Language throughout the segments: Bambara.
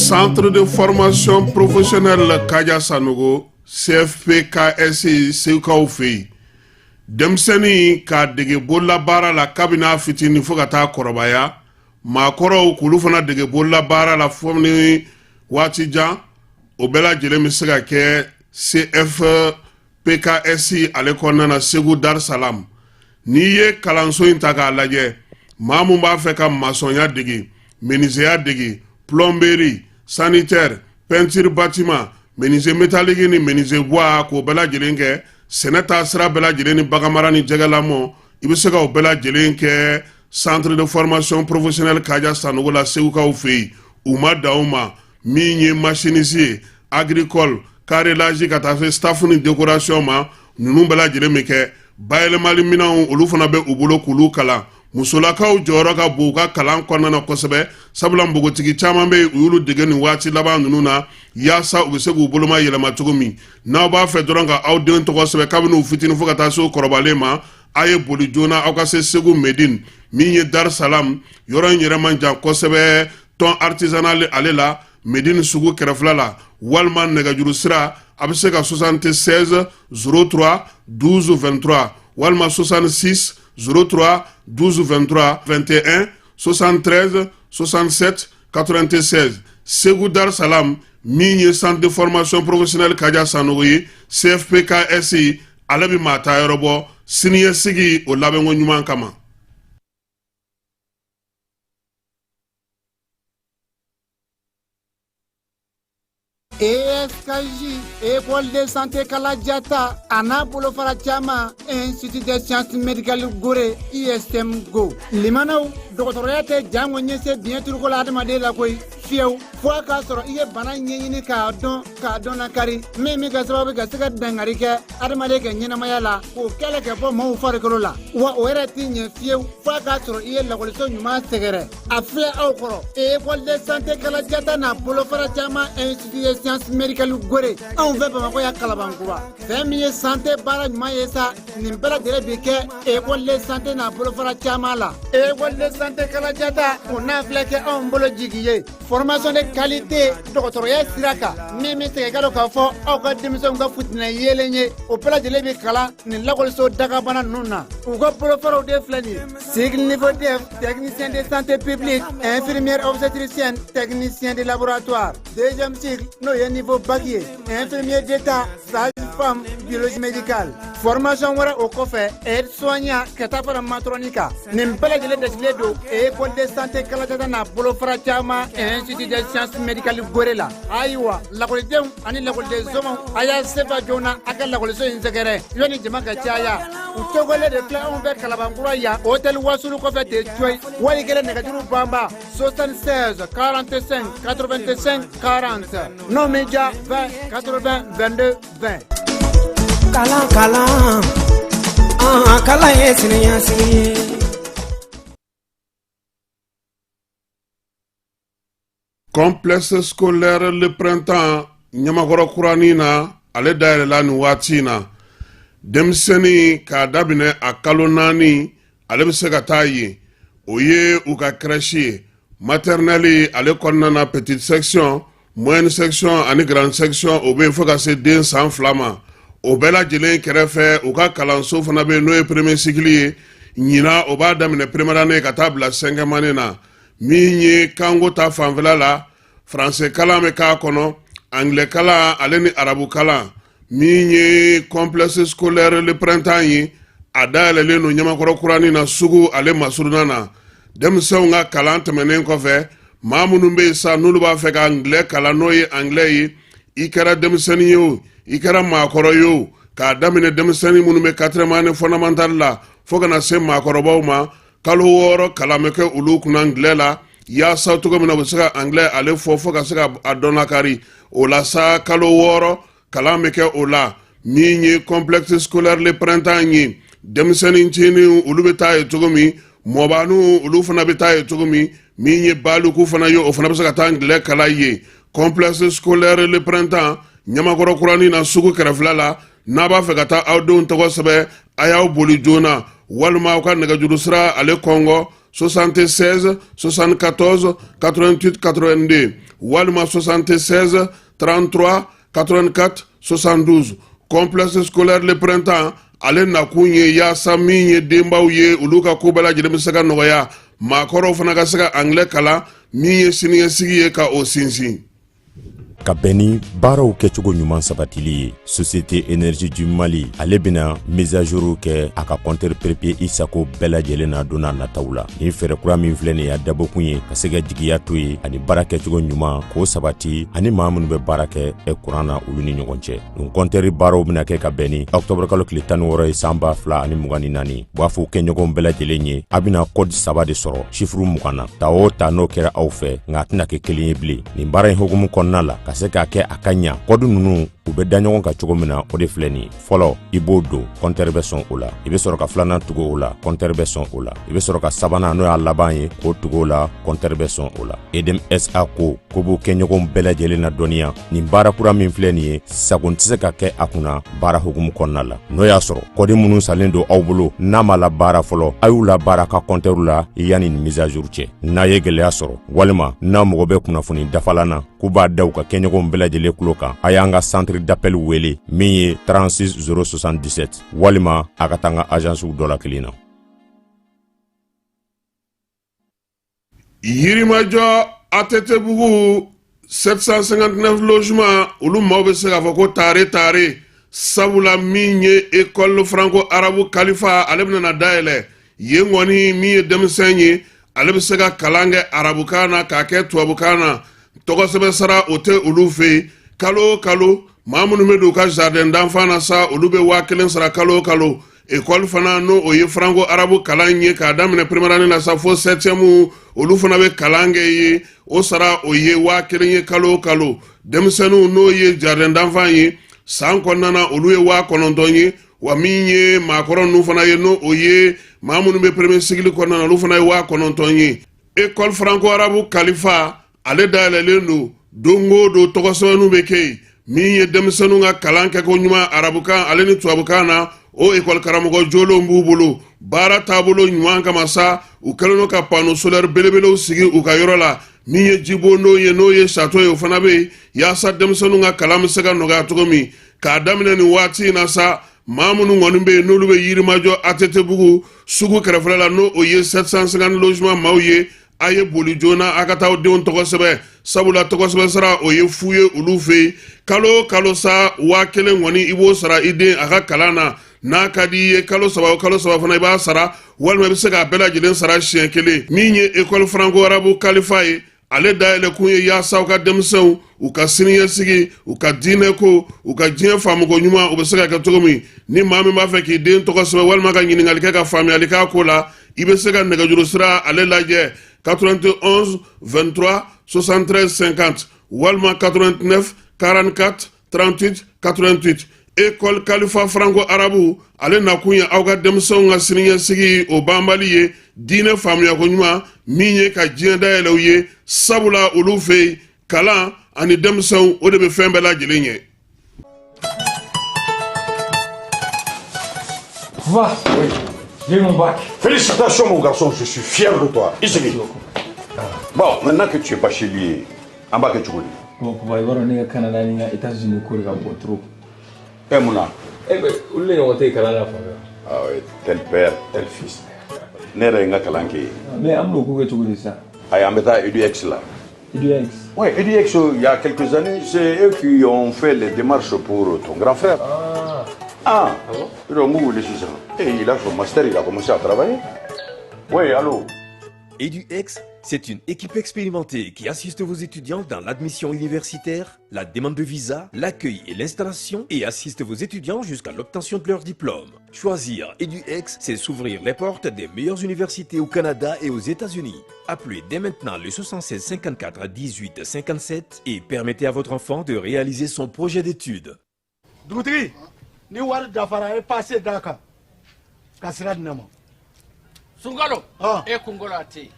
Centre de formation professionnelle Kaja Sanogo, CFPKS, Segukaw fɛ yen, denmisɛnnin k'a dege bololabaara la kabini a fitinin fo ka taa kɔrɔbaya, maakɔrɔw k'olu fana dege bololabaara la fo ni waati jan, o bɛɛ lajɛlen bɛ se ka kɛ CFPKS ale kɔnɔna na Segu Dar Salam. N'i ye kalanso in ta k'a lajɛ, maa mun b'a fɛ ka masɔnya dege, menizeya dege, plomberie, sanitaire, peinture bâtiment, menuisier métallique ni menuisier bois, k'o bɛɛ lajɛlen kɛ, sɛnɛ taa sira bɛɛ lajɛlen ni baganmara ni jɛgɛlamɔ, i bɛ se ka o bɛɛ lajɛlen kɛ Centre de formation professionnelle Kaja Sanogo la Segukaw fɛ yen. U ma dan o ma, min ye machiniste ye, agricole, carrelage, ka taa se staff ni décoration ma, ninnu bɛɛ lajɛlen bɛ kɛ. Bayɛlɛmali minɛnw, olu fana bɛ u bolo k'olu kalan. Musolakaw jɔyɔrɔ ka bon u ka kalan kɔnɔna na kosɛbɛ, sabula npogotigi caman bɛ yen, u y'olu dege nin waati laban ninnu na yaasa u bɛ se k'u boloma yɛlɛma cogo min. N'aw b'a fɛ dɔrɔn ka aw den tɔgɔ sɛbɛn kabini u fitinin fo ka taa se u kɔrɔbalen ma, a ye boli joona aw ka se Segu Medine, min ye Dar Salam yɔrɔ in yɛrɛ man jan kosɛbɛ, thon artisanal ale la, Medine sugu kɛrɛfɛla la, walima nɛgɛjuru sira, a bɛ se ka 76 03 12 23 walima 66 03 12 23 21 73 67 96. Segu Dar Salam, min ye Centre de formation professionnelle Kaja Sanogo ye, CFPKS, ale bɛ maa ta yɔrɔ bɔ siniɲɛsigi o labɛnko ɲuman kama. ESKJ, École de santé Kalajata, a n'a bolofara caman, Institut des sciences médicales Gore, ISM Go. Limanaw, dɔgɔtɔrɔya tɛ jango ɲɛse biɲɛ turuko la adamaden la koyi, fiyewu, fo a k'a sɔrɔ i ye bana ɲɛɲini k'a dɔn, k'a dɔn lakari, min bɛ kɛ sababu ka se ka dankari kɛ adamaden ka ɲɛnamaya la, k'o kɛlɛ ka bɔ maaw farikolo la. Wa o yɛrɛ tɛ ɲɛ fiyewu fo a k'a sɔrɔ i ye lakɔliso ɲuman sɛgɛrɛ. A filɛ aw kɔrɔ, École de santé Kalajata n'a bolofara caman, Institut de sciences médicales Gore, anw fɛ Bamakɔ yan Kalabankura. Fɛn min ye santé baara ɲuman ye sa, nin bɛɛ lajɛlen bi kɛ École de santé n'a bolofara caman la. École de santé Kalajata, o n'a filɛ kɛ anw bolo jigi ye formation de qualité dɔgɔtɔrɔya sira kan, min bɛ segin ka don k'a fɔ aw ka denmisɛnw ka futinɛ yeelen ye, o bɛɛ lajɛlen bɛ kalan nin lakɔliso dagabana ninnu na. U ka bolofaraw de filɛ nin ye: cycle niveau DEF, technicien de santé publique, infirmière obstétricienne, technicien de laboratoire. Deuxième cycle, n'o ye niveau bac ye, infirmier d'état, sage-femme, biologie médicale. Formation wɛrɛ o kɔfɛ, aide soignant, ka taa fara matron kan. Nin bɛɛ lajɛlen dasigilen don École de santé Kalajata n'a bolofara caman, Institut des sciences médicales Gore la. Ayiwa, lakɔlidenw ani lakɔliden somaw, a y'a sefa joona a ka lakɔliso in sɛgɛrɛ yanni jama ka caya. U tɔgɔlen de filɛ anw fɛ Kalabankura yan, hôtel Wasulu kɔfɛ ten coyi. Wali kelen nɛgɛjuru banba 76 45 85 40, n'o min ja 20 80 22 20. Kalan, kalan, an kalan ye siniɲɛsigi ye. Complexe scolaire Le Printemps Ɲamakɔrɔ kuranin na, ale dayɛlɛla nin waati in na. Denmisɛnnin k'a daminɛ a kalo 4, ale bɛ se ka taa yen. O ye u ka crèche ye. Maternelle ale kɔnɔna na, petite section, moyenne section ani grande section, o bɛ yen fo ka se den san 2 ma. O bɛɛ lajɛlen kɛrɛfɛ, u ka kalanso fana bɛ yen, n'o ye premier cycle ye. Ɲinan, o b'a daminɛ première année ka taa bila cinquième année na. Min ye kanko ta fanfɛla la, français kalan bɛ k'a kɔnɔ, anglais kalan ale ni arabu kalan. Min ye complexe scolaire Le Printemps ye, a dayɛlɛlen don Ɲamakɔrɔ kuranin na, sugu ale masurunna na. Denmisɛnw ka kalan tɛmɛnen kɔfɛ, maa minnu bɛ yen sa, n'olu b'a fɛ ka anglais kalan, n'o ye anglais ye, i kɛra denmisɛnnin ye o, i kɛra maakɔrɔ ye o, k'a daminɛ denmisɛnnin minnu bɛ quatrième année fondamentale la fo ka na se maakɔrɔbaw ma, kalo 6 kalan bɛ kɛ olu kunna anglais la, yaasa cogo min na u bɛ se ka anglais ale fɔ fo ka se ka a dɔn lakari. O la sa, kalo 6 kalan bɛ kɛ o la. Min ye complexe scolaire Le Printemps ye, denmisɛnnin ncinin, olu bɛ taa yen cogo min, mɔbaniw, olu fana bɛ taa yen cogo min, min ye baliku fana ye, o fana bɛ se ka taa anglais kalan yen. Complexe scolaire Le Printemps Ɲamakɔrɔ kuranin na, sugu kɛrɛfɛla la. N'a b'a fɛ ka taa aw denw tɔgɔ sɛbɛn, a y'aw boli joona, walima aw ka nɛgɛjuru sira ale kɔngɔ. 76 74 88 82 walima 76 33 84 72. Complexe scolaire Le Printemps, ale nakun ye yaasa min ye denbaw ye, olu ka ko bɛɛ lajɛlen bɛ se ka nɔgɔya, maakɔrɔw fana ka se ka angilɛ kalan, min ye siniɲɛsigi ye ka o sinsin. Ka bɛn ni baaraw kɛcogo ɲuman sabatili ye, Société Énergie du Mali, ale bɛna mise à jour kɛ a ka compteur prépayé i sago bɛɛ lajɛlen na don n'a nataw la. Nin fɛɛrɛ kura min filɛ nin ye, a dabɔkun ye ka se ka jigiya to ye ani baara kɛcogo ɲuman k'o sabati ani maa minnu bɛ baara kɛ kuran na, olu ni ɲɔgɔn cɛ. Nin compteur baaraw bɛna kɛ ka bɛn ni octobre kalo tile 16 ye, san 2024. U b'a fɔ kɛɲɔgɔnw bɛɛ lajɛlen ye, a bɛna code saba de sɔrɔ chiffre 20 na. Ta o ta, n'o kɛra aw fɛ, nka a tɛna kɛ kelen ye bilen. Nin baara in hukumu kɔnɔna la, ka se k'a kɛ a ka ɲa, code ninnu, u bɛ da ɲɔgɔn kan cogo min na, o de filɛ nin ye: fɔlɔ, i b'o don, compteur bɛ sɔn o la. I bɛ sɔrɔ ka filanan tugu o la, compteur bɛ sɔn o la. I bɛ sɔrɔ ka sabanan, n'o y'a laban ye, k'o tugu o la, compteur bɛ sɔn o la. EDM SA ko ko b'u kɛɲɔgɔnw bɛɛ lajɛlen na dɔnniya, nin baara kura min filɛ nin ye, sagon tɛ se ka kɛ a kunna baara hukumu kɔnɔna la. N'o y'a sɔrɔ code minnu salen don aw bolo, n'a ma la baara fɔlɔ, a y'u la baara ka compteur la yanni nin mise à jour cɛ. N'a ye gɛlɛya sɔrɔ walima n'a mago bɛ kunnafoni dafalan na, k'u b'a da u ka kɛɲɔgɔnw bɛɛ lajɛlen tulo kan, a y'an ka centre d'appel wele min ye 36 077, walima a ka taa an ka agencew dɔ la kelen na. Yirimajɔ ATT-bugu 759 logement, olu maaw bɛ se k'a fɔ ko taare taare, sabula min ye école franco arabe Kalifa, ale bɛna na dayɛlɛ yen kɔni. Min ye denmisɛn ye, ale bɛ se ka kalan kɛ arabukan na k'a kɛ tubabukan na. Tɔgɔsɛbɛn sara o tɛ olu fɛ yen. Kalo o kalo, maa minnu bɛ don u ka jardin d'enfant na sa, olu bɛ 1000 sara kalo o kalo. École fana, n'o o ye franco arabe kalan ye, k'a daminɛ première année la sa fo septième, olu fana bɛ kalan kɛ ye. O sara, o ye 1000 ye kalo o kalo. Denmisɛnninw, n'o ye jardin d'enfant ye, san kɔnɔna na, olu ye 9000 ye. Wa min ye maakɔrɔ ninnu fana ye, n'o o ye maa minnu bɛ premier cycle kɔnɔna na, olu fana ye 9000 ye. École franco arabe Kalifa, ale dayɛlɛlen don. Don o don, tɔgɔ sɛbɛnniw bɛ kɛ yen. Min ye denmisɛnninw ka kalan kɛko ɲuman arabukan ale ni tubabukan na, o ekɔli karamɔgɔ jolenw b'u bolo. Baara taabolo ɲuman kama sa, u kɛlen don ka panneau solaire belebelew sigi u ka yɔrɔ la. Min ye jibondon ye, n'o ye château ye, o fana bɛ yen yaasa denmisɛnninw ka kalan bɛ se ka nɔgɔya cogo min. K'a daminɛ nin waati in na sa, maa minnu kɔni bɛ yen, n'olu bɛ Yirimajɔ ATT-bugu sugu kɛrɛfɛla la, n'o o ye 750 logement maaw ye, a ye boli joona a ka taa aw denw tɔgɔ sɛbɛn, sabula tɔgɔ sɛbɛn sara, o ye fu ye olu fɛ yen. Kalo o kalo sa, 1000 kɔni, i b'o sara i den a ka kalan na. N'a ka di i ye, kalo 3 o kalo 3 fana i b'a sara, walima i bɛ se k'a bɛɛ lajɛlen sara siɲɛ kelen. Min ye école franco arabe Kalifa ye, ale dayɛlɛ kun ye yaasa u ka denmisɛnw, u ka siniɲɛsigi, u ka diinɛ ko, u ka diɲɛ faamuko ɲuman, u bɛ se ka kɛ cogo min. Ni maa min b'a fɛ k'i den tɔgɔ sɛbɛn walima ka ɲininkali kɛ ka faamuyali k'a ko la, i bɛ se ka nɛgɛjuru sira ale lajɛ: 91 23 73 50 walima 89 44 38 88. École Kalifa franco arabe, ale nakun ye aw ka denmisɛnw ka siniɲɛsigi o banbali ye, diinɛ faamuyako ɲuman min ye ka diɲɛ dayɛlɛ u ye, sabula olu fɛ yen, kalan ani denmisɛnw, o de bɛ fɛn bɛɛ lajɛlen ɲɛ. Va. Oui. J'ai mon bac. Félicitations, mon garçon, je suis fier de toi. Isigi. Bon, maintenant que tu es bachelier, an b'a kɛ cogo di? Bon, papa, i b'a dɔn ne ka Canada ni n ka États-Unis ko de ka bon trop. Eh, mun na? Eh ben, olu de ɲɔgɔn tɛ yen kalan na fan fɛ. Ah oui, tel père, tel fils. Ne yɛrɛ ye n ka kalan kɛ yen. Mais an bɛn'o ko kɛ cogo di sisan? Ayi, an bɛ taa EduX la. EduX. Oui, EduX, il y a quelques années, c'est eux qui ont fait les démarches pour ton grand frère. Ah. Ah, Ah bon? Donc, vous voulez ça. Et il a son master, il a commencé à travailler. Oui, allô? EduX, c'est une équipe expérimentée qui assiste vos étudiants dans l'admission universitaire, la demande de visa, l'accueil et l'installation et assiste vos étudiants jusqu'à l'obtention de leur diplôme. Choisir EduX, c'est s'ouvrir les portes des meilleures universités au Canada et aux États-Unis. Appelez dès maintenant le 76 54 18 57 et permettez à votre enfant de réaliser son projet d'études. Dugutigi, ni wari dafara, e passe d'a kan ka sira di ne ma. Sunkalo. Ah. E kunkolo a tɛ yen,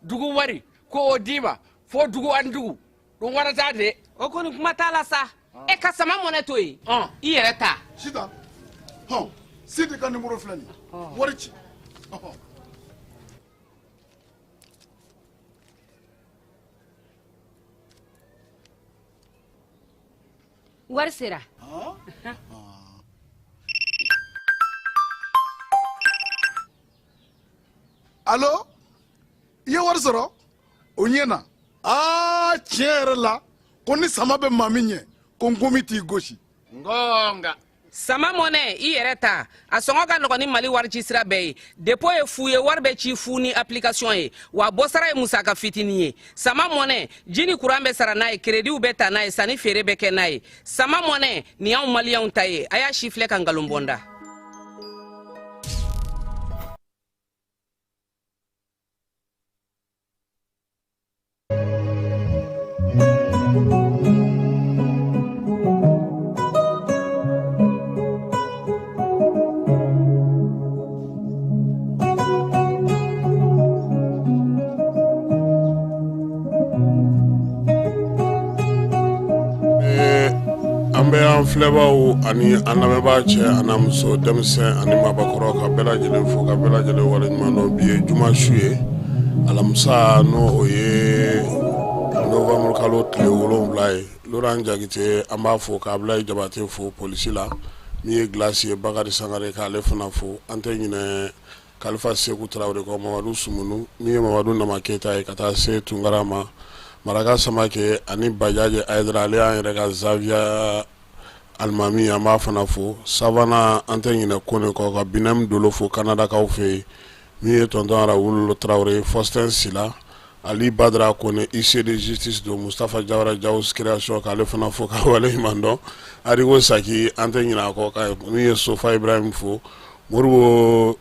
dugu wari ko o d'i ma fo dugu ani dugu ɗum warata de. O kɔni, kuma t'a la sa. E ka sama mɔnɛ to yen, i yɛrɛ ta. Sitan, hɔn, Sidi ka nimoro filɛ nin ye, wari ci. Ɔhɔn. Wari sera. Alo, i ye wari sɔrɔ? O ɲɛna. Aa, tiɲɛ yɛrɛ la, ko ni sama bɛ maa min ɲɛ, ko nkomi t'i gosi. Ngonga. Sama mɔnɛ, i yɛrɛ ta a sɔngɔ ka nɔgɔn ni Mali wari ci sira bɛɛ ye. Dépôt ye fu ye, wari bɛ ci fu ni application ye, wa bɔsara ye musaka fitinin ye. Sama mɔnɛ, ji ni kuran bɛ sara n'a ye, créditw bɛ ta n'a ye, sanni feere bɛ kɛ n'a ye. Sama mɔnɛ nin y'anw maliyɛnw ta ye. A y'a si filɛ ka nkalon bɔ n da. An bɛ an filɛbaaw ani an lamɛnbaa cɛ ani muso, denmisɛn ani maabakɔrɔ, ka bɛɛ lajɛlen fo, ka bɛɛ lajɛlen waleɲuman dɔn. Bi ye juma su ye, alamisa, n'o o ye novembre kalo tile 7 ye. Laurent Jakite, an b'a fo, ka Abulayi Jabate fo polisi la, min ye gilasi ye, Bakari Sangare, k'ale fana fo. An tɛ ɲinɛ Kalifa Seku Tarawele kɔ, Mamadu Sumunu, min ye Mamadu Nama Keyita ye, ka taa se Tunkara ma, Maraka Samakɛ ani Bajaji Ayidara, ale y'an yɛrɛ ka Zawiya alimami, an b'a fana fo. Savana, an tɛ ɲinɛ Kone kɔ, ka Binɛmu Dolo fo Kanadakaw fɛ yen, min ye tonton Rawulu Tarawele, Faustin Sila, Ali Badara Kone, huissier de justice don, Mustafa Jawara, Jawus création, k'ale fana fo ka waleɲuman dɔn. Arigo Saki, an tɛ ɲinɛ a kɔ, ka min ye Sofa Ibrahim fo, Moribo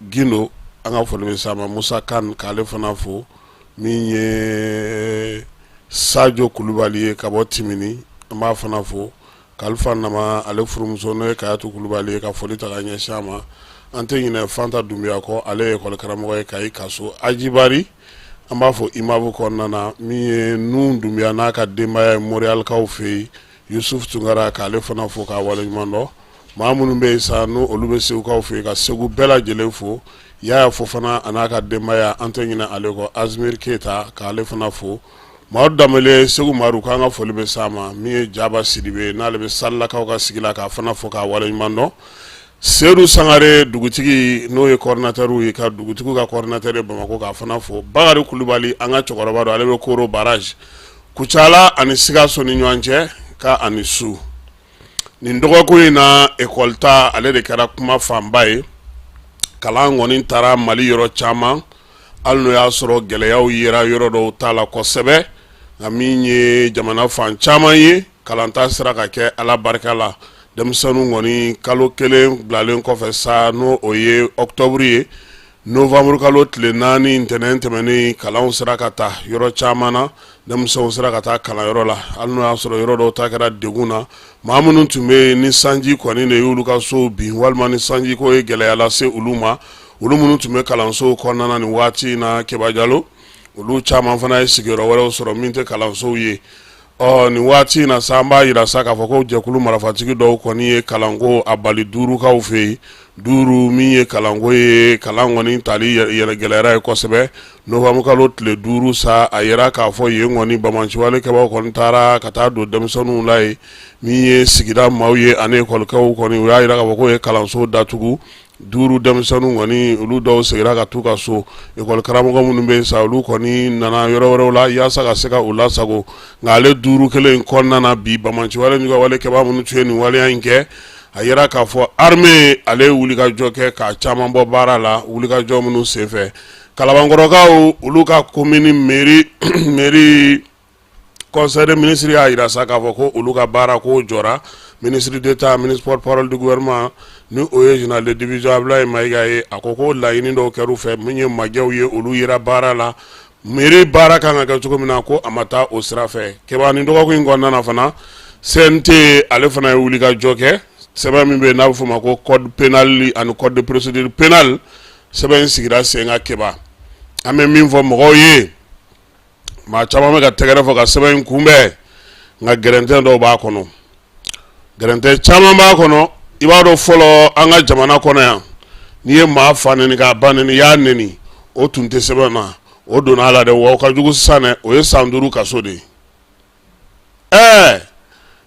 Gindo, an ka foli bɛ s'a ma, Musa Kan, k'ale fana fo, min ye Sajo Kulubali ye ka bɔ Timini, an b'a fana fo. Kalifa Nama, ale furumuso n'o ye Kayatu Kulubali ye, ka foli ta ka ɲɛsin a ma. An tɛ ɲinɛ Fanta Dunbiya kɔ, ale ye école karamɔgɔ ye Kayi Kaso. Ajibari, an b'a fɔ IMAV kɔnɔna na, min ye Nun Dunbiya n'a ka denbaya ye Montréalkaw fɛ yen, Yusuf Tunkara, k'ale fana fo k'a waleɲuman dɔn. Maa minnu bɛ yen sa, n'o olu bɛ Segukaw fɛ yen, ka Segu bɛɛ lajɛlen fo. Yaya Fofana a n'a ka denbaya, an tɛ ɲinɛ ale kɔ. Azmir Keyita, k'ale fana fo. Mamadu Danbele, Segu Maru, k'an ka foli bɛ s'a ma. Min ye Jaba Sidibe, n'ale bɛ Salilakaw ka sigi la, k'a fana fo k'a waleɲuman dɔn. Sedu Sangare dugutigi, n'o ye coordinateur ye, ka dugutigiw ka coordinateur ye Bamakɔ, k'a fana fo. Bakari Kulubali, an ka cɛkɔrɔba don, ale bɛ Koro barrage Kucala ani Sikaso ni ɲɔgɔn cɛ, ka ani su. Nin dɔgɔkun in na, école ta, ale de kɛra kuma fanba ye. Kalan kɔni taara Mali yɔrɔ caman, hali n'o y'a sɔrɔ gɛlɛyaw yera yɔrɔ dɔw ta la kosɛbɛ, nka min ye jamana fan caman ye, kalanta sera ka kɛ Ala barika la. Denmisɛnninw kɔni, kalo kelen bilalen kɔfɛ sa, n'o o ye octobre ye, novembre kalo tile 4, ntɛnɛn tɛmɛnen, kalanw sera ka ta yɔrɔ caman na. Denmisɛnw sera ka taa kalanyɔrɔ la, hali n'o y'a sɔrɔ yɔrɔ dɔw ta kɛra degun na. Maa minnu tun bɛ yen ni sanji kɔni de y'olu ka sow bin, walima ni sanjiko ye gɛlɛya lase olu ma, olu minnu tun bɛ kalansow kɔnɔna na nin waati in na, Keba Jalo, olu caman fana ye sigiyɔrɔ wɛrɛw sɔrɔ min tɛ kalansow ye. Ɔ nin waati in na sa, an b'a jira sa k'a fɔ ko jɛkulu marifatigi dɔw kɔni ye kalanko a bali Duurukaw fɛ yen. Duuru min ye kalanko ye, kalan kɔni tali yɛrɛ gɛlɛyara yen kosɛbɛ. Novembre kalo tile 5 sa, a yira k'a fɔ yen kɔni banbaanciwale kɛbaaw kɔni taara ka taa don denmisɛnninw la yen. Min ye sigida maaw ye ani ekɔlikaw kɔni, u y'a jira k'a fɔ k'o ye kalanso datugu. Duuru denmisɛnninw kɔni, olu dɔw seginna ka t'u ka so. Ekɔli karamɔgɔ minnu bɛ yen sa, olu kɔni nana yɔrɔ wɛrɛw la yaasa ka se ka u lasago. Nka ale Duuru kelen in kɔnɔna na bi, banbaanciwale wale kɛbaa minnu tun ye nin waleya in kɛ, a yira k'a fɔ armée ale ye wulikajɔ kɛ k'a caman bɔ baara la. Wulikajɔ minnu senfɛ, Kalabankɔrɔkaw, olu ka commune mairie conseil des ministres y'a jira sa k'a fɔ ko olu ka baara ko jɔra. Ministre d'État, ministre porte-parole du gouvernement, ni o ye général de division Abdoulaye Maïga ye, a ko ko laɲini dɔw kɛr'u fɛ, min ye majɛw ye, olu yera baara la. Mairie baara kan ka kɛ cogo min na, ko a ma taa o sira fɛ. Keba, nin dɔgɔkun in kɔnɔna na fana, CNT ale fana ye wulikajɔ kɛ. Sɛbɛn min bɛ yen n'a bɛ f'o ma ko code pénal ani code de procédure pénale, sɛbɛn in sigira sen kan. Keba, an bɛ min fɔ mɔgɔw ye, maa caman bɛ ka tɛgɛrɛ fɔ ka sɛbɛn in kunbɛn, nka gɛrɛntɛ dɔw b'a kɔnɔ, gɛrɛntɛ caman b'a kɔnɔ. I b'a dɔn, fɔlɔ an ka jamana kɔnɔ yan, n'i ye maa fa neni k'a ba neni, i y'a neni, o tun tɛ sɛbɛn na. O donna a la dɛ, wa o ka jugu sisan dɛ, o ye san 5 kaso de ye. Ɛɛ,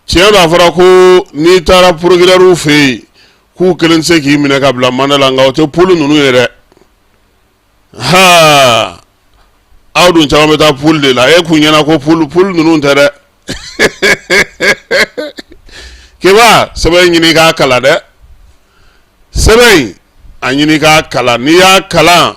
Tiɲɛ don, a fɔra ko n'i taara procureur fɛ yen k'u kelen tɛ se k'i minɛ ka bila mandat la, nka o tɛ poule ninnu ye dɛ. Ha, aw dun caman bɛ taa poule de la. E kun ɲɛna ko poule, poule ninnu tɛ dɛ. Keba, sɛbɛn ɲini k'a kalan dɛ. Sɛbɛn in, a ɲini k'a kalan. N'i y'a kalan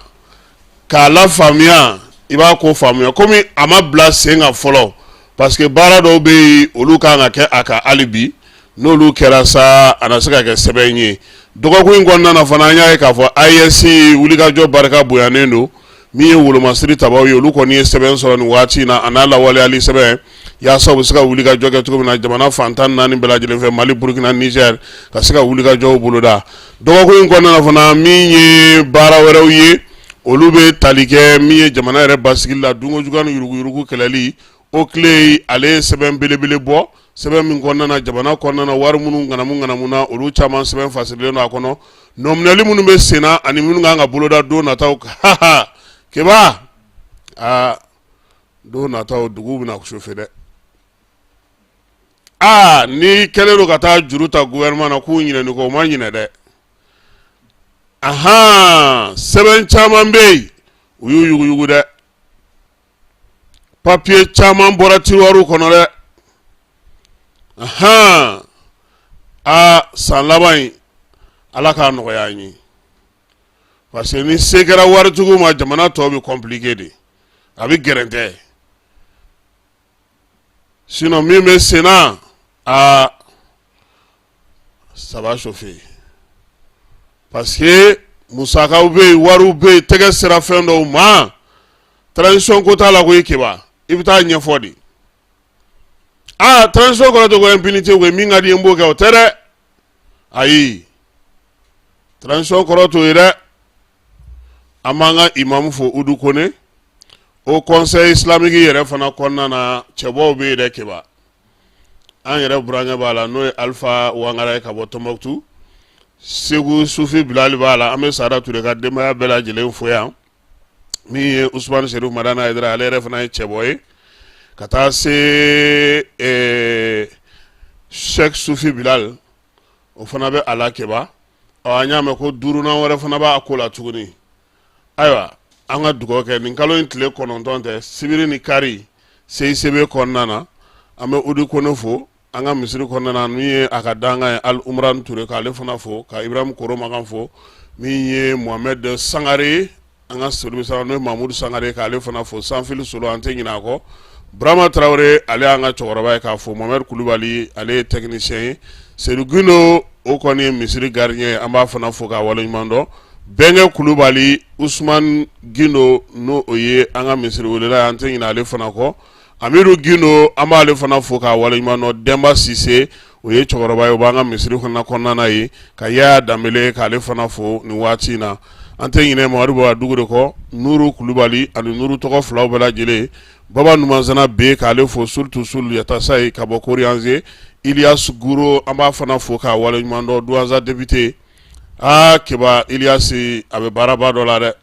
k'a lafaamuya, i b'a ko faamuya. Komi a ma bila sen kan fɔlɔ, parce que baara dɔw bɛ yen, olu kan ka kɛ a kan hali bi. N'olu kɛra sa, a na se ka kɛ sɛbɛn ye. Dɔgɔkun in kɔnɔna na fana, an y'a ye k'a fɔ AES wulikajɔ barika bonyanen don. Min ye wolomasiri tabaw ye, olu kɔni ye sɛbɛn sɔrɔ nin waati in na, a n'a lawaleyali sɛbɛn, yaasa u bɛ se ka wulikajɔ kɛ cogo min na jamana fan 14 bɛɛ lajɛlen fɛ, Mali, Burukina, Niger, ka se ka wulikajɔw boloda. Dɔgɔkun in kɔnɔna na fana, min ye baara wɛrɛw ye, olu bɛ tali kɛ min ye jamana yɛrɛ basigi la, dunkojuguya ni yuruguyurugu kɛlɛli. OCLEI, ale ye sɛbɛn belebele bɔ, sɛbɛn min kɔnɔna na, jamana kɔnɔna na, wari minnu ŋanamu ŋanamu, olu caman sɛbɛn fasirilen don a kɔnɔ, nɔminɛli minnu bɛ senna ani minnu kan ka boloda don nataw. Keba, aa, don nataw dugu bɛna chauffer dɛ. Aa, ni kɛlen don ka taa juru ta gouvernement na k'u ɲinɛ nin kɔ, u ma ɲinɛ dɛ. Ahan, sɛbɛn caman bɛ yen, u y'u yuguyugu dɛ. Papiye caman bɔra tiroir kɔnɔ dɛ. Ahan, aa, san laban in, Ala k'a nɔgɔya an ye, parce que ni se kɛra waritigiw ma, jamana tɔ bɛ compliqué de, a bɛ gɛrɛntɛ. Sinon min bɛ senna, aa, ça va chauffer, parce que musakaw bɛ yen, wariw bɛ yen, tɛgɛ sera fɛn dɔw ma. Transition ko t'a la koyi. Keba, i bɛ taa ɲɛfɔ de. Aa, transition kɔrɔ tɛ ko impunité koyi. Min ka di n ye, n b'o kɛ, o tɛ dɛ. Ayi, transition kɔrɔ t'o ye dɛ. An b'an ka imamu fo, Udu Kone. Haut Conseil islamique yɛrɛ fana kɔnɔna na, cɛbɔw bɛ yen dɛ. Keba, an yɛrɛ burankɛ b'a la, n'o ye Alifa Wangara ye ka bɔ Tɔnbɔkutu. Segu Sufi Bilali b'a la. An bɛ Sada Ture ka denbaya bɛɛ lajɛlen fo yan. Min ye Usumani Serifu Madani Hayidara, ale yɛrɛ fana ye cɛbɔ ye, ka taa se Sɛki Sufi Bilali, o fana bɛ a la. Keba, ɔ, an y'a mɛn ko duurunan wɛrɛ fana b'a ko la tuguni. Ayiwa, an ka dugawu kɛ nin kalo in tile 9 tɛ, sibiri ni kari, CICB kɔnɔna na. An bɛ Udi Kone fo an ka misiri kɔnɔna na, min ye a ka dankan ye, Al Umran Ture, k'ale fana fo, ka Ibrahim Koromakan fo. Min ye Mohamed Sangare, an ka sori sara, n'o ye Mamudu Sangare, k'ale fana fo. Sanfili Solo, an tɛ ɲinɛ a kɔ. Burama Tarawele, ale y'an ka cɛkɔrɔba ye, k'a fo. Mohamed Kulubali, ale ye technicien ye. Sedu Gindo, o kɔni ye misiri gardien ye, an b'a fana fo k'a waleɲuman dɔn. Bɛnkɛ Kulubali, Usumani Gindo, n'o o ye an ka misiri welela ye, an tɛ ɲinɛ ale fana kɔ. Amidu Gindo, an b'ale fana fo k'a waleɲuman dɔn. Denba Sise, o ye cɛkɔrɔba ye, o b'an ka misiri fana kɔnɔna na yen. Ka Yaya Danbele, k'ale fana fo nin waati in na. An tɛ ɲinɛ Mamadu Baba Dugure kɔ, Nuru Kulubali ani Nuru tɔgɔ filaw bɛɛ lajɛlen. Baba Numansana B, k'ale fo, surtout Sul Yatasa ye ka bɔ Koriyanze. Ilias Guro, an b'a fana fo k'a waleɲuman dɔn, Douentza député. Aa Keba, Ilias a bɛ baaraba dɔ la dɛ,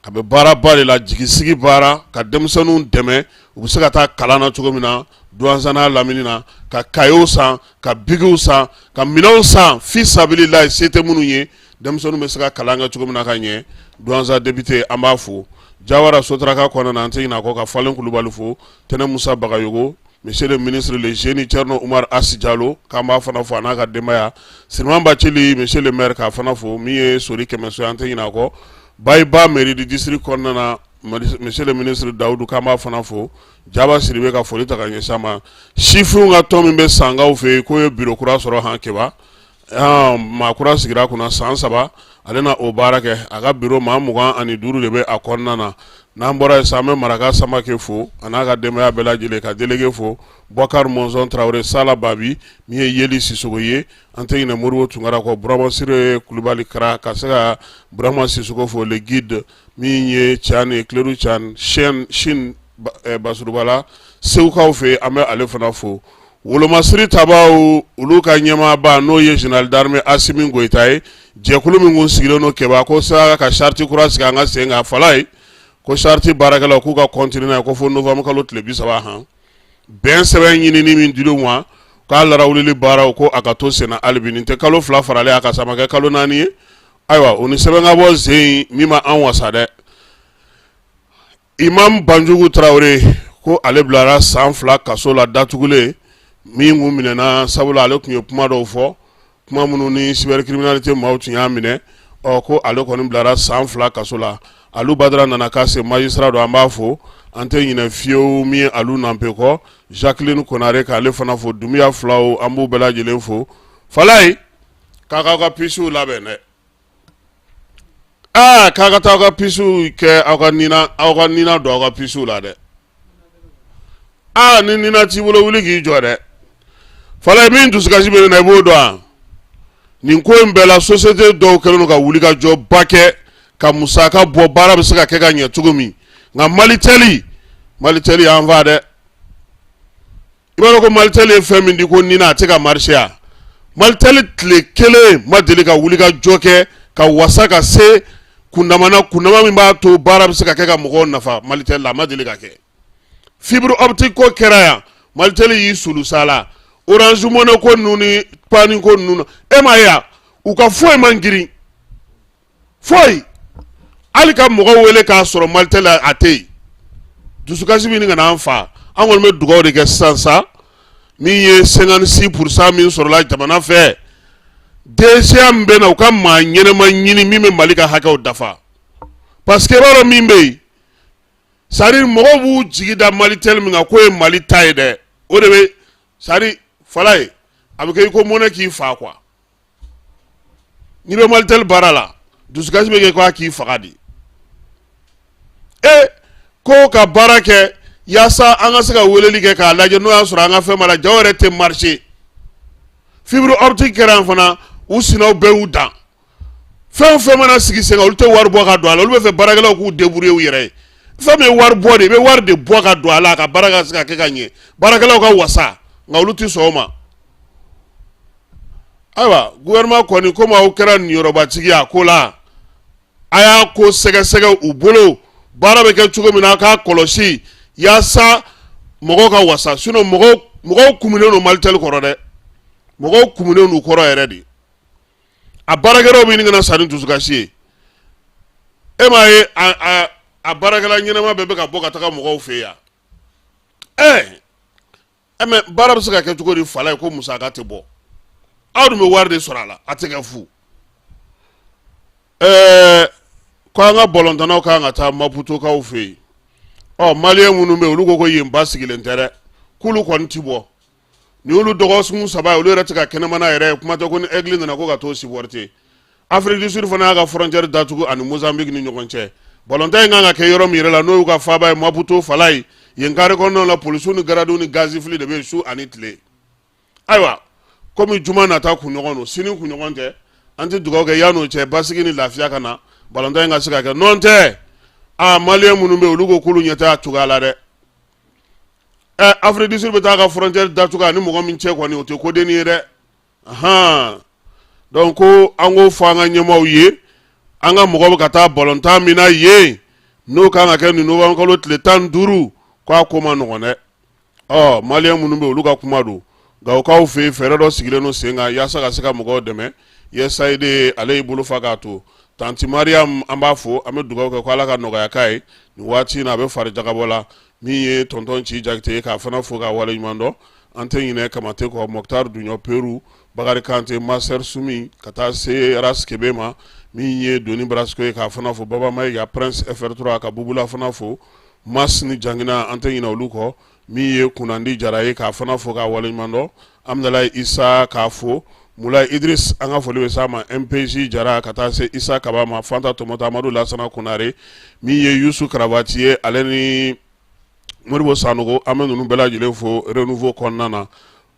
a bɛ baaraba de la, jigisigi baara, ka denmisɛnninw dɛmɛ u bɛ se ka taa kalan na cogo min na Douentza n'a lamini na, ka kayew san, ka bikiw san, ka minɛnw san fi sabililahi, se tɛ minnu ye, denmisɛnninw bɛ se ka kalan kɛ cogo min na ka ɲɛ. Douentza député, an b'a fo. Jawara Sotaraka kɔnɔna na, an tɛ ɲinɛ a kɔ, ka Falen Kulubali fo, Tɛnɛ Musa Bagayogo, monsieur le ministre le jeune Thierno Oumar As Diallo, k'an b'a fana fo, a n'a ka denbaya. Siriman Bacili, monsieur le maire, k'a fana fo. Min ye Sori Kɛmɛso ye, an tɛ ɲinɛ a kɔ. Bayiba, mairie du district kɔnɔna na, monsieur le ministre Dawudu, k'an b'a fana fo. Jaba Siribe, ka foli ta ka ɲɛsin a ma. Sifinw ka tɔn min bɛ Sankaw fɛ yen, k'o ye bureau kura sɔrɔ han. Keba, maa kura sigira a kunna san 3, ale na o baara kɛ. A ka bureau, maa 25 de bɛ a kɔnɔna na. N'an bɔra yen sa, an bɛ Maraka Samake fo, a n'a ka denbaya bɛɛ lajɛlen, ka délégué fo, Bɔkari Mɔnzɔn Tarawele, Sala Babi, min ye Yeli Sisogo ye. An tɛ ɲinɛ Moribo Tunkara kɔ, Burama Sire Kulubali Kara, ka se ka Burama Sisogo fo, le guide, min ye Cani Kileru Can Sine Basurubala Segukaw fɛ, an bɛ ale fana fo. Wolomasiri tabaw, olu ka ɲɛmaaba, n'o ye général d'armée Asimi Goyita ye, jɛkulu min kun sigilen don Keba, ko sa ka charte kura sigi an ka sen kan, fala ye ko charte baarakɛlaw k'u ka continuer n'a ye, ko fo novembre kalo tile 30 han. Bɛn sɛbɛn ɲinini min dir'u ma k'a larawulili baaraw ko a ka to senna hali bi, nin tɛ kalo 2 faralen a kan sa, a ma kɛ kalo 4 ye. Ayiwa, o ni sɛbɛn ka bɔ sen min ma an wasa dɛ. Imam Banjugu Tarawele ko ale bilara san 2 kaso la datugulen, min kun minɛna sabula ale tun ye kuma dɔw fɔ, kuma minnu ni cybercriminalité maaw tun y'a minɛ. Ɔ ko ale kɔni bilara san 2 kaso la. Alu Badara nana k'a se magistrat don, an b'a fo, an tɛ ɲinɛ fiyewu min ye Alu Nanpe kɔ. Jacqueline Konare k'ale fana fo, Dunbiya filaw an b'u bɛɛ lajɛlen fo. Falaye k'a k'aw ka pucew labɛn dɛ. Aa, k'a ka taa aw ka pucew kɛ, aw ka nina, aw ka nina don aw ka pucew la dɛ. Aa, ni nina t'i bolo, wuli k'i jɔ dɛ. Falaye, min dusukasi bɛ ne na, i b'o dɔn wa? Nin ko in bɛɛ la, société dɔw kɛlen don ka wulikajɔba kɛ ka musaka bɔ, baara bɛ se ka kɛ ka ɲɛ cogo min. Nka Malitel, Malitel y'an fa dɛ. I b'a dɔn ko Malitel ye fɛn min di ko nina, a tɛ ka marcher a. Malitel tile kelen ma deli ka wulikajɔ kɛ ka wasa ka se kundama na, kundama min b'a to baara bɛ se ka kɛ ka mɔgɔw nafa. Malitel la, a ma deli ka kɛ. Fibre optique ko kɛra yan, Malitel y'i sulusa la. Orange Money ko ninnu ni panne ko ninnu na, e m'a ye wa? U ka foyi man girin, foyi. Hali ka mɔgɔ wele k'a sɔrɔ Malitel a tɛ yen. Dusukasi bɛ ɲini ka n'an fa. An kɔni bɛ dugawu de kɛ sisan sa. Min ye 56% min sɔrɔla jamana fɛ, DCA min bɛ na, u ka maa ɲɛnama ɲini min bɛ Mali ka hakɛw dafa, parce que i b'a dɔn min bɛ yen, c'est à dire mɔgɔw b'u jigi da Malitel min kan k'o ye Mali ta ye dɛ, o de bɛ, c'est à dire Falaye, a bɛ kɛ i ko mɔnɛ k'i fa quoi. N'i bɛ Malitel baara la, dusukasi bɛ kɛ k'a k'i faga de. E ko ka baara kɛ yaasa an ka se ka weleli kɛ k'a lajɛ n'o y'a sɔrɔ an ka fɛn b'a la, jaw yɛrɛ tɛ marcher. Fibre optique kɛra yan fana, u sinaw bɛɛ y'u dan. Fɛn o fɛn mana sigi sen kan, olu tɛ wari bɔ ka don a la. Olu bɛ fɛ baarakɛlaw k'u débrouiller u yɛrɛ ye. Fɛn min ye wari bɔ de, i bɛ wari de bɔ ka don a la, a ka baara ka se ka kɛ ka ɲɛ, baarakɛlaw ka wasa. Nka olu tɛ sɔn o ma. Ayiwa, gouvernement kɔni, komi aw kɛra niyɔrɔbatigi ye a ko la, a y'a ko sɛgɛsɛgɛ u bolo, baara bɛ kɛ cogo min na, a k'a kɔlɔsi yaasa mɔgɔw ka wasa. Sinon mɔgɔw kumunen don Malitel kɔrɔ dɛ, mɔgɔw kumunen don u kɔrɔ yɛrɛ de. A baarakɛlaw bɛ ɲini ka na sa ni dusukasi ye. E m'a ye, a baarakɛla ɲɛnama bɛɛ bɛ ka bɔ ka taga mɔgɔw fɛ yan. Ɛ mais baara bɛ se ka kɛ cogo di Falaye, ko musaka tɛ bɔ? Aw dun bɛ wari de sɔrɔ a la, a tɛ kɛ fu. Ɛɛ, ko an ka bɔlɔntanaw kan ka taa Maputokaw fɛ yen. Ɔ, maliyɛn minnu bɛ yen, olu ko ko yen ba sigilen tɛ dɛ, k'olu kɔni ti bɔ. Ni y'olu dɔgɔkun 3 ye, olu yɛrɛ tɛ ka kɛnɛmana yɛrɛ ye. Kuma tɛ ko ni Aigle nana ko ka t'o supporter. Afrique du Sud fana y'a ka frontière datugu ani Mozambique ni ɲɔgɔn cɛ. Balontan in kan ka kɛ yɔrɔ min yɛrɛ la, n'o y'u ka faaba ye Maputo, Falaye, yen carré kɔnɔnaw la, polisiw ni garadiw ni gazifili de bɛ yen su ani tile. Ayiwa, komi juma nata kunɲɔgɔn don, sini kunɲɔgɔn tɛ, an tɛ dugawu kɛ yan'o cɛ basigi ni lafiya ka na, balontan in ka se ka kɛ. Nɔn tɛ, aa, maliyɛn minnu bɛ yen, olu ko k'olu ɲɛ tɛ a cogoya la dɛ. Ɛ, Afrique du Sud bɛ taa ka frontière datugu ani mɔgɔ min cɛ kɔni, o tɛ kodenni ye dɛ. Ahan, donc ko an k'o fɔ an ka ɲɛmaaw ye, an ka mɔgɔ bɛ ka taa balontan min na yen, n'o kan ka kɛ nin novembre kalo tile 15, k'a ko ma nɔgɔn dɛ. Ɔ, maliyɛn minnu bɛ, olu ka kuma don. Gawokaw fɛ yen, fɛɛrɛ dɔ sigilen don sen kan yaasa ka se ka mɔgɔw dɛmɛ. USAID, ale y'i bolo fa k'a to. Tanti Mariam, an b'a fo, an bɛ dugawu kɛ ko Ala ka nɔgɔya k'a ye nin waati in na, a bɛ fari jagabɔ la. Min ye tonton Ci Jakite ye, k'a fana fo k'a waleɲuman dɔn. An tɛ ɲinɛ Kamate kɔ, Mɔkutari Duɲɔ Peru, Bakari Kante, Master Sumi, ka taa se Ras Kebe ma. Min ye Doni Brasco ye, k'a fana fo, Baba Mayiga, Prince FR3, ka Bubula fana fo, Mas ni Jangina, an tɛ ɲinɛ olu kɔ. Min ye Kunnandi Jara ye, k'a fana fo k'a waleɲuman dɔn. Amidalayi Isa, k'a fo, Mulayi Idris, an ka foli bɛ s'a ma, MPJ Jara, ka taa se Isa Kaba ma, Fanta Tɔmɔtɔ, Amadu Lasana Konare, min ye Yusu Karavati ye, ale ni Modibo Sanogo, an bɛ ninnu bɛɛ lajɛlen fo Renouveau kɔnɔna na.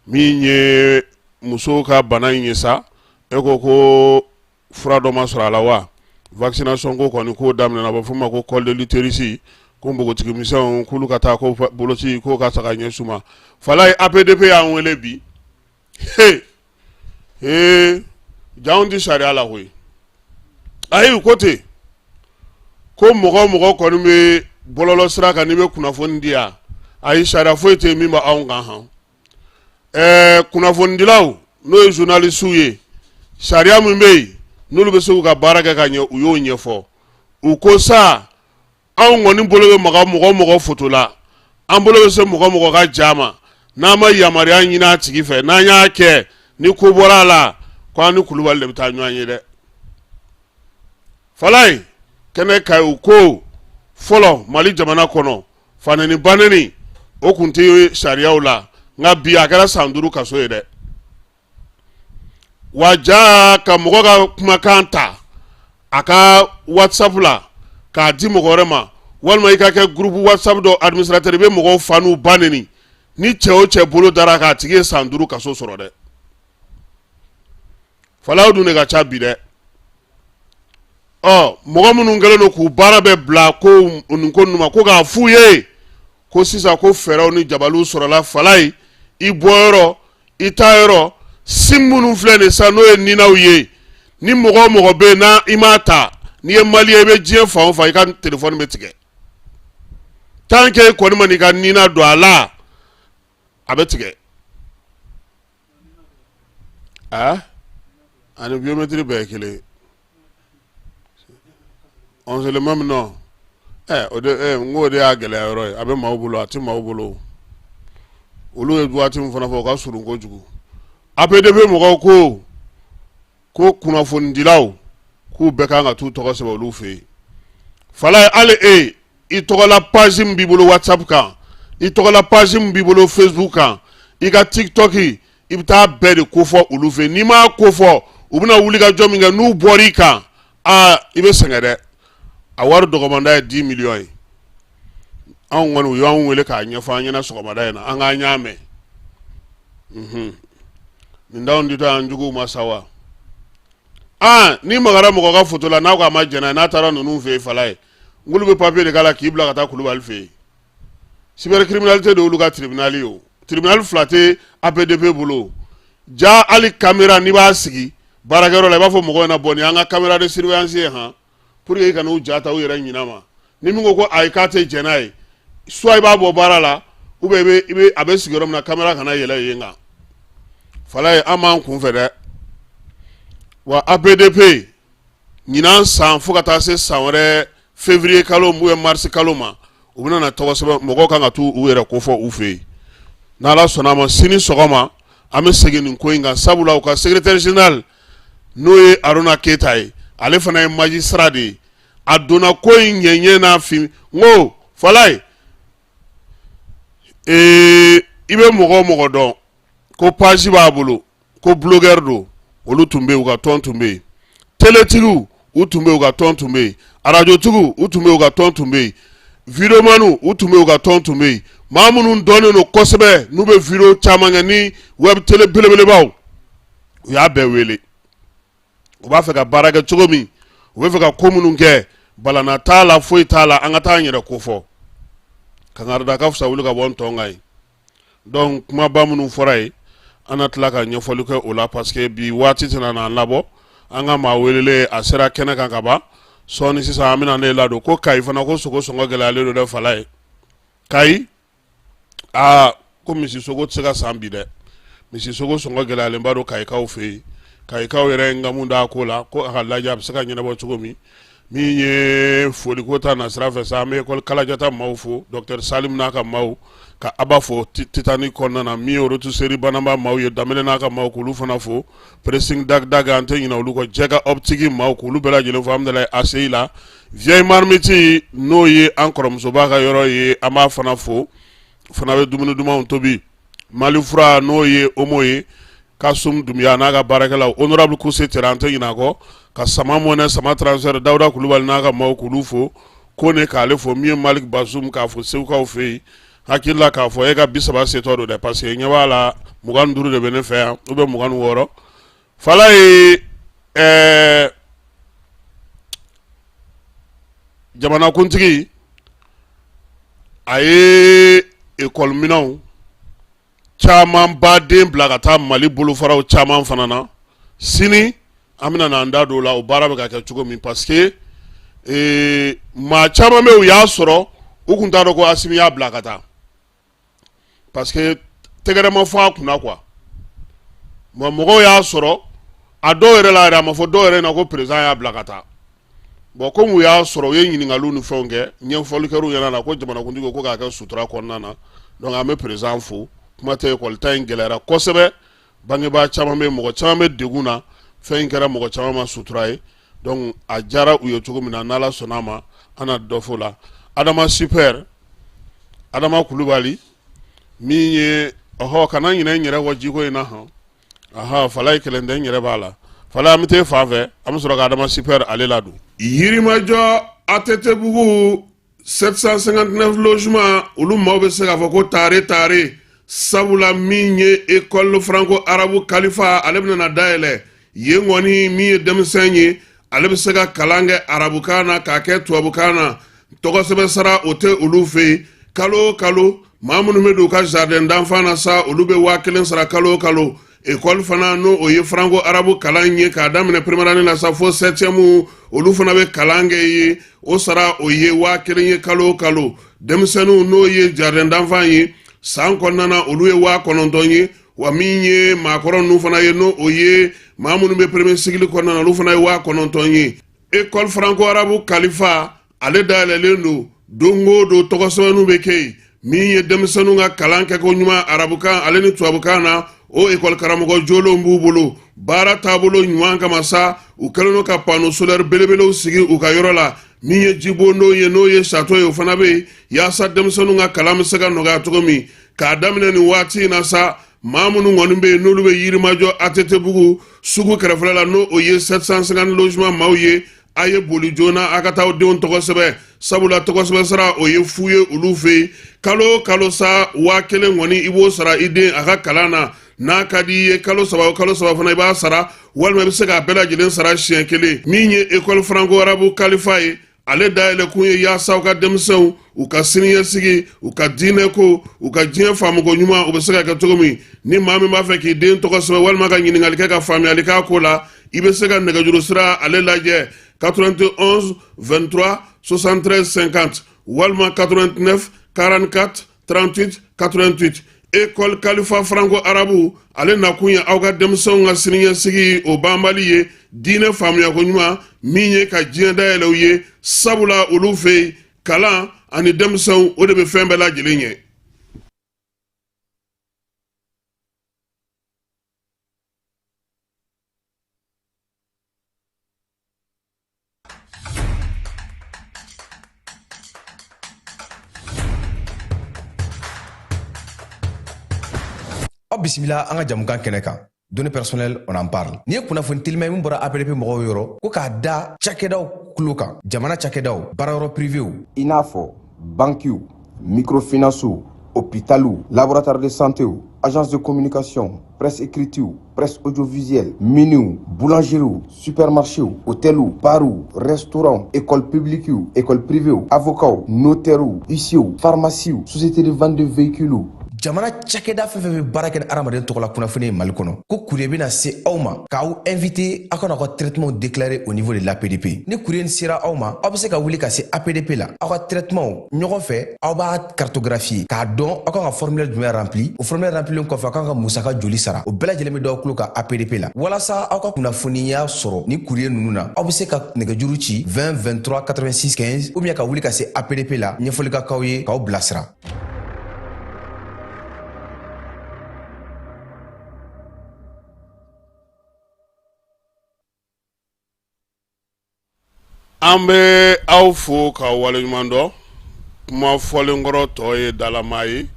Min ye musow ka bana in ye sa, e ko ko fura dɔ ma sɔrɔ a la wa? Vaccination ko kɔni k'o daminɛna, a bɛ f'o ma ko col de l'utérus, ko npogotigimisɛnw k'olu ka taa ko boloci k'o ka sa ka ɲɛsin u ma. Falaye, APDP y'an wele bi. He he, janw tɛ sariya la koyi. Ayi, ko ten ko mɔgɔ mɔgɔ kɔni bɛ bɔlɔlɔ sira kan, n'i bɛ kunnafoni di yan, Ayi, sariya foyi tɛ yen min bɛ anw kan. Han, ɛɛ, kunnafonidilaw, n'o ye journalistew ye, sariya min bɛ yen n'olu bɛ se k'u ka baara kɛ ka ɲɛ, u y'o ɲɛfɔ. U ko sa, anw kɔni bolo bɛ maga mɔgɔ o mɔgɔ foto la, an bolo bɛ se mɔgɔ o mɔgɔ ka ja ma, n'an ma yamaruya ɲini a tigi fɛ, n'an y'a kɛ ni ko bɔra a la, ko an ni Kulubali de bɛ taa ɲɔgɔn ye dɛ. Falaye kɛnɛ kan, u ko fɔlɔ Mali jamana kɔnɔ, fanɛni banɛni o tun tɛ sariyaw la, nka bi a kɛra san 5 kaso ye dɛ. Wa ja ka mɔgɔ ka kumakan ta a ka WhatsApp la k'a di mɔgɔ wɛrɛ ma, walima i ka kɛ groupe WhatsApp dɔ administrateur, i bɛ mɔgɔw fa n'u ba neni, ni cɛ o cɛ bolo dara k'a tigi ye san 5 kaso sɔrɔ dɛ. Falaw dun de ka ca bi dɛ. Ɔ, mɔgɔ minnu kɛlen don k'u baara bɛɛ bila ko nin ko ninnu ma, ko k'a f'u ye ko sisan ko fɛɛrɛw ni jabaliw sɔrɔla. Falaye, i bɔyɔrɔ, i taayɔrɔ, sim minnu filɛ nin sisan, n'o ye ninaw ye, ni mɔgɔ o mɔgɔ bɛ yen n'a i m'a ta, n'i ye malien, i bɛ diɲɛ fan o fan, i ka telefɔni bɛ tigɛ tant que i kɔni ma n'i ka nina don a la, a bɛ tigɛ. Aa, ani biométrie bɛɛ ye kelen ye. On c'est le même nom. Ɛ, o de ɛ, n ko o de y'a gɛlɛya yɔrɔ ye. A bɛ maaw bolo, a tɛ maaw bolo. Olu ye waati min fana fɔ, o ka surun kojugu. APDP mɔgɔw ko kunnafonidilaw k'u bɛɛ kan ka t'u tɔgɔ sɛbɛn olu fɛ yen. Falaye, hali e i tɔgɔla page min b'i bolo WhatsApp kan, i tɔgɔla page min b'i bolo Facebook kan, i ka TikTok, i bɛ taa bɛɛ de kofɔ olu fɛ. N'i m'a kofɔ, u bɛna wuli ka jɔ min kɛ, n'u bɔr'i kan, aa, i bɛ sɛgɛn dɛ. A wari dɔgɔmanda ye 10 millions ye. Anw kɔni, u y'anw wele k'a ɲɛfɔ an ɲɛna sɔgɔmada in na, an k'an y'a mɛn. Nin t'anw ditɔ an juguw ma sa wa? Aa, n'i magara mɔgɔ ka foto la, n'a ko a ma jɛn n'a ye, n'a taara ninnu fɛ yen, Falaye, nk'olu bɛ papier de k'a la k'i bila ka taa Kulubali fɛ yen. Cybercriminalité de y'olu ka tribunal ye. O tribunal fila tɛ APDP bolo. Ja, hali caméra, n'i b'a sigi baarakɛyɔrɔ la, i b'a fɔ mɔgɔw ɲɛna, bon, nin y'an ka caméra de surveillance ye, han, pour que i kana u ja ta u yɛrɛ ɲinɛ ma. Ni min ko ko ayi, k'a tɛ jɛn n'a ye, soit i b'a bɔ baara la, ou bien i bɛ a bɛ sigi yɔrɔ min na, caméra kana yɛlɛ yen kan. Falaye, an b'an kun fɛ dɛ. Wa APDP, ɲinan san fo ka taa se san wɛrɛ février kalo ou bien mars kalo ma, u bɛna na tɔgɔ sɛbɛn, mɔgɔw kan ka t'u yɛrɛ kofɔ u fɛ yen. N'Ala sɔnna a ma, sini sɔgɔma an bɛ segin nin ko in kan, sabula u ka secrétaire général, n'o ye Aruna Keyita ye, ale fana ye magistrat de ye. A donna ko in ɲɛɲɛ n'a fin. N ko Falaye, ee, i bɛ mɔgɔ o mɔgɔ dɔn ko page b'a bolo, ko blogueur don, olu tun bɛ yen, u ka tɔn tun bɛ yen. Teletigiw, u tun bɛ yen, u ka tɔn tun bɛ yen. Arajotigiw, u tun bɛ yen, u ka tɔn tun bɛ yen. Videomaniw, u tun bɛ yen, u ka tɔn tun bɛ yen. Maa minnu dɔnnen don kosɛbɛ, n'u bɛ video caman kɛ ni web télé belebelebaw, u y'a bɛɛ wele. U b'a fɛ ka baara kɛ cogo min, u bɛ fɛ ka ko minnu kɛ, balana t'a la, foyi t'a la, an ka taa an yɛrɛ kofɔ. Kankarida ka fisa wuli ka bɔ n tɔn kan ye. Donc kumaba minnu fɔra yen, an na tila ka ɲɛfɔli kɛ o la, parce que bi waati tɛna n'an labɔ. An ka maa welelen, a sera kɛnɛ kan ka ban sɔɔni sisan, an bɛna ne ladon. Ko Kayi fana, ko sogo sɔngɔ gɛlɛyalen don dɛ. Falaye, Kayi, aa, ko misi sogo tɛ se ka san bi dɛ. Misi sogo sɔngɔ gɛlɛyalenba don Kayikaw fɛ yen. Kayikaw yɛrɛ ye nkamu da ko la, ko a ka lajɛ a bɛ se ka ɲɛnabɔ cogo min. Min ye foliko ta nasira fɛ sa, an bɛ école Kalajata maaw fo, docteur Salim n'a ka maaw, ka Aba fo Titanic kɔnɔna na. Min ye rotisserie Banamba maaw ye, Danbele n'a ka maaw, k'olu fana fo. Pressing Dag Dag, an tɛ ɲinɛ olu kɔ. Jɛka optique maaw, k'olu bɛɛ lajɛlen fo. An bɛ ACI la, Vieille Marmite, n'o ye an kɔrɔmusoba ka yɔrɔ ye, an b'a fana fo, fana bɛ dumuni dumanw tobi. Mali fura, n'o ye Omo ye, Kasum Dunbiya n'a ka baarakɛlaw, honorable Kuse Tere, an tɛ ɲinɛ a kɔ. Ka Sama Mɔnɛ, Sama Transfert, Dawuda Kulubali n'a ka maaw, k'olu fo. Kone, k'ale fo. Min ye Malik Basum, k'a fo Segukaw fɛ yen. Hakili la k'a fɔ e ka 30 setɔ don dɛ, parce que ɲɛ b'a la, 25 de bɛ ne fɛ yan, ou bien 26. Falaye, ɛɛ, jamanakuntigi, a ye ekɔli minɛnw caman baden bila ka taa Mali bolofaraw caman fana na. Sini an bɛna n'an da don o la, o baara bɛ ka kɛ cogo min, parce que maa caman bɛ, u y'a sɔrɔ, u tun t'a dɔn ko Asimi y'a bila ka taa. parce que tɛgɛrɛ ma fɔ a kunna quoi. Bon, mɔgɔw y'a sɔrɔ a dɔw yɛrɛ la yɛrɛ, a ma fɔ dɔw yɛrɛ na ko président y'a bila ka taa. Bon, komi u y'a sɔrɔ, u ye ɲininkaliw ni fɛnw kɛ, ɲɛfɔli kɛr'u ɲɛna la ko jamanakuntigi ko k'a kɛ sutura kɔnɔna na. Donc an bɛ président fo. Kuma tɛ, ekɔli ta in gɛlɛyara kosɛbɛ, bangebaa caman bɛ, mɔgɔ caman bɛ degun na. Fɛn in kɛra mɔgɔ caman ma sutura ye. Donc a diyara u ye cogo min na, n'Ala sɔnna a ma, an na dɔ fɔ la. Adama Super, Adama Kulubali min ye, ɔhɔ, kana ɲinɛ n yɛrɛ kɔ jiko in na hɔn. Aha, Falaye kelen tɛ, n yɛrɛ b'a la. Falaye, an bɛ t'e fan fɛ, an bɛ sɔrɔ ka Adama Super ale ladon. Yirimajɔ ATT-bugu 759 logement, olu maaw bɛ se k'a fɔ ko tare tare, sabula min ye école franco arabe Kalifa, ale bɛna na dayɛlɛ yen kɔni. Min ye denmisɛn ye, ale bɛ se ka kalan kɛ arabukan na k'a kɛ tubabukan na. Tɔgɔsɛbɛn sara o tɛ olu fɛ yen. Kalo o kalo, maa minnu bɛ don u ka jardin d'enfant na sa, olu bɛ 1000 sara kalo o kalo. École fana, n'o o ye franco arabe kalan ye, k'a daminɛ première année la sa fo septième, olu fana bɛ kalan kɛ yen. O sara o ye 1000 ye kalo o kalo. Denmisɛnninw, n'o ye jardin d'enfant ye, san kɔnɔna na, olu ye 9000 ye. Wa min ye maakɔrɔ ninnu fana ye, n'o o ye maa minnu bɛ premier cycle kɔnɔna na, olu fana ye 9000 ye. École franco arabe Kalifa, ale dayɛlɛlen don don o don, tɔgɔsɛbɛnninw bɛ kɛ yen. Min ye denmisɛnninw ka kalan kɛko ɲuman arabukan ale ni tubabukan na, o ekɔli karamɔgɔ jolenw b'u bolo. Baara taabolo ɲuman kama sa, u kɛlen don ka panneau solaire belebelew sigi u ka yɔrɔ la. Min ye jibondon ye, n'o ye château ye, o fana bɛ yen yaasa denmisɛnninw ka kalan bɛ se ka nɔgɔya cogo min. K'a daminɛ nin waati in na sa, maa minnu kɔni bɛ yen, n'olu bɛ Yirimajɔ ATT-bugu sugu kɛrɛfɛla la, n'o o ye 750 logement maaw ye, a ye boli joona a ka taa aw denw tɔgɔ sɛbɛn, sabula tɔgɔ sɛbɛn sara o ye fu ye olu fɛ yen. Kalo o kalo sa, 1000 kɔni, i b'o sara i den a ka kalan na. N'a ka di i ye, kalo 3 o kalo 3 fana i b'a sara, walima i bɛ se k'a bɛɛ lajɛlen sara siɲɛ kelen. Min ye école franco arabe Kalifa ye, ale dayɛlɛkun ye yaasa u ka denmisɛnw, u ka siniɲɛsigi, u ka diinɛko, u ka diɲɛ faamuko ɲuman, u bɛ se ka kɛ cogo min. Ni maa min b'a fɛ k'i den tɔgɔ sɛbɛn walima ka ɲininkali kɛ ka faamuyali k'a ko la, i bɛ se ka nɛgɛjuru sira ale lajɛ: 91 23 73 50 walima 89 44 38 88. École Kalifa franco arabe, ale nakun ye aw ka denmisɛnw ka siniɲɛsigi o banbali ye, diinɛ faamuyako ɲuman min ye ka diɲɛ dayɛlɛ u ye, sabula olu fɛ yen, kalan ani denmisɛnw, o de bɛ fɛn bɛɛ lajɛlen ɲɛ. Aw bisimila an ka jamukan kɛnɛ kan, données personnelles, on en parle. Nin ye kunnafoni telima ye min bɔra APDP mɔgɔw yɔrɔ, ko k'a da cakɛdaw tulo kan, jamana cakɛdaw, baarayɔrɔ privéw, i n'a fɔ bankiw, microfinancew, hôpitaliw, laboratoire de santéw, agence de communication, presse écritew, presse audiovisuelle, miniw, boulangeriew, supermarchéw, hôteliw, barw, restaurants, école publiquew, école privéw, avocats, notairew, huissierw, pharmaciew, société de vente de véhicules. Jamana cakɛda fɛn fɛn bɛ baara kɛ ni hadamaden tɔgɔla kunnafoni ye Mali kɔnɔ, ko courrier bɛna se aw ma k'aw invité aw ka n'aw ka traitement déclarer au niveau de l'APDP. Ni courrier sera aw ma, aw bɛ se ka wuli ka se APDP la, aw ka traitement ɲɔgɔn fɛ, aw b'a cartographier k'a dɔn aw kan ka formulaire jumɛn rempli. O formulaire remplilen kɔfɛ, aw kan ka musaka joli sara, o bɛɛ lajɛlen bɛ d'aw tulo kan APDP la. Walasa aw ka kunnafoniya sɔrɔ ni courrier ninnu na, aw bɛ se ka nɛgɛjuru ci 20 23 86 15 ou bien ka wuli ka se APDP la, ɲɛfɔli ka k'aw ye k'aw bilasira. An bɛ aw fo ka waleɲuman dɔn. Kuma fɔlenkɔrɔ tɔ ye dalama ye.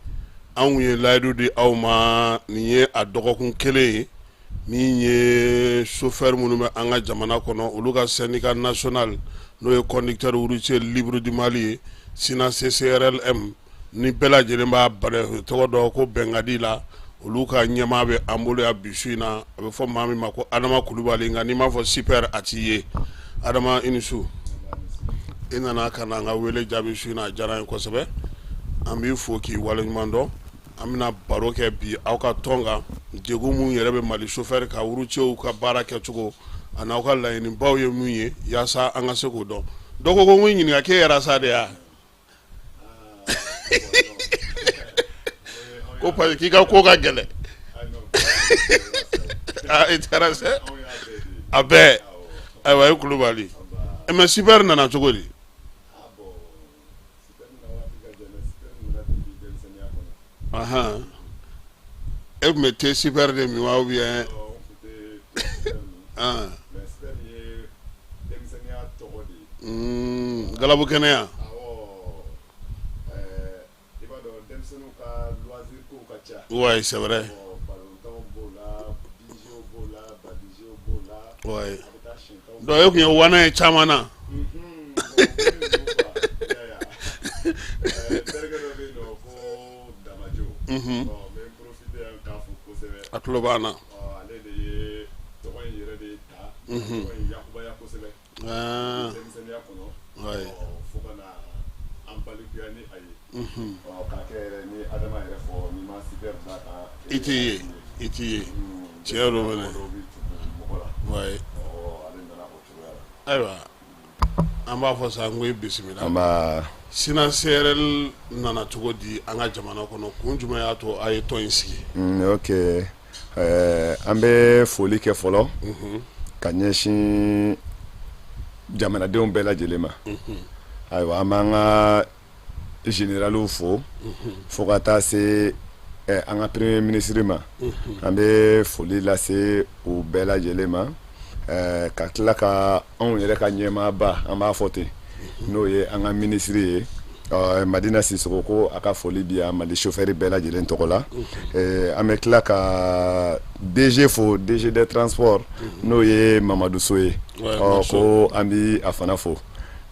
Anw ye layidu di aw ma, nin ye a dɔgɔkun kelen ye. Min ye chauffeur minnu bɛ an ka jamana kɔnɔ, olu ka syndicat national, n'o ye conducteur routier libre du Mali ye, SYNA CCRLM, ni bɛɛ lajɛlen b'a tɔgɔ dɔn ko Bɛnkadi la, olu ka ɲɛmaa bɛ an bolo yan bi su in na. A bɛ fɔ maa min ma ko Adama Kulubali, nka n'i m'a fɔ Super, a t'i ye. Adama, i ni su. I nana ka na an ka wele jaabi su in na, a diyara an ye kosɛbɛ. An b'i fo k'i waleɲuman dɔn. An bɛna baro kɛ bi aw ka tɔn kan, degun mun yɛrɛ bɛ Mali chauffeur ka routierw ka baara kɛcogo, ani aw ka laɲinibaw ye mun ye, yaasa an ka se k'o dɔn. Dɔ ko ko n k'i ɲininka k'e yɛrɛ sa de ya. Ko parce que k'i ka ko ka gɛlɛn. Aa i taara se a bɛɛ. Ayiwa i Kulubali. Mais super nana cogo di? Ahan. E tun bɛ thé super de min wa ou bien? Ah. Galabu kɛnɛya. Ouais, c'est vrai. Ouais. Donc e tun ye wana ye caman na. A tulo b'an na. Ah. Ouais. I t'i ye, i t'i ye. Tiɲɛ don fɛnɛ. Ouais. Ayiwa an b'a fɔ sa n ko i bisimila. Nba. SINA CRL nana cogo di an ka jamana kɔnɔ kun jumɛn y'a to a ye tɔn in sigi? Ok an bɛ foli kɛ fɔlɔ ka ɲɛsin jamanadenw bɛɛ lajɛlen ma. Ayiwa an b'an ka généraliw fo fo ka taa se an ka premier ministre ma. An bɛ foli lase u bɛɛ lajɛlen ma ka tila ka anw yɛrɛ ka ɲɛmaaba an b'a fɔ ten n'o ye an ka minisiri ye Madina Sisoko ko a ka foli bi yan Mali chauffeur bɛɛ lajɛlen tɔgɔ la. An bɛ tila ka DG fo, DG des transports n'o ye Mamadu So ye, ko an bɛ a fana fo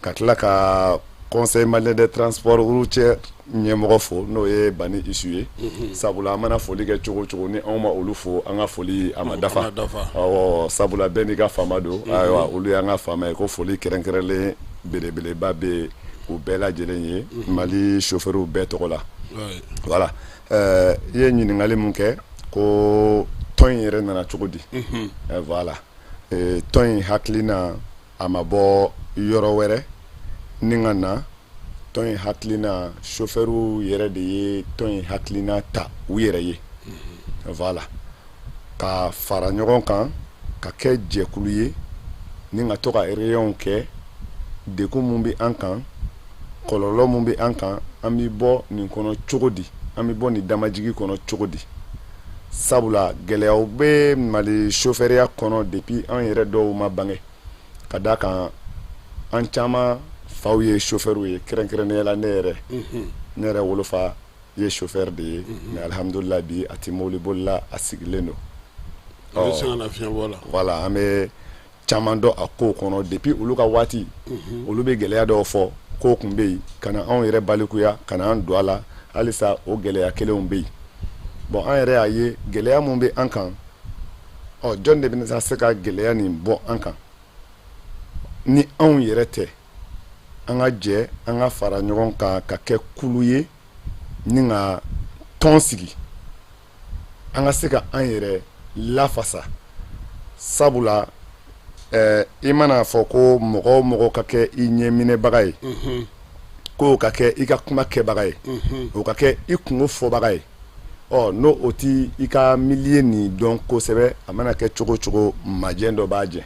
ka tila ka Conseil malien des transports routiers ɲɛmɔgɔ fo n'o ye Bani Isu ye. Sabula an mana foli kɛ cogo o cogo ni anw ma olu fo, an ka foli a ma dafa. Awɔ, sabula bɛɛ n'i ka faama don. Ayiwa olu y'an ka faama ye, ko foli kɛrɛnkɛrɛnlen belebeleba bɛ u bɛɛ lajɛlen ye Mali chauffeurs bɛɛ tɔgɔ la. Voilà, i ye ɲininkali mun kɛ ko tɔn in yɛrɛ nana cogo di? Voilà, tɔn in hakilina a ma bɔ yɔrɔ wɛrɛ ni ka na. Tɔn in hakilina, chauffeurw yɛrɛ de ye tɔn in hakilina ta u yɛrɛ ye. Voilà, ka fara ɲɔgɔn kan ka kɛ jɛkulu ye ni ka to ka réunion kɛ. Degun mun bɛ an kan, kɔlɔlɔ mun bɛ an kan, an bɛ bɔ nin kɔnɔ cogo di, an bɛ bɔ nin damajigi kɔnɔ cogo di? Sabula gɛlɛyaw bɛ Mali chauffeurya kɔnɔ depuis an yɛrɛ dɔw ma bange, ka d'a kan an caman faw ye chauffeurw ye, kɛrɛnkɛrɛnnenya la ne yɛrɛ. Ne yɛrɛ wolofa ye chauffeur de ye, mais alihamudulila bi a tɛ mobili boli la, a sigilen don. Voilà, an bɛ caman dɔn a kow kɔnɔ depuis olu ka waati. Olu bɛ gɛlɛya dɔw fɔ kow tun bɛ yen ka na anw yɛrɛ balikuya ka na an don a la, halisa o gɛlɛya kelenw bɛ yen. Bon, an yɛrɛ y'a ye gɛlɛya mun bɛ an kan, ɔ jɔn de bɛna se ka gɛlɛya nin bɔ an kan ni anw yɛrɛ tɛ? An ka jɛ, an ka fara ɲɔgɔn kan ka kɛ kulu ye ni ka tɔn sigi, an ka se ka an yɛrɛ lafasa. Sabula i mana fɔ ko mɔgɔ o mɔgɔ ka kɛ i ɲɛminɛbaga ye, k'o ka kɛ i ka kuma kɛbaga ye, o ka kɛ i kunko fɔbaga ye, ɔ n'o o ti i ka milieu nin dɔn kosɛbɛ, a mana kɛ cogo o cogo, majɛ dɔ b'a jɛ.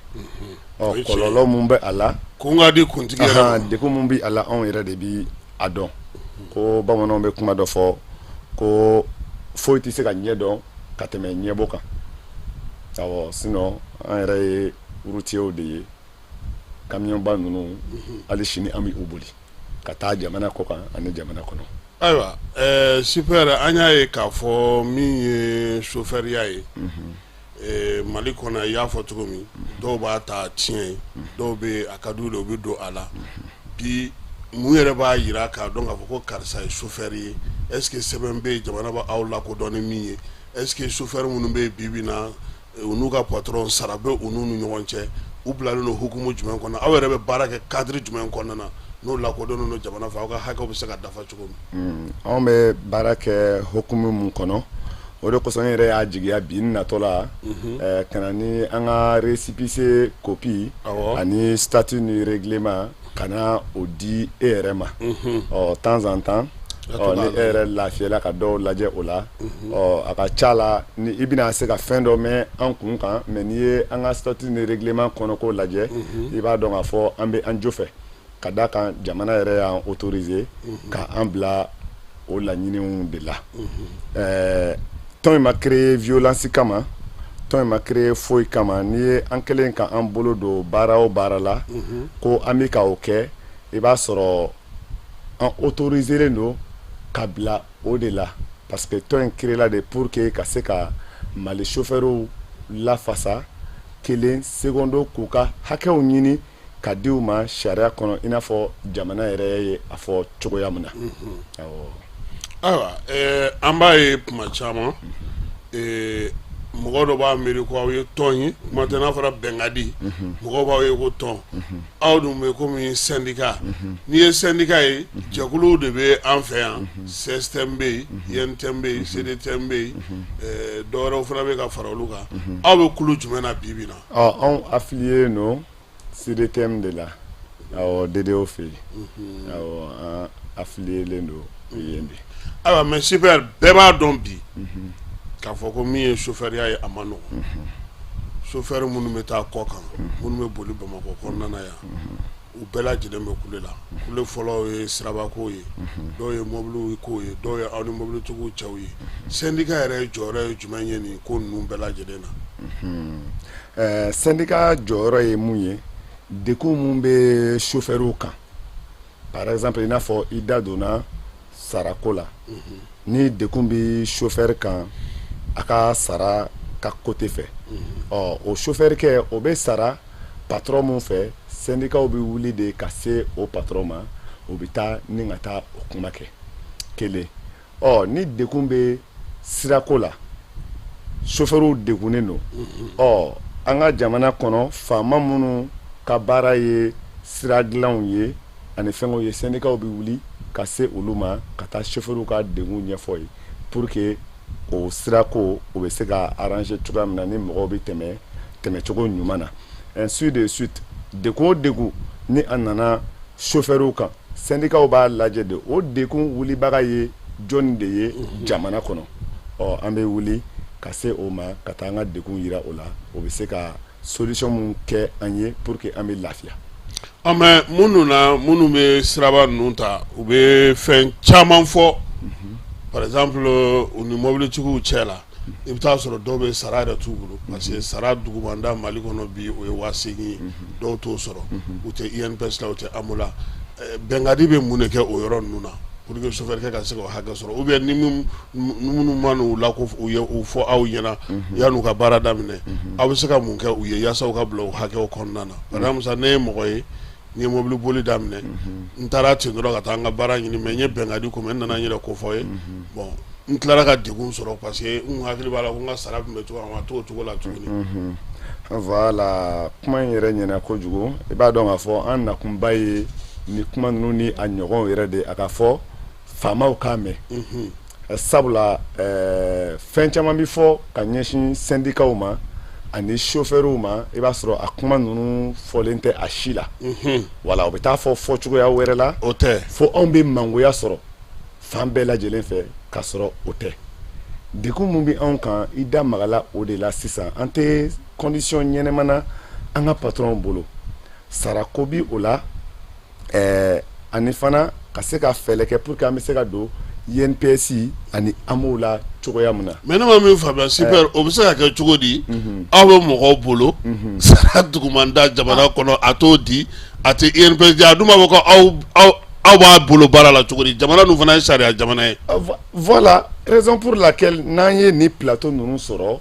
Ɔ kɔlɔlɔ mun bɛ a la, kun ka di kuntigi yɛrɛ ma, degun mun bɛ a la, anw yɛrɛ de bɛ a dɔn. Ko bamananw bɛ kuma dɔ fɔ ko foyi tɛ se ka ɲɛ dɔn ka tɛmɛ ɲɛbɔ kan. Awɔ, sinon an yɛrɛ ye routiers de ye, kamiyɔnba ninnu hali sini an bɛ u boli ka taa jamana kɔ kan ani jamana kɔnɔ. Ayiwa super, an y'a ye k'a fɔ min ye sofɛriya ye Mali kɔnɔ, i y'a fɔ cogo min, dɔw b'a ta tiɲɛ ye, dɔw bɛ a ka d'u ye u bɛ don a la. Bi mun yɛrɛ b'a jira k'a dɔn k'a fɔ ko karisa ye sofɛri ye? Est-ce que sɛbɛn bɛ yen jamana bɛ aw lakodɔn ni min ye? Est-ce que sofɛri minnu bɛ yen bi bi in na, u n'u ka patron sara bɛ u n'u ni ɲɔgɔn cɛ? U bilalen don hukumu jumɛn kɔnɔ? Aw yɛrɛ bɛ baara kɛ cadre jumɛn kɔnɔna na n'o lakodɔnnen don jamana fɛ, aw ka hakɛw bɛ se ka dafa cogo min? Anw bɛ baara kɛ hukumu mun kɔnɔ, o de kosɔn n yɛrɛ y'a jigiya bi n natɔ la ka na ni an ka récépissé copie ani statut ni règlement ka na o di e yɛrɛ ma. Ɔ temps en temps Ɔ ni e yɛrɛ lafiyala ka dɔw lajɛ o la, ɔ a ka ca la ni i bɛna se ka fɛn dɔ mɛn an kun kan, mais n'i ye an ka statut ni règlement kɔnɔko lajɛ, i b'a dɔn k'a fɔ an bɛ an jo fɛ, ka d'a kan jamana yɛrɛ y'an autoriser ka an bila o laɲiniw de la. Ɛɛ tɔn in ma créer violence kama, tɔn in ma créer foyi kama. N'i ye an kɛlen ka an bolo don baara o baara la ko an bɛ ka o kɛ, i b'a sɔrɔ an autoriselen don ka bila o de la, parce que tɔn in créela de pour que ka se ka Mali chauffeurs lafasa kelen, secondo k'u ka hakɛw ɲini ka di u ma sariya kɔnɔ, i n'a fɔ jamana yɛrɛ ye a fɔ cogoya min na. Ayiwa, an b'a ye tuma caman, mɔgɔ dɔ b'a miiri ko aw ye tɔn ye, kuma tɛ n'a fɔra Bɛnkadi, mɔgɔw b'aw ye ko tɔn. Aw dun bɛ komi syndicat. N'i ye syndicat ye, jɛkuluw de bɛ an fɛ yan. CSTM bɛ yen, UNTM bɛ yen, CDTM bɛ yen, dɔwɛrɛw fana bɛ ka fara olu kan. Aw bɛ kulu jumɛn na bi bi in na? Anw affilié don CDTM de la, awɔ, DDO fɛ yen. Awɔ, an affiliélen don yen de. Ayiwa, mais super, bɛɛ b'a dɔn bi k'a fɔ ko min ye chauffeurya ye, a ma nɔgɔn. Chauffeur minnu bɛ taa kɔ kan, minnu bɛ boli Bamakɔ kɔnɔna na yan, u bɛɛ lajɛlen bɛ kule la. Kule fɔlɔ ye sirabako ye, dɔw ye mɔbiliw ko ye, dɔw ye aw ni mɔbilitigiw cɛw ye. Syndicat yɛrɛ jɔyɔrɔ ye jumɛn ye nin ko ninnu bɛɛ lajɛlen na? Syndicat jɔyɔrɔ ye mun ye? Degun mun bɛ chauffeurw kan, par exemple i n'a fɔ i da donna sarako la, ni degun bɛ chauffeur kan a ka sara ka côté fɛ, ɔ o chauffeur kɛ o bɛ sara patron mun fɛ, syndicatw bɛ wuli de ka se o patron ma, o bɛ taa ni ka taa o kuma kɛ kelen. Ɔ ni degun bɛ sirako la, chauffeurw degunnen don. Ɔ an ka jamana kɔnɔ, faama minnu ka baara ye sira dilanw ye ani fɛnw ye, syndicatw bɛ wuli ka se olu ma ka taa chauffeurw ka degun ɲɛfɔ ye pour que o sirako o bɛ se ka arranger cogoya min na, ni mɔgɔw bɛ tɛmɛ tɛmɛcogo ɲuman na, ainsi de suite. Degun o degun ni a nana chauffeurw kan, syndicatw b'a lajɛ de o degun wulibaga ye jɔnni de ye jamana kɔnɔ. Ɔ an bɛ wuli ka se o ma ka taa an ka degun yira o la, o bɛ se ka solution mun kɛ an ye pour que an bɛ lafiya. Mais minnu na, minnu bɛ siraba ninnu ta, u bɛ fɛn caman fɔ. Par exemple, u ni mobilitigiw cɛ la, i bɛ taa sɔrɔ dɔw bɛ sara yɛrɛ t'u bolo, parce que sara dugumanda Mali kɔnɔ bi, o ye 8000 ye. Dɔw t'o sɔrɔ, u tɛ INPS la, u tɛ AMO la. Bɛnkadi bɛ mun de kɛ o yɔrɔ ninnu na pour que chauffeur kɛ ka se k'o hakɛ sɔrɔ? Ou bien ni minnu ma n'u la ko u ye u fɔ aw ɲɛna yan'u ka baara daminɛ, aw bɛ se ka mun kɛ u ye yaasa u ka bila o hakɛw kɔnɔna na? Par exemple, sisan ne ye mɔgɔ ye, n ye mobili boli daminɛ, n taara ten dɔrɔn ka taa n ka baara ɲini, mais n ye Bɛnkadi ko, mais n nana n yɛrɛ ko fɔ ye. Bon, n tilara ka degun sɔrɔ parce que n hakili b'a la ko n ka sara tun bɛ cogo min, a ma t'o cogo la tuguni. Voilà, kuma in yɛrɛ ɲɛna kojugu. I b'a dɔn k'a fɔ an nakunba ye ni kuma ninnu ni a ɲɔgɔnw yɛrɛ de, a ka fɔ faamaw k'a mɛn, sabula fɛn caman bɛ fɔ ka ɲɛsin syndicatw ma ani chauffeurw ma, i b'a sɔrɔ a kuma ninnu fɔlen tɛ a si la. Wala u bɛ taa fɔ fɔcogoya wɛrɛ la, o tɛ fo anw bɛ mangoya sɔrɔ fan bɛɛ lajɛlen fɛ k'a sɔrɔ o tɛ. Degun min bɛ anw kan, i da magala o de la sisan. An tɛ condition ɲɛnama na an ka patronw bolo. Sarako bi o la, ani fana ka se ka fɛɛrɛ kɛ pour que an bɛ se ka don INPS ani AMO la cogoya min na. Mais ne ma min faamuya, super, o bɛ se ka kɛ cogo di? Aw bɛ mɔgɔw bolo, sara dugumanda jamana kɔnɔ, a t'o di, a tɛ INPS di, a dun b'a fɔ ko aw b'a bolo baara la cogo di? Jamana dun fana ye sariya jamana ye. Voilà raison pour laquelle n'an ye nin plateau ninnu sɔrɔ,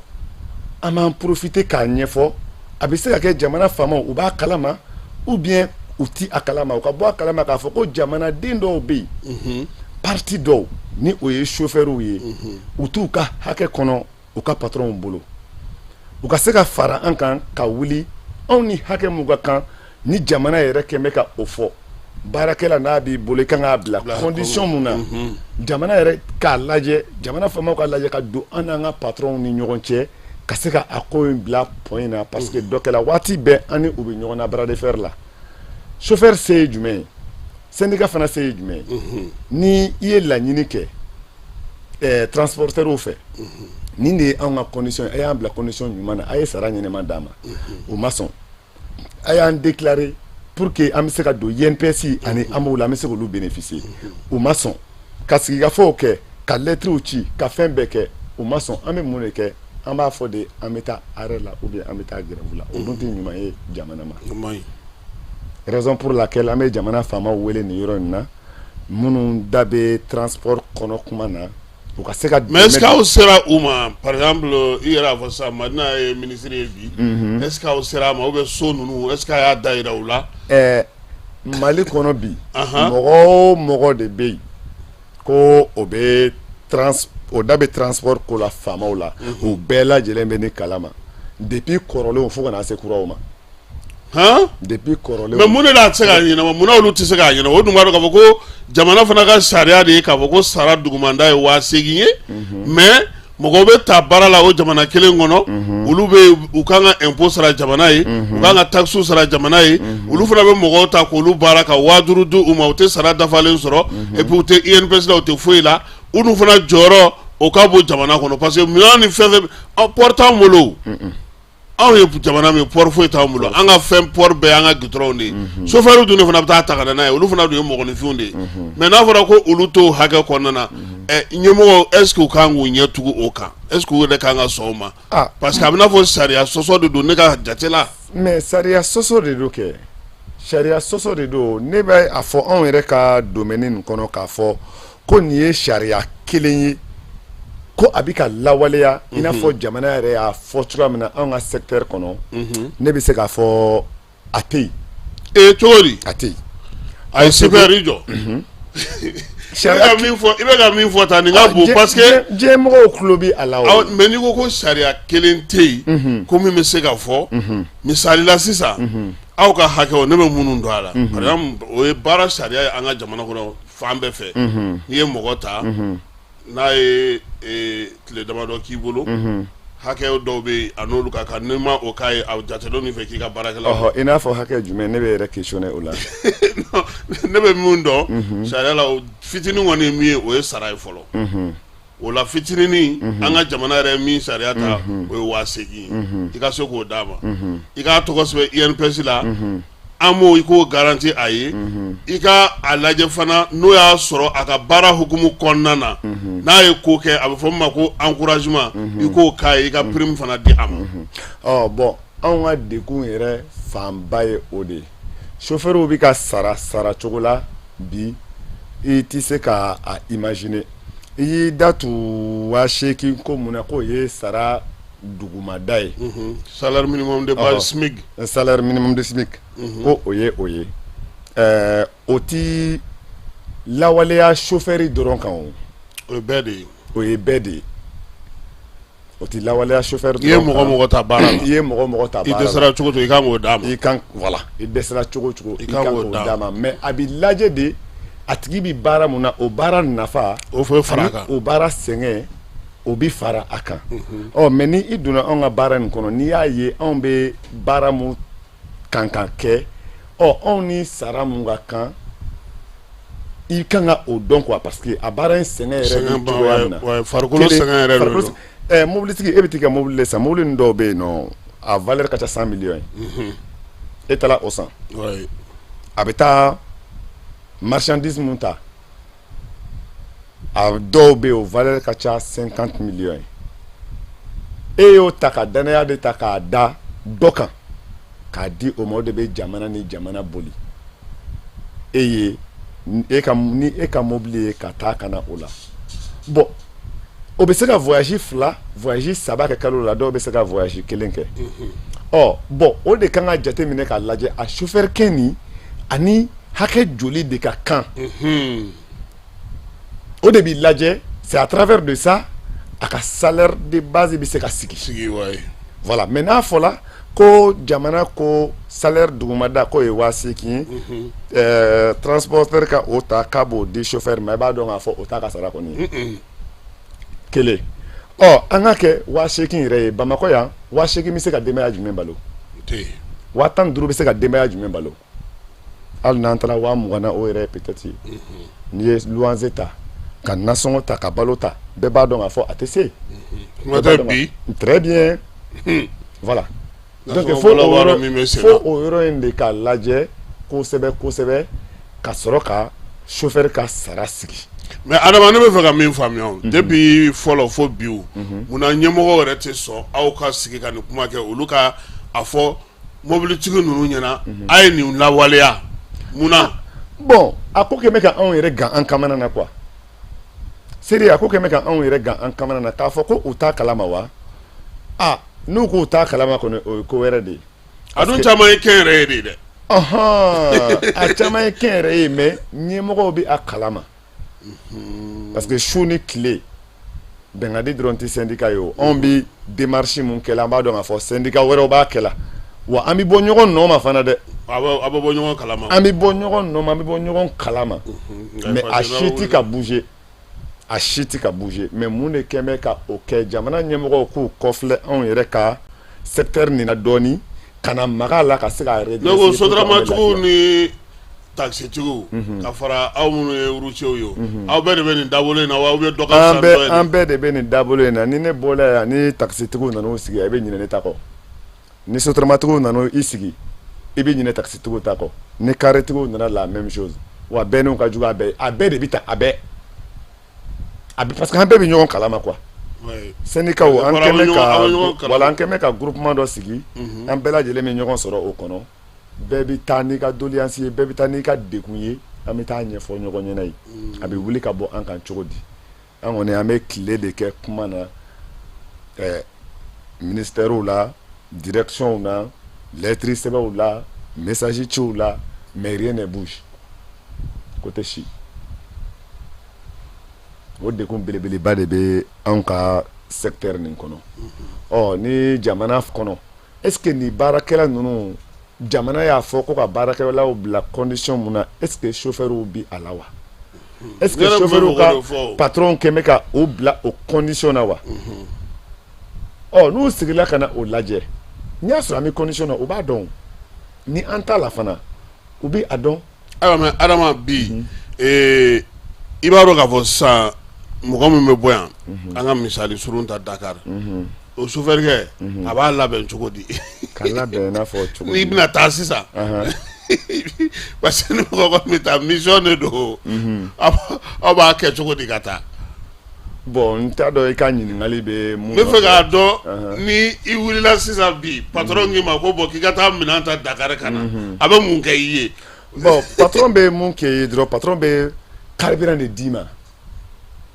an b'an profiter k'a ɲɛfɔ. A bɛ se ka kɛ jamana faamaw u b'a kalama ou bien u ti a kalama, u ka bɔ a kalama k'a fɔ ko jamanaden dɔw bɛ yen, partie dɔw ni o ye chauffeurw ye, u t'u ka hakɛ kɔnɔ u ka patronw bolo. U ka se ka fara an kan ka wuli, anw ni hakɛ mun ka kan ni jamana yɛrɛ kɛn bɛ ka o fɔ. Baarakɛla n'a b'i bolo, i kan k'a bila condition mun na, jamana yɛrɛ k'a lajɛ, jamana faamaw k'a lajɛ ka don an n'an ka patronw ni ɲɔgɔn cɛ ka se ka a ko in bila point na, parce que dɔ kɛla waati bɛɛ an ni u bɛ ɲɔgɔn na bras de fer la. Chauffeur se ye jumɛn ye? Syndicat fana se ye jumɛn ye? Ni i ye laɲini kɛ transporteurs fɛ, nin de ye anw ka condition ye, a y'an bila condition ɲuman na, a ye sara ɲɛnama d'an ma, u ma sɔn. A y'an déclarer pour que an bɛ se ka don INPS ani AMO la, an bɛ se k'olu bénéficier, u ma sɔn. Ka sigikafɔw kɛ, ka lettres ci, ka fɛn bɛɛ kɛ, u ma sɔn. An bɛ mun de kɛ? An b'a fɔ de an bɛ taa arrêt la ou bien an bɛ taa grève la. O dun tɛ ɲuman ye jamana ma. Raison pour laquelle an bɛ jamana faamaw wele nin yɔrɔ in na, minnu da bɛ transport kɔnɔ kuma na, u ka se ka. Mais est ce que aw sera u ma? Par exemple, i yɛrɛ y'a fɔ sisan, Madina ye ministre ye bi. Est ce que aw sera a ma, ou bien so ninnu, est ce que a y'a da yira u la? Mali kɔnɔ bi, mɔgɔ o mɔgɔ de bɛ yen ko o bɛ trans o da bɛ transport ko la faamaw la, u bɛɛ lajɛlen bɛ ne kalama, depuis kɔrɔlenw fo ka na se kuraw ma. Han? Depuis kɔrɔlenw. Mais mun de la a tɛ se k'a ɲɛnabɔ? Munna olu tɛ se k'a ɲɛnabɔ? O dun b'a dɔn k'a fɔ ko jamana fana ka sariya de ye k'a fɔ ko sara dugumanda ye 8000 ye. Mais mɔgɔw bɛ ta baara la o jamana kelen kɔnɔ, olu bɛ u kan ka impôt sara jamana ye, u kan ka taxe sara jamana ye, olu fana bɛ mɔgɔw ta k'olu baara ka 5000 di u ma, u tɛ sara dafalen sɔrɔ, et puis u tɛ INPS la, u tɛ foyi la. U dun fana jɔyɔrɔ o ka bon jamana kɔnɔ, parce que minɛn ni fɛn fɛn, port t'anw bolo. Anw ye jamana min, port foyi t'anw bolo. An ka fɛn port bɛɛ y'an ka goudron de ye. Chauffeur dun de fana bɛ taa ta ka na n'a ye, olu fana dun ye mɔgɔninfinw de ye. Mais n'a fɔra ko olu t'o hakɛ kɔnɔna na, ɲɛmɔgɔw, est ce que u kan k'u ɲɛ tugu o kan? Est ce que u yɛrɛ kan ka sɔn o ma? Parce que a bɛ n'a fɔ sariya sɔsɔ de don ne ka jate la. Mais sariya sɔsɔ de don kɛ, sariya sɔsɔ de don. Ne bɛ a fɔ anw yɛrɛ ka domaine nin kɔnɔ k'a fɔ ko nin ye sariya kelen ye ko a bɛ ka lawaleya i n'a fɔ jamana yɛrɛ y'a fɔ cogoya min na anw ka secteur kɔnɔ. Ne bɛ se k'a fɔ a tɛ yen. Ee, cogo di? A tɛ yen. A ye super i jɔ. Sariya min fɔ, i bɛ ka min fɔ tan, nin ka bon, parce que diɲɛ mɔgɔw tulo bɛ a la o. Mais n'i ko ko sariya kelen tɛ yen ko min bɛ se ka fɔ, misali la sisan, aw ka hakɛw, ne bɛ minnu dɔn a la, par exemple, o ye baara sariya ye an ka jamana kɔnɔ fan bɛɛ fɛ. N'i ye mɔgɔ ta, n'a ye tile damadɔ k'i bolo, hakɛ dɔw bɛ yen a n'olu ka kan, n'i ma o k'a ye, a jate dɔn fɛ k'i ka baarakɛla. Ɔhɔ, i n'a fɔ hakɛ jumɛn? Ne bɛ yɛrɛ questionner o la. Ne bɛ min dɔn sariya la, o fitinin kɔni ye min ye, o ye sara ye fɔlɔ. O la fitininin, an ka jamana yɛrɛ min sariya ta, o ye 8000 ye. I ka se k'o d'a ma, i k'a tɔgɔ sɛbɛn INPS la, an b'o i k'o garanti a ye. I ka a lajɛ fana, n'o y'a sɔrɔ a ka baara hukumu kɔnɔna na, n'a ye ko kɛ, a bɛ fɔ min ma ko encouragement, i k'o k'a ye, i ka prime fana di a ma. Ɔ bon, anw ka degun yɛrɛ fanba ye o de ye. Chauffeurs bɛ ka sara sara cogo la bi, i tɛ se ka a imaginer. I y'i da tu 8000 ko mun na, k'o ye sara dugumada ye. Salaire minimum de base, SMIC. Salaire minimum de SMIC, ko o ye o ye. O ti lawaleya chauffeur dɔrɔn kan o. O ye bɛɛ de ye. O ye bɛɛ de ye. O ti lawaleya chauffeur dɔrɔn. I ye mɔgɔ mɔgɔ ta baara la. I ye mɔgɔ mɔgɔ ta baara la. I dɛsɛra cogo cogo, i kan k'o d'a ma. I kan, voilà, i dɛsɛra cogo cogo, i kan k'o d'a ma. Mais a bi lajɛ de, a tigi bi baara mun na, o baara nafa. O fɛ fara a kan. O baara sɛgɛn, o bi fara a kan. Ɔ mais ni i donna anw ka baara nin kɔnɔ, n'i y'a ye anw bɛ baara mun kan ka kɛ, ɔ anw ni sara mun ka kan, i kan ka o dɔn quoi, parce que a baara in sɛgɛn yɛrɛ bɛ cogoya min na. Farikolo sɛgɛn yɛrɛ de don. Mobilitigi, e bɛ t'i ka mobili de san, mobili ninnu dɔw bɛ yen nɔ, a valeur ka ca 100 millions ye. E taara o san, a bɛ taa marchandise mun ta, a dɔw bɛ yen, o valeur ka ca 50 millions ye. E y'o ta ka danaya de ta k'a da dɔ kan k'a di o ma, o de bɛ jamana ni jamana boli. E ye e ka ni e ka mobili ye ka taa ka na o la, bon, o bɛ se ka voyage fila, voyage saba kɛ kalo la, dɔw bɛ se ka voyage kelen kɛ. Ɔ bon, o de kan ka jate minɛ k'a lajɛ, a chauffeur kɛ nin ani hakɛ joli de ka kan, o de b'i lajɛ. C'est à travers de ça a ka salaire de base bɛ se ka sigi. Sigi, wayi. Voilà. Mais n'a fɔla ko jamana ko salaire dugumada k'o ye 8000 ye, transporteur ka o ta k'a b'o di chauffeur ma, i b'a dɔn k'a fɔ o t'a ka sara kɔni ye. Kelen, ɔ an ka kɛ 8000 yɛrɛ ye Bamakɔ yan, 8000 bɛ se ka denbaya jumɛn balo? 15 000 bɛ se ka denbaya jumɛn balo? Hali n'an taara 20 000 na, o yɛrɛ ye peut-être n'i ye luwanse ta, ka nasɔngɔ ta, ka balo ta, bɛɛ b'a dɔn k'a fɔ a tɛ se. Kuma tɛ bi. Très bien, voilà. Donc fo o yɔrɔ in de ka lajɛ kosɛbɛ kosɛbɛ, ka sɔrɔ ka chauffeur ka sara sigi. Mais Adama, ne bɛ fɛ ka min faamuya, depuis fɔlɔ fo bi, munna ɲɛmɔgɔ yɛrɛ tɛ sɔn aw ka sigi ka nin kuma kɛ, olu ka a fɔ mobilitigi ninnu ɲɛna, a ye nin lawaleya, munna? Bon, a ko kɛ bɛ ka anw yɛrɛ gan an kamana na quoi. Seri, a ko kɛ bɛ ka anw yɛrɛ gan an kamana na k'a fɔ ko u t'a kalama wa? Aa, n'u k'u t'a kalama kɔni, o ye ko wɛrɛ de ye. A dun caman ye kɛnyɛrɛye de ye dɛ. Ɔhɔn, a caman ye kɛnyɛrɛye ye, mais ɲɛmɔgɔw bɛ a kalama, parce que su ni tile, Bɛnkadi dɔrɔn tɛ syndicat ye o. Anw bɛ démarche mun kɛ la, an b'a dɔn k'a fɔ syndicat wɛrɛw b'a kɛ la wa. An bɛ bɔ ɲɔgɔn nɔ ma fana dɛ. A bɛ bɔ ɲɔgɔn kalama. An bɛ bɔ ɲɔgɔn nɔ ma, an bɛ bɔ ɲɔgɔn kalama, mais a si tɛ ka bouger, a si tɛ ka bouger. Mais mun de kɛn bɛ ka o kɛ? Jamana ɲɛmɔgɔw k'u kɔfilɛ anw yɛrɛ ka secteur nin na dɔɔni, ka na maga a la ka se k'a redresser. Ne ko sotaramatigiw ni takisitigiw, ka fara aw minnu ye routiers ye, aw bɛɛ de bɛ nin dabolo in na wa, ou bien dɔ ka fisa ni dɔ ye? An bɛɛ de bɛ nin dabolo in na. Ni ne bɔra yan, ni takisitigiw nan'u sigi, i bɛ ɲinɛ ne ta kɔ. Ni sotaramatigiw nan'u i sigi, i bɛ ɲinɛ takisitigiw ta kɔ. Ni karetigiw nana, la même chose. Wa bɛɛ n'u ka jugu, a bɛɛ, a bɛɛ de bɛ taa, a bɛɛ, a bɛ, parce que an bɛɛ bɛ ɲɔgɔn kalama quoi. Syndicat, an kɛn bɛ ka, voilà, an kɛn bɛ ka groupement dɔ sigi, an bɛɛ lajɛlen bɛ ɲɔgɔn sɔrɔ o kɔnɔ. Bɛɛ bɛ taa n'i ka doléance ye, bɛɛ bɛ taa n'i ka degun ye, an bɛ taa ɲɛfɔ ɲɔgɔn ɲɛna yen, a bɛ wuli ka bɔ an kan cogo di. An kɔni, an bɛ tile de kɛ kuma na, ministères la, direction na, lettre sɛbɛnw la, message ciw la, mais rien ne bouge. Ko tɛ si. O degun belebeleba de bɛ anw ka secteur nin kɔnɔ. Ɔ, ni jamana kɔnɔ, est ce que nin baarakɛla ninnu, jamana y'a fɔ ko ka baarakɛlaw bila condition mun na, est ce que chauffeurs bi a la wa? Est ce que chauffeurs ka patron kɛn bɛ ka o bila o condition na wa? Ɔ, n'u sigila ka na o lajɛ, n'i y'a sɔrɔ an bɛ condition na, u b'a dɔn. Ni an t'a la fana, u bɛ a dɔn. Ayiwa, mais Adama, bi i b'a dɔn k'a fɔ sisan, mɔgɔ min bɛ bɔ yan, an ka misali surun ta Dakar, o chauffeur kɛ, a b'a labɛn cogo di? Ka labɛn i n'a fɔ cogo di? N'i bɛna taa sisan, parce que ni mɔgɔ kɔni bɛ taa, mission de don, aw b'a kɛ cogo di ka taa? Bon, n t'a dɔn i ka ɲininkali bɛ mun. N bɛ fɛ k'a dɔn, ni i wulila sisan bi, patron k'i ma ko bon, k'i ka taa minɛn ta Dakar ka na, a bɛ mun kɛ i ye? Bon, patron bɛ mun kɛ i ye dɔrɔn, patron bɛ carburant de d'i ma.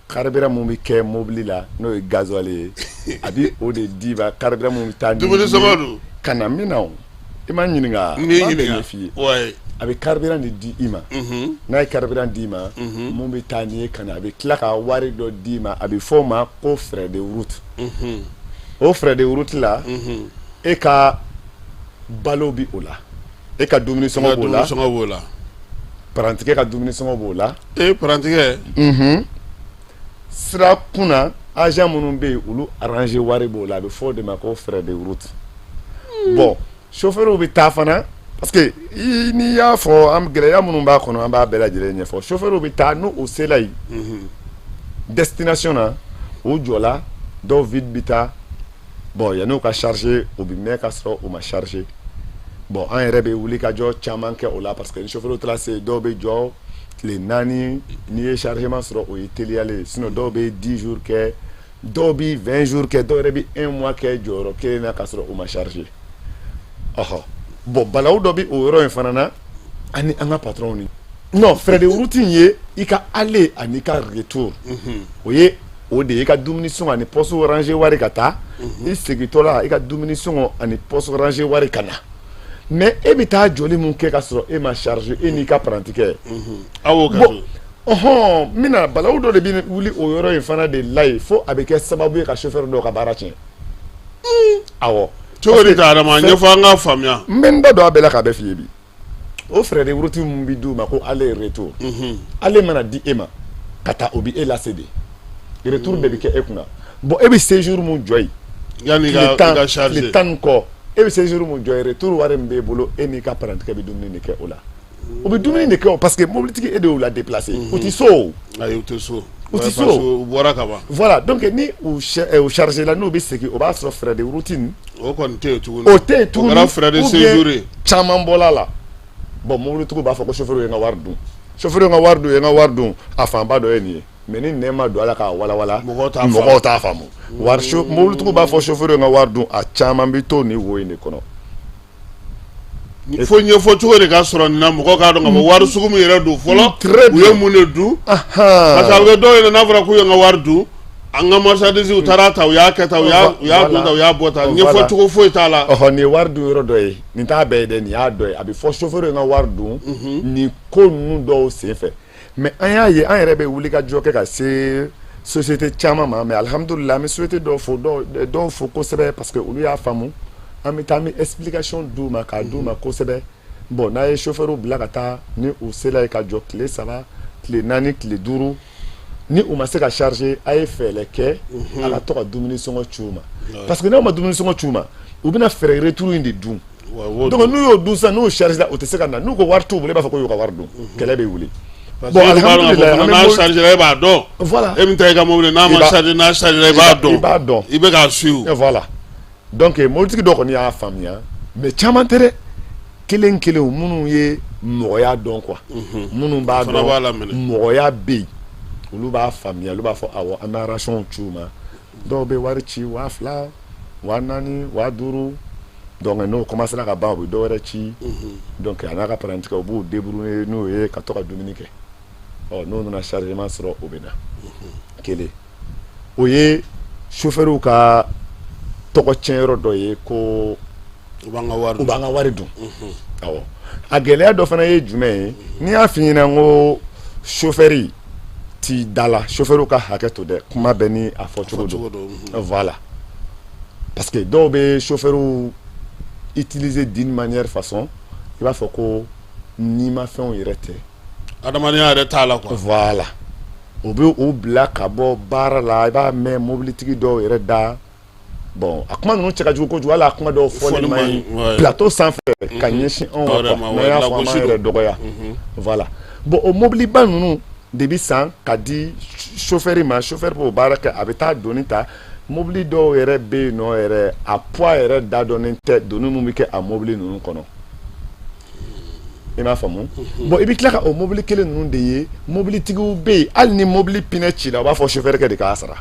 Carburant mun bɛ kɛ mobili la, n'o ye gasoil ye, a bɛ o de d'i ma. Carburant mun bɛ taa dumuni sɔngɔ don ka na min na, o i ma ɲininka. N b'i ɲininka. F'i ye, a bɛ carburant de di i ma. N'a ye carburant d'i ma, mun bɛ taa n'i ye ka na, a bɛ tila ka wari dɔ d'i ma, a bɛ fɔ o ma ko frais de route. O frais de route la, e ka balo bi o la, e ka dumuni sɔngɔ b'o la, sɔngɔ b'o la, parantikɛ ka dumuni sɔngɔ b'o la. E, parantikɛ. Sira kunna agent minnu bɛ yen, olu arranger wari b'o la. A bɛ fɔ o de ma ko frais de route. Bon, chauffeur bɛ taa fana, parce que n'i y'a fɔ, an gɛlɛya minnu b'a kɔnɔ, an b'a bɛɛ lajɛlen ɲɛfɔ. Chauffeur bɛ taa, n'u u sela yen destination na, u jɔla, dɔw vide bɛ taa. Bon, yan'u ka charger, u bɛ mɛn ka sɔrɔ u ma charger. Bon, an yɛrɛ bɛ wuli ka jɔ caman kɛ o la, parce que ni chauffeur taara se, dɔw bɛ jɔ tile 4. N'i ye chargement sɔrɔ, o ye teliyalen ye. Sinon dɔw bɛ 10 jours kɛ, dɔw bɛ 20 jours kɛ, dɔw yɛrɛ bɛ un mois kɛ jɔyɔrɔ kelen na ka sɔrɔ u ma charger. Ɔhɔ, bon, balawu dɔ bɛ o yɔrɔ in fana na ani an ka patron ni. Non, frais de route in ye i ka aller ani i ka retour, o ye o de ye i ka dumuni sɔngɔ ani poste ranger wari ka taa, i segintɔ la, i ka dumuni sɔngɔ ani poste ranger wari ka na. Mais e bɛ taa jɔli mun kɛ ka sɔrɔ e ma charger, e n'i ka parantikɛ? Aw b'o kɛ. Ɔhɔn, n bɛna balawu dɔ de bɛ wuli o yɔrɔ in fana de la yen, fo a bɛ kɛ sababu ye ka chauffeur dɔw ka baara tiɲɛ. Awɔ. Cogo di ta, Adama? Ɲɛfɔ an k'a faamuya. N bɛ n da don a bɛɛ la k'a bɛɛ f'i ye bi. O frais de route mun bɛ d'u ma ko aller retour, aller mana di e ma ka taa, o bɛ e lase de, retour de bɛ kɛ e kunna. Bon, e bɛ séjour mun jɔ yen, yanni i ka charger, tile 10 ni kɔ, e bɛ séjour mun jɔ yen, retour wari min b'e bolo, e n'i ka parantikɛ bɛ dumuni de kɛ o la. U bɛ dumuni de kɛ o, parce que mobilitigi e de y'u la déplacer, u tɛ so o. Ayi, u tɛ so. U tɛ so. U bɔra ka ban. Voilà, donc ni u chargé la, n'u bɛ segin, o b'a sɔrɔ frais de route nin o kɔni tɛ yen tuguni. O tɛ yen tuguni. O kɛra frais de séjour ye. Caman bɔla la. Bon, mobilitigiw b'a fɔ ko chauffeur ye n ka wari dun, chauffeur ye n ka wari dun, ye n ka wari dun. A fanba dɔ ye nin ye, mais ni nɛn ma don a la k'a walawala, mɔgɔw t'a faamu. Wari, mobilitigiw b'a fɔ chauffeur ye n ka wari dun, a caman bɛ to nin wo in de kɔnɔ. Fo ɲɛfɔ cogo de ka sɔrɔ nin na, mɔgɔ k'a dɔn ka fɔ wari sugu min yɛrɛ don fɔlɔ, u ye mun de dun, parce que a bɛ kɛ dɔw yɛrɛ, n'a fɔra k'u ye n ka wari dun, an ka marchandise, u taara ta, u y'a kɛ tan, u y'a dun tan, u y'a bɔ tan, ɲɛfɔ cogo foyi t'a la. Ɔhɔ, nin ye wari dun yɔrɔ dɔ ye, nin t'a bɛɛ ye dɛ, nin y'a dɔ ye. A bɛ fɔ chauffeur ye n ka wari dun nin ko ninnu dɔw senfɛ. Mais an y'a ye, an yɛrɛ bɛ wuli ka jɔ kɛ ka se société caman ma. Mais alihamudulila, an bɛ société dɔw fo, dɔw fo kosɛbɛ, parce que olu y'a faamu. An bɛ taa, an bɛ explication d'u ma, k'a d'u ma kosɛbɛ. Bon, n'a ye chauffeur bila ka taa, ni u sera yen ka jɔ tile 3, tile 4, tile 5, ni u ma se ka charger, a ye fɛɛrɛ kɛ a ka to ka dumuni sɔngɔ ci u ma, parce que n'aw ma dumuni sɔngɔ ci u ma, u bɛna frais retour in de dun. Donc n'u y'o dun sisan, n'u chargé la, u tɛ se ka na. N'u ko wari t'u bolo, i b'a fɔ ko y'u ka wari dun, kɛlɛ bɛ wuli. Bon, alhamdulilayi, n'a chargé e b'a dɔn. Voilà. E min ta i ka mobili, n'a ma chargé, n'a chargé, i b'a dɔn. I b'a dɔn. I bɛ k'a suivre. Voilà, donc mobilitigi dɔw kɔni y'a faamuya, mais caman tɛ dɛ, kelen kelen minnu ye mɔgɔya dɔn quoi, minnu b'a dɔn mɔgɔya bɛ yen, olu b'a faamuya, olu b'a fɔ awɔ, an bɛ ration ci u ma. Dɔw bɛ wari ci 2000, 4000, 5000. Donc n'o commencera ka ban, u bɛ dɔ wɛrɛ ci. Donc a n'a ka parantikɛ, u b'u débrouiller n'o ye ka to ka dumuni kɛ. Ɔ, n'o nana chargement sɔrɔ, o bɛ na. Kelen o ye chauffeur ka tɔgɔ tiɲɛ yɔrɔ dɔ ye ko u b'an ka wari u b'an ka wari dun. Awɔ, a gɛlɛya dɔ fana ye jumɛn ye? N'i y'a f'i ɲɛna n ko chauffeur t'i da la, chauffeur ka hakɛ to dɛ, kuma bɛɛ ni a fɔcogo don. Voilà, parce que dɔw bɛ chauffeur utiliser d'une manière façon, i b'a fɔ ko nimafɛnw yɛrɛ tɛ. Adamadenya yɛrɛ t'a la quoi. Voilà, u bɛ u bila ka bɔ baara la. I b'a mɛn mobilitigi dɔw yɛrɛ da. Bon, a kuma ninnu cɛ ka jugu kojugu, hali a kuma dɔw fɔli man ɲi plateau sanfɛ ka ɲɛsin anw ma quoi. N'an y'a fɔ, an b'an yɛrɛ dɔgɔya. Voilà. Bon, o mobiliba ninnu de bɛ san ka di chauffeur ma, chauffeur b'o baara kɛ, a bɛ taa doni ta. Mobili dɔw yɛrɛ bɛ yen nɔ yɛrɛ, a poids yɛrɛ da dɔnnen tɛ, doni min bɛ kɛ a mobili ninnu kɔnɔ, i m'a faamu. Bon, i bɛ tila ka o mobili kelen ninnu de ye, mobilitigiw bɛ yen, hali ni mobili pinɛ cila, u b'a fɔ chauffeur kɛ de k'a sara,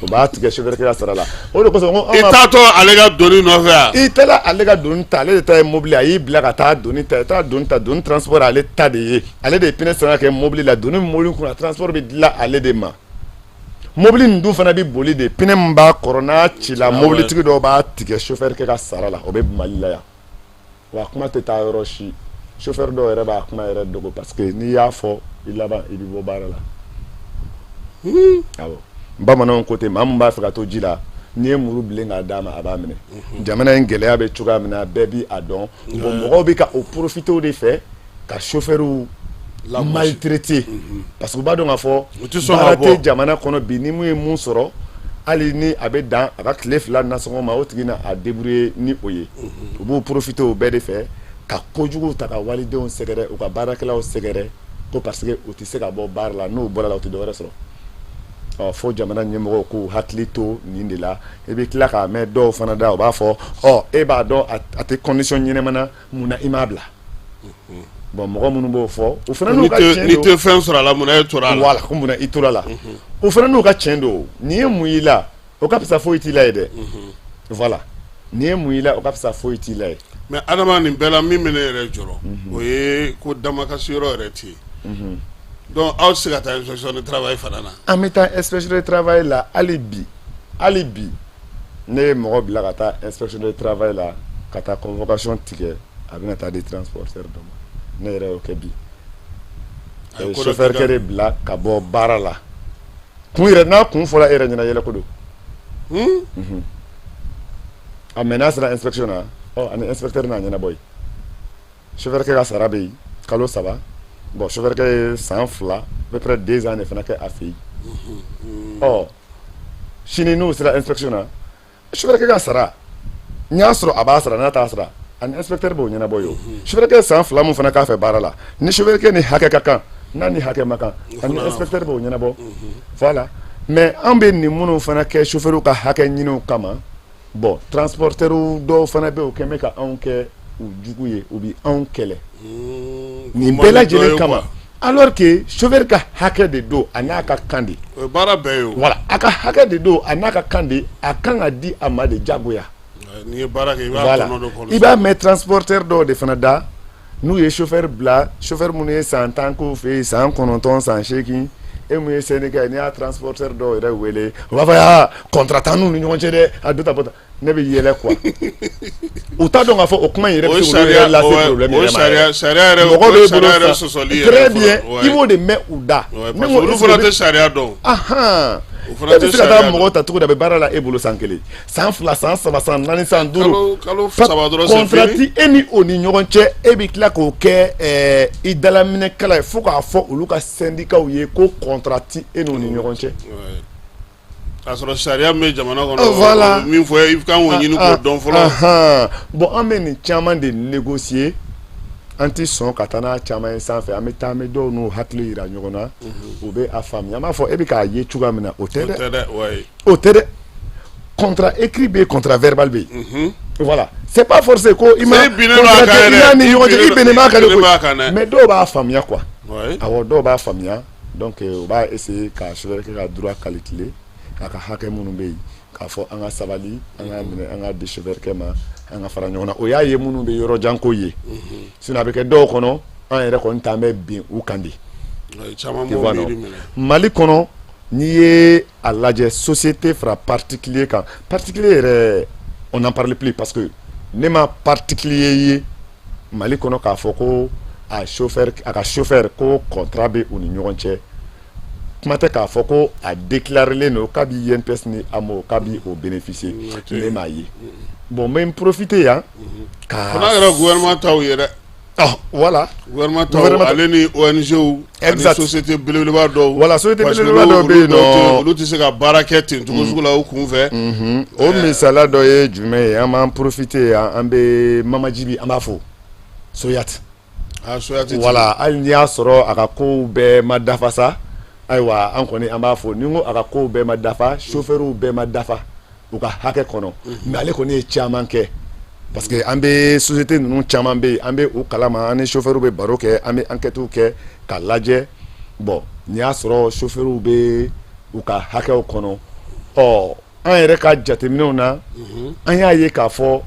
u b'a tigɛ chauffeur kɛ ka sara la. O de kosɔn ko i taatɔ ale ka doni nɔfɛ yan, i taara ale ka doni ta, ale de ta ye mobili, a y'i bila ka taa doni ta, i taara doni ta, doni transport ale ta de ye, ale de ye pinɛ san ka kɛ mobili la, doni mobili kunna, transport bɛ dilan ale de ma. Mobili nin dun fana bɛ boli de, pinɛ min b'a kɔrɔ n'a cila, mobilitigi dɔw b'a tigɛ chauffeur kɛ ka sara la. O bɛ Mali la yan. Wa kuma tɛ taa yɔrɔ si, chauffeur dɔw yɛrɛ b'a kuma yɛrɛ dogo, parce que n'i y'a fɔ, i laban i bɛ bɔ baara la. Awɔ, bamananw ko ten, maa min b'a fɛ ka to ji la, n'i ye muru bilen k'a d'a ma, a b'a minɛ. Jamana in gɛlɛya bɛ cogoya min na, bɛɛ bi a dɔn. Bon, mɔgɔw bɛ ka o profiter o de fɛ ka chauffeur maltraiter, parce que u b'a dɔn k'a fɔ baara tɛ jamana kɔnɔ bi. Ni mun ye mun sɔrɔ, hali ni a bɛ dan a ka tile 2 nasɔngɔ ma, o tigi na a débrouiller ni o ye. U b'u profiter o bɛɛ de fɛ ka kojugu ta ka walidenw sɛgɛrɛ, u ka baarakɛlaw sɛgɛrɛ, ko parce que u tɛ se ka bɔ baara la, n'u bɔra la, u tɛ dɔwɛrɛ sɔrɔ. Ɔ, fo jamana ɲɛmɔgɔw k'u hakili to nin de la. I bɛ tila k'a mɛn dɔw fana da, u b'a fɔ ɔ, e b'a dɔn a tɛ condition ɲɛnama na, mun na i m'a bila? Bon, mɔgɔ minnu b'o fɔ, o fana n'u ka tiɲɛ don. N'i tɛ fɛn sɔrɔ a la, mun na e tora a la? Voilà, ko mun na i tora a la? O fana n'u ka tiɲɛ don. Nin ye mun y'i la, o ka fisa foyi t'i la ye dɛ. Voilà, nin ye mun y'i la, o ka fisa foyi t'i la ye. Mais Adama, nin bɛɛ la, min bɛ ne yɛrɛ jɔrɔ, o ye ko damakasi yɔrɔ yɛrɛ tɛ yen. Donc aw tɛ se ka taa inspection de travail fana na? An bɛ taa inspection de travail la hali bi. Hali bi, ne ye mɔgɔ bila ka taa inspection de travail la, ka taa convocation tigɛ, a bɛna taa di transporteur dɔ ma. Ne yɛrɛ y'o kɛ bi. Chauffeur kɛ de bila ka bɔ baara la. Kun yɛrɛ, n'a kun fɔra e yɛrɛ ɲɛna, yɛlɛ ko don. A mais n'a sera inspection na, ɔ, ani inspecteur n'a ɲɛnabɔ yen. Chauffeur kɛ ka sara bɛ yen kalo 3. Bon, chauffeur kɛ ye san 2, à peu près 2 ans de fana kɛ a fɛ yen. Ɔ, sini n'u sera inspection na, chauffeur kɛ ka sara, n y'a sɔrɔ a b'a sara, n'a t'a sara, Ani inspecteur b'o ɲɛnabɔ ye o. Chauffeur kɛ san 2 min fana k'a fɛ baara la, ni chauffeur kɛ ni hakɛ ka kan, n'a ni hakɛ ma kan, ani inspecteur b'o ɲɛnabɔ. Voilà, mais an bɛ nin minnu fana kɛ chauffeur ka hakɛ ɲiniw kama, bon, transporteur dɔw fana bɛ yen, o kɛn bɛ ka anw kɛ u jugu ye, u bɛ anw kɛlɛ nin bɛɛ lajɛlen kama, alors que chauffeur ka hakɛ de don, a n'a ka kan de. O ye baara bɛɛ ye o. Voilà, a ka hakɛ de don, a n'a ka kan de, a kan ka di a ma de jagoya. N'i ye baara kɛ, i b'a tɔnɔ dɔ kɔnɔ. I b'a mɛn transporteur dɔw de fana da, n'u ye chauffeur bila, chauffeur minnu ye san 10 k'u fɛ yen, san 9, san 8, e mun ye syndicat ye, n'i y'a transporteur dɔw yɛrɛ wele, u b'a fɔ aa, contrat t'an n'u ni ɲɔgɔn cɛ dɛ, a dɔ ta bɔ tan. Ne bɛ yɛlɛ quoi, u t'a dɔn k'a fɔ o kuma in yɛrɛ bɛ se k'olu yɛrɛ lase problème yɛrɛ ma. Sariya yɛrɛ, mɔgɔ b'e sariya bolo yɛrɛ sɔsɔli yɛrɛ très bien, i b'o de mɛn u da. Ne ko olu fana tɛ sariya dɔn. Ahan, e bɛ se ka taa mɔgɔ ta cogo di, a bɛ baara la e bolo san 1, san 2, san 3, san 4, san 5, kalo 3 dɔrɔn, c'est contrat ti e ni o ni ɲɔgɔn cɛ, e bɛ tila k'o kɛ i dalaminɛkala ye fo k'a fɔ olu ka syndicats ye ko contrat ti e n'o ni ɲɔgɔn cɛ. K'a sɔrɔ sariya min bɛ jamana kɔnɔ, voilà, min fɔ i kan k'o ɲini k'o dɔn fɔlɔ. Bon, an bɛ nin caman de négocier, an tɛ sɔn ka taa n'a caman ye sanfɛ, an bɛ taa, an bɛ dɔw n'u hakili yira ɲɔgɔn na, u bɛ a faamuya. An b'a fɔ e bɛ k'a ye cogoya min na, o tɛ dɛ, o tɛ dɛ. Contrat écrit bɛ yen, contrat verbal bɛ yen. Voilà, c'est pas forcé ko i ma contrat i n'a ni ɲɔgɔn cɛ, i bɛnnen b'a kan de koyi, mais dɔw b'a faamuya quoi. Awɔ, dɔw b'a faamuya. Donc u b'a essayer ka chauffeur kɛ ka droit calculer, a ka hakɛ minnu bɛ yen, k'a fɔ an ka sabali, an ka minɛ, an ka di chauffeur kɛ ma, an ka fara ɲɔgɔn na. O y'a ye minnu bɛ yɔrɔ jan ko ye, sinon a bɛ kɛ dɔw kɔnɔ, an yɛrɛ kɔni t'an bɛ bin u kan de. Mali kɔnɔ, n'i ye a lajɛ, société fara particulier kan, particulier yɛrɛ, on n'en parle plus, parce que ne ma particulier ye Mali kɔnɔ k'a fɔ ko a chauffeur, a ka chauffeur ko contrat bɛ u ni ɲɔgɔn cɛ. Kuma tɛ k'a fɔ ko a déclaré don k'a bɛ INPS ni AMO, k'a bɛ o bénéficier, ne m'a ye. Bon, n bɛ n profiter yan ka. Fo n'a kɛra gouvernement taw ye dɛ. Ah, voilà. Gouvernement taw, ale ni ONG ani société belebeleba dɔw. Voilà, société belebeleba dɔw bɛ yen nɔ. Olu tɛ se ka baara kɛ ten cogo sugu la u kun fɛ. O misaliya dɔ ye jumɛn ye? An b'an profiter yan, an bɛ Mamajibi, an b'a fo, Soyat. Ah, Soyat. Voilà, hali n'i y'a sɔrɔ a ka kow bɛɛ ma dafa sa, ayiwa, an kɔni an b'a fo. Ni n ko a ka kow bɛɛ ma dafa, chauffeurs bɛɛ ma dafa u ka hakɛ kɔnɔ, mais ale kɔni ye caman kɛ, parce que an bɛ société ninnu caman bɛ yen, an bɛ u kalama, an ni chauffeurs bɛ baro kɛ, an bɛ enquêtes kɛ k'a lajɛ. Bon, n'i y'a sɔrɔ chauffeurs bɛ u ka hakɛw kɔnɔ, ɔ an yɛrɛ ka jateminɛw na, an y'a ye k'a fɔ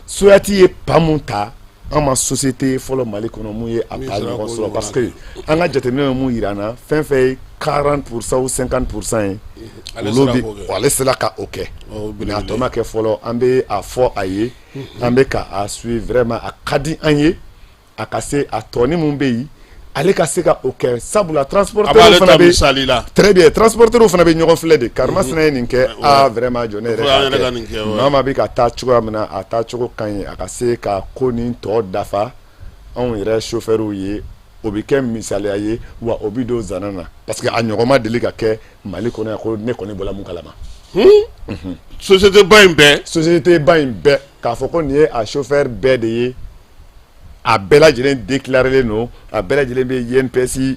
Soyati ye pas mun ta, an ma société fɔlɔ Mali kɔnɔ mun ye a pas ɲɔgɔn sɔrɔ, parce que an ka jateminɛw ye mun yira an na, fɛn fɛn ye 40% ou 50% ye, olu bɛ, ale sera ka o kɛ, mais a tɔ ma kɛ fɔlɔ. An bɛ a fɔ a ye, an bɛ ka a suivre vraiment, a ka di an ye a ka se a tɔni mun bɛ yen, ale ka se ka o kɛ, sabula transporteur fana bɛ misali la. Très bien, transporteur fana bɛ ɲɔgɔn filɛ de, karimasina ye nin kɛ, ah vraiment, jɔ ne yɛrɛ ka kɛ, maa maa bɛ ka taa cogoya min na, a taa cogo ka ɲi, a ka se ka ko nin tɔ dafa anw yɛrɛ chauffeurs ye, o bɛ kɛ misaliya ye, wa o bɛ don zana na, parce que a ɲɔgɔn ma deli ka kɛ Mali kɔnɔ yan ko ne kɔni bɔra mun kalama. Société ba in bɛɛ. Société ba in bɛɛ, k'a fɔ ko nin ye a chauffeur bɛɛ de ye, a bɛɛ lajɛlen déclaré don, a bɛɛ lajɛlen bɛ INPS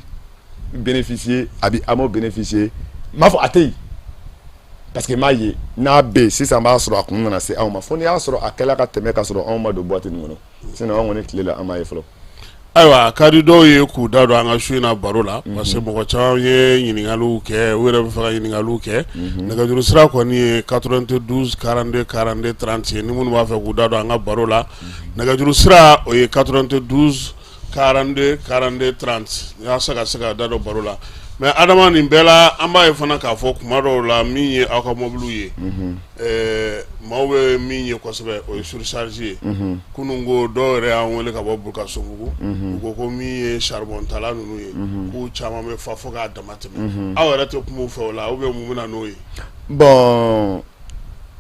bénéficier, a bɛ AMO bénéficier, n m'a fɔ a tɛ yen, parce que n m'a ye. N'a bɛ yen sisan, b'a sɔrɔ a kun nana se anw ma, fo n'i y'a sɔrɔ a kɛla ka tɛmɛ ka sɔrɔ anw ma don boîte nin kɔnɔ, sinon anw kɔni tile la, an m'a ye fɔlɔ. Ayiwa, a ka di dɔw ye k'u da don an ka su in na baro la, parce que mɔgɔ caman ye ɲininkaliw kɛ, u yɛrɛ bɛ fɛ ka ɲininkaliw kɛ. Nɛgɛjuru sira kɔni ye 92 42 42 30 ye, ni minnu b'a fɛ k'u da don an ka baro la, nɛgɛjuru sira o ye 92 42 42 30, yaasa ka se ka da don baro la. Mais Adama, nin bɛɛ la, an b'a ye fana k'a fɔ kuma dɔw la, min ye aw ka mɔbiliw ye, maaw bɛ min ye kosɛbɛ, o ye surcharge ye. Kunun ko dɔw yɛrɛ y'an wele ka bɔ Bulukasunbugu, u ko ko min ye charbon tala ninnu ye, k'u caman bɛ fa fo k'a dama tɛmɛ. Aw yɛrɛ tɛ kuma u fɛ o la, ou bien mun bɛ na n'o ye? Bon,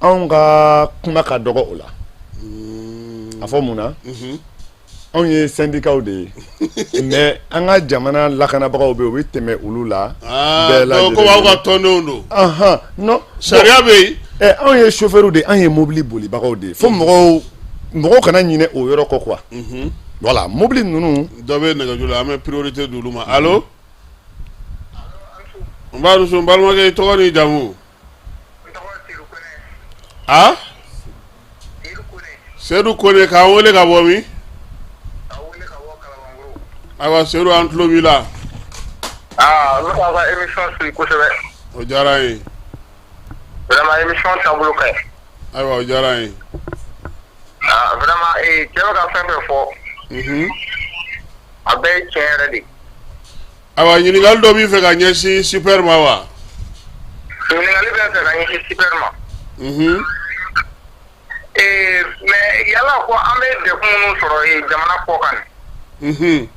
anw ka kuma ka dɔgɔ o la. A fɔ mun na? Anw ye syndicats de ye, mais an ka jamana lakanabagaw bɛ yen, u bɛ tɛmɛ olu la. Bɛɛ lajɛlen ko aw ka tɔndenw don. Non, sariya bɛ yen. Ɛ, anw ye chauffeurs de ye, an ye mobili bolibagaw de ye, fo mɔgɔw Mɔgɔw kana ɲinɛ o yɔrɔ kɔ quoi. Voilà, mobili ninnu. Dɔ bɛ nɛgɛjuru la, an bɛ priorité d'olu ma. Allo, n b'a dusu, n balimakɛ, i tɔgɔ n'i jamu? A Sedu Kone, k'an wele ka bɔ min? Ayiwa Sedu, an tulo b'i la. Aa, n bɛ k'aw ka émission suivi kosɛbɛ. O diyara an ye. Vraiment, émission taabolo ka ɲi. Ayiwa, o diyara an ye. Aa, vraiment, ee cɛ bɛ ka fɛn fɛn fɔ. A bɛɛ ye tiɲɛ yɛrɛ de ye. Ayiwa, ɲininkali dɔ b'i fɛ ka ɲɛsin super ma wa? Ɲininkali bɛ n fɛ ka ɲɛsin super ma. Ee mais yala ko an bɛ degun minnu sɔrɔ jamana kɔ kan nin.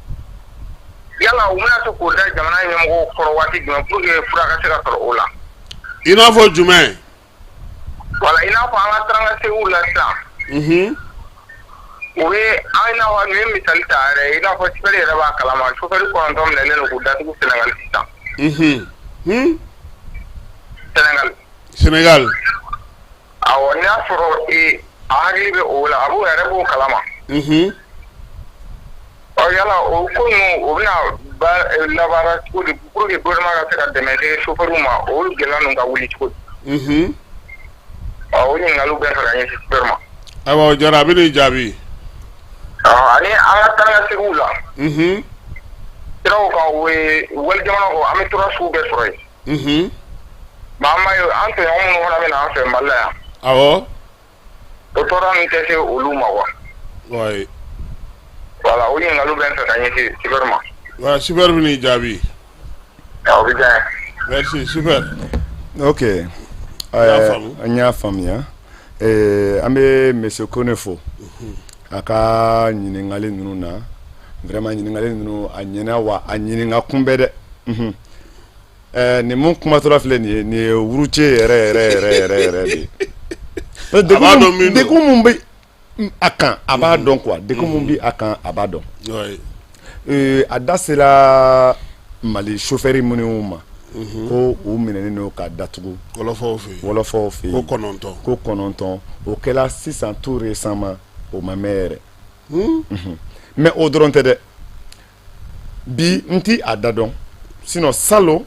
Yala u bɛna se k'o da jamana ɲɛmɔgɔw kɔrɔ waati jumɛn pour que fura ka se ka sɔrɔ o la? I n'a fɔ jumɛn? Voilà, i n'a fɔ an ka taa ni ka seginw la sisan. U bɛ an i n'a fɔ nin ye misali ta yɛrɛ, i n'a fɔ super yɛrɛ b'a kalama, chauffeur 9 minɛlen don k'u datugu Sénégal sisan. Sénégal. Sénégal. Awɔ, n'i y'a sɔrɔ a hakili bɛ o la, a b'o yɛrɛ b'o kalama. Ɔ yala o ko ninnu, o bɛna labaara cogo di pour que gouvernement ka se ka dɛmɛ kɛ chauffeur ma, o gɛlɛya ninnu ka wuli cogo di? Ɔ, o ɲininkaliw bɛ n fɛ ka ɲɛsin super ma. Ayiwa, o diyara, a bɛ n'i jaabi. Ɔ, ani an ka taa ni ka seginw la. Siraw kan, o ye wali jamanaw kɔ, an bɛ tɔɔrɔ sugu bɛɛ sɔrɔ yen. Mais an b'a ye, an tɔɲɔgɔn minnu fana bɛ na an fɛ Mali la yan. Awɔ. O tɔɔrɔ ninnu tɛ se olu ma quoi. Oui. Voilà, o ɲininkaliw bɛ n fɛ ka ɲɛsin super ma. Voilà, super bɛ n'i jaabi. O bɛ diya n ye. Merci super. Ok. An y'a faamuya. An bɛ monsieur Kone fo a ka ɲininkali ninnu na. Vraiment, ɲininkali ninnu a ɲɛna, wa a ɲininka kun bɛ dɛ. Nin mun kumatɔla filɛ nin ye, nin ye routier yɛrɛ yɛrɛ yɛrɛ yɛrɛ yɛrɛ de ye. Degun mun bɛ a kan, a b'a dɔn quoi. Degun mun bɛ a kan, a b'a dɔn. A da sera Mali chauffeur minnu ma ko u minɛnen don ka datugu wɔlɔfɔw fɛ yen, wɔlɔfɔw fɛ yen, ko 9. Ko 9, o kɛla sisan tout récemment, o ma mɛn yɛrɛ. Mais o dɔrɔn tɛ dɛ. Bi n ti a da dɔn, sinon salon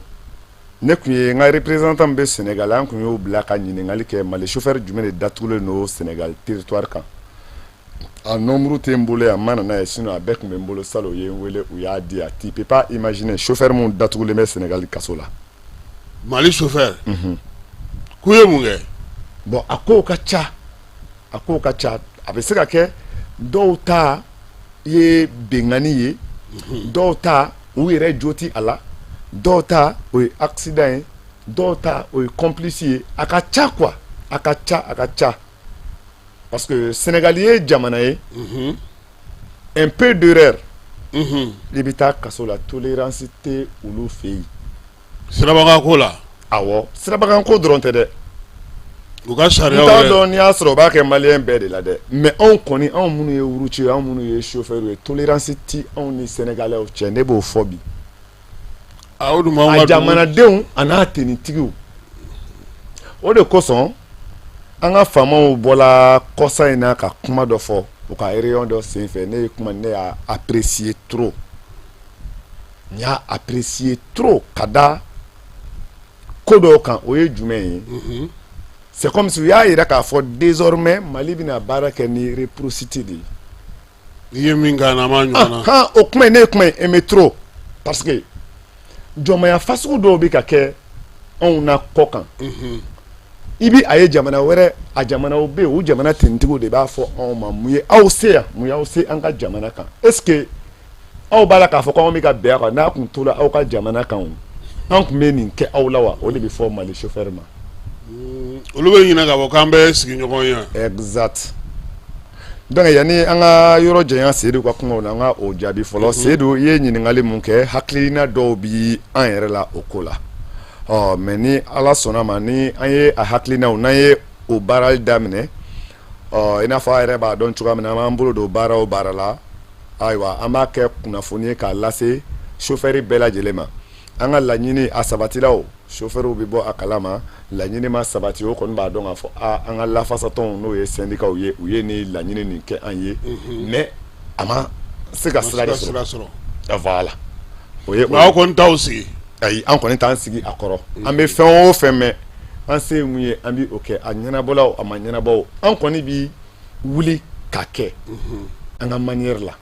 ne tun ye n ka représentant min bɛ Sénégal, an tun y'o bila ka ɲininkali kɛ Mali chauffeur jumɛn de datugulen don Sénégal territoire kan. A nombre tɛ n bolo yan, n ma na n'a ye, sinon a bɛɛ tun bɛ n bolo salon. U ye n wele, u y'a di yan. Tu peux pas imaginer chauffeur min datugulen bɛ Sénégal kaso la. Mali chauffeur k'u ye mun kɛ? Bon, a kow ka ca, a kow ka ca. A bɛ se ka kɛ dɔw ta ye binkanni ye, dɔw ta u yɛrɛ jo ti a la, dɔw ta o ye accident ye, dɔw ta o ye complice ye. A ka ca quoi, a ka ca, a ka ca, parce que Sénégal ye jamana ye, un peu d'erreur i bɛ taa kaso la, tolérance tɛ olu fɛ yen. Sirabakan ko la? Awɔ, sirabakan ko dɔrɔn tɛ dɛ. U ka sariya n t'a dɔn n'i y'a sɔrɔ u b'a kɛ maliyɛn bɛɛ de la dɛ, mais anw kɔni, anw minnu ye routier ye, anw minnu ye chauffeur ye, tolérance ti anw ni sénégalais cɛ, ne b'o fɔ bi. A o dun b'anw ka a jamanadenw a n'a tenitigiw. O de kosɔn an ka faamaw bɔla kɔsa in na ka kuma dɔ fɔ u ka réunion dɔ senfɛ. Ne ye kuma, ne y'a apprécier trop, n y'a apprécier trop ka da ko dɔw kan. O ye jumɛn ye? C'est comme si u y'a yira k'a fɔ désormais Mali bɛna baara kɛ ni réciprocité de ye. N'i ye min k'an na, an b'a ɲɔgɔn na. Han, o kuma in, ne ye kuma in aimé trop, parce que jɔnmaya fasugu dɔw bɛ ka kɛ anw na kɔ kan. I bi a ye jamana wɛrɛ, a jamanaw bɛ yen, o jamana tenitigiw de b'a fɔ anw ma: mun ye aw se yan, mun y'aw se an ka jamana kan? Est ce que aw b'a la k'a fɔ k'anw bɛ ka bɛn a kan? N'a tun tora aw ka jamana kan, o an tun bɛ nin kɛ aw la wa? O de bɛ fɔ Mali chauffeur ma. Olu bɛ ɲinɛ k'a fɔ k'an bɛɛ ye sigiɲɔgɔn ye. Exact. Donc yanni an ka yɔrɔ janya Seyidu ka kumaw na, an ka o jaabi fɔlɔ. Seyidu, i ye ɲininkali mun kɛ, hakilina dɔw bi an yɛrɛ la o ko la. Ɔ, mais ni Ala sɔnna ma, ni an ye a hakilinaw, n'an ye o baarali daminɛ, ɔ, i n'a fɔ a yɛrɛ b'a dɔn cogoya min na, an b'an bolo don baara o baara la, ayiwa, an b'a kɛ kunnafoni ye k'a lase chauffeur bɛɛ lajɛlen ma. An ka laɲini a sabatila, o chauffeurw bɛ bɔ a kalama. Laɲini ma sabati, o kɔni b'a dɔn k'a fɔ aa an ka lafasatɔnw, n'o ye syndicats ye, u ye nin laɲini nin kɛ an ye, mais a ma se ka sira de sɔrɔ. Voilà, o ye. Mais aw kɔni t'aw sigi? Ayi, an kɔni t'an sigi a kɔrɔ. An bɛ fɛn o fɛn mɛn, an se ye mun ye, an bɛ o kɛ. A ɲɛnabɔla o, a ma ɲɛnabɔ o, an kɔni bi wuli ka kɛ an ka manière la.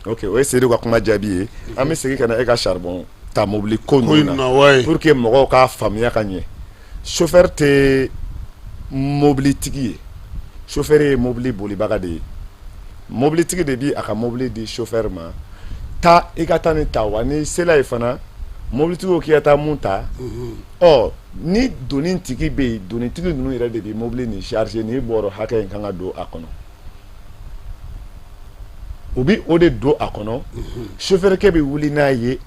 Ok, o ye Seydou ka kuma jaabi ye. An bɛ segin ka na e ka charbon ta mobili ko ninnu na pour que mɔgɔw k'a faamuya ka ɲɛ. Chauffeur tɛ mobilitigi ye, chauffeur ye mobili bolibaga de ye. Mobilitigi de bi a ka mobili di chauffeur ma: taa i ka taa nin ta. Wa n'i sela yen fana, mobilitigi ko k'i ka taa mun ta, ɔ ni doni tigi bɛ yen, donitigi ninnu yɛrɛ de bɛ mobili nin charger. Nin bɔrɔ hakɛ in kan ka don a kɔnɔ, u bɛ o de don a kɔnɔ. Chauffeur kɛ bɛ wuli n'a ye,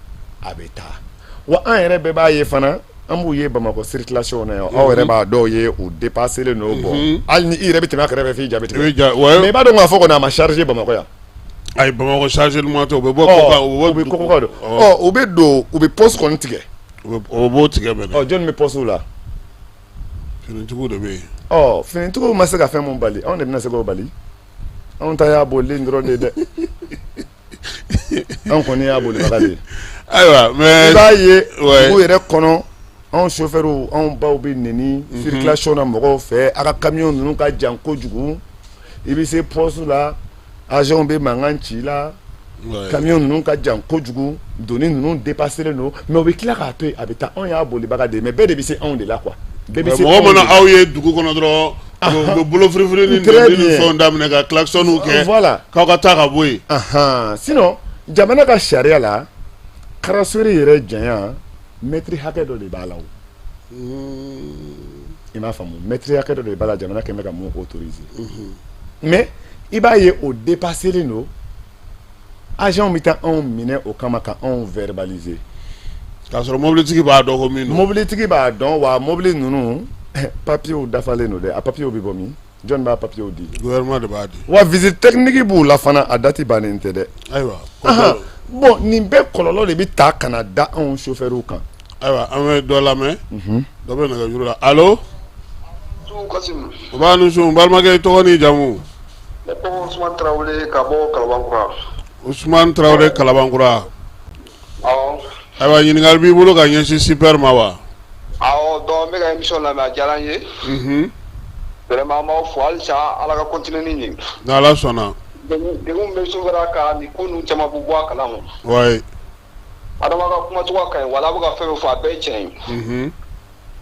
a bɛ taa. Wa an yɛrɛ bɛɛ b'a ye fana, an b'u ye Bamakɔ circulation na yan, aw yɛrɛ b'a dɔw ye, u dépassé don. Bon, hali ni i yɛrɛ bɛ tɛmɛ a kɛrɛfɛ f'i ja bɛ tigɛ, mais i b'a dɔn k'a fɔ kɔni a ma chargé Bamakɔ yan. Ayi, Bamakɔ chargé ma tɛ, u bɛ bɔ kɔkan. U bɛ kɔkan don. Ɔ u bɛ don, u bɛ poste kɔni tigɛ. O b'o tigɛ bɛɛ. Ɔ jɔnni bɛ poste la? Finitigiw de bɛ yen. Ɔ finitigiw ma se ka fɛn mun bali, anw de bɛna se k'o bali? Anw ta y'a bolilen dɔrɔn de ye dɛ, anw kɔni y'a bolibaga de ye. Ayiwa, mais i b'a ye dugu yɛrɛ kɔnɔ, anw chauffeurs, anw baw bɛ neni circulation na mɔgɔw fɛ. A ka camion ninnu ka jan kojugu, i bɛ se poste la, agent bɛ mankan ci la, camion ninnu ka jan kojugu, doni ninnu dépassé don. Mais u bɛ tila k'a to yen, a bɛ taa. Anw y'a bolibaga de ye, mais bɛɛ de bɛ se anw de la quoi, bɛɛ bɛ se. Mɔgɔ mana aw ye dugu kɔnɔ dɔrɔn, u bɛ bolo firifiri ni ni fɛnw daminɛ ka klaxonw kɛ. Voilà. K'aw ka taa ka bɔ yen. Sinon jamana ka sariya la, carrosserie yɛrɛ janya, mɛtiri hakɛ dɔ de b'a la. O i m'a faamu, mɛtiri hakɛ dɔ de b'a la, jamana kɛn bɛ ka mun autoriser. Mais i b'a ye o dépassé don, agent bɛ taa anw minɛ o kama ka anw verbaliser. K'a sɔrɔ mobilitigi b'a dɔn ko min don. Mobilitigi b'a dɔn. Wa mobili ninnu papiyew dafalen don dɛ. A papiyew bɛ bɔ min? Jɔn b'a papiyew di? Gouvernement de b'a di. Wa visite technique b'u la fana, a date bannen tɛ dɛ. Ayiwa. Bon, nin bɛɛ kɔlɔlɔ de bɛ ta ka na da anw chauffeurs kan. Ayiwa, an bɛ dɔ lamɛn, dɔ bɛ nɛgɛjuru la. Allo? O b'a ni su, n balimakɛ, i tɔgɔ n'i jamu? Ne tɔgɔ Usumani Tarawele ka bɔ Kalabankura. Usumani Tarawele, Kalabankura. Awɔ. Ayiwa, ɲininkali b'i bolo ka ɲɛsin SUPER ma wa? Awɔ, donc n bɛ ka émission lamɛn, a diyara n ye. Vraiment, an b'aw fo halisa, Ala ka continuer ni nin ye. N'Ala sɔnna. Degun min bɛ chauffeur kan, nin ko ninnu caman bɛ bɔ a kalama. Oui. Adama ka kuma cogoya ka ɲi, wala a bɛ ka fɛn min fɔ, a bɛɛ ye tiɲɛ ye.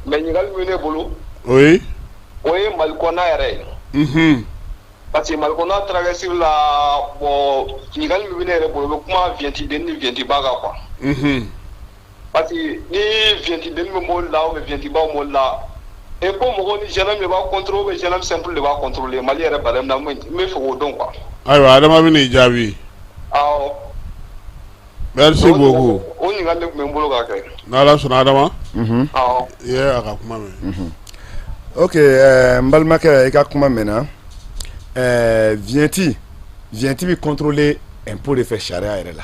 Mais ɲininkali min bɛ ne bolo. Oui. O ye Mali kɔnɔna yɛrɛ ye. Parce que Mali kɔnɔna traverse la, bon, ɲininkali min bɛ ne yɛrɛ bolo, o bɛ kuma vignette denni ni vignette ba kan quoi. Parce que ni vignette denni bɛ mobili la ou bien vignette ba bɛ mobili la, et ko mɔgɔw ni gendarme de b'a contrôler ou bien gendarme simple de b'a contrôler Mali yɛrɛ barème na, n bɛ fɛ k'o dɔn quoi. Ayiwa, Adama bɛ n'i jaabi. Awɔ. Merci beaucoup. O ɲininkali de tun bɛ n bolo ka kɛ. N'Ala sɔnna, Adama. Awɔ. I ye a ka kuma mɛn. Ok, n balimakɛ, i ka kuma mɛnna. Vignette bɛ contrôler impôt de fɛ sariya yɛrɛ la.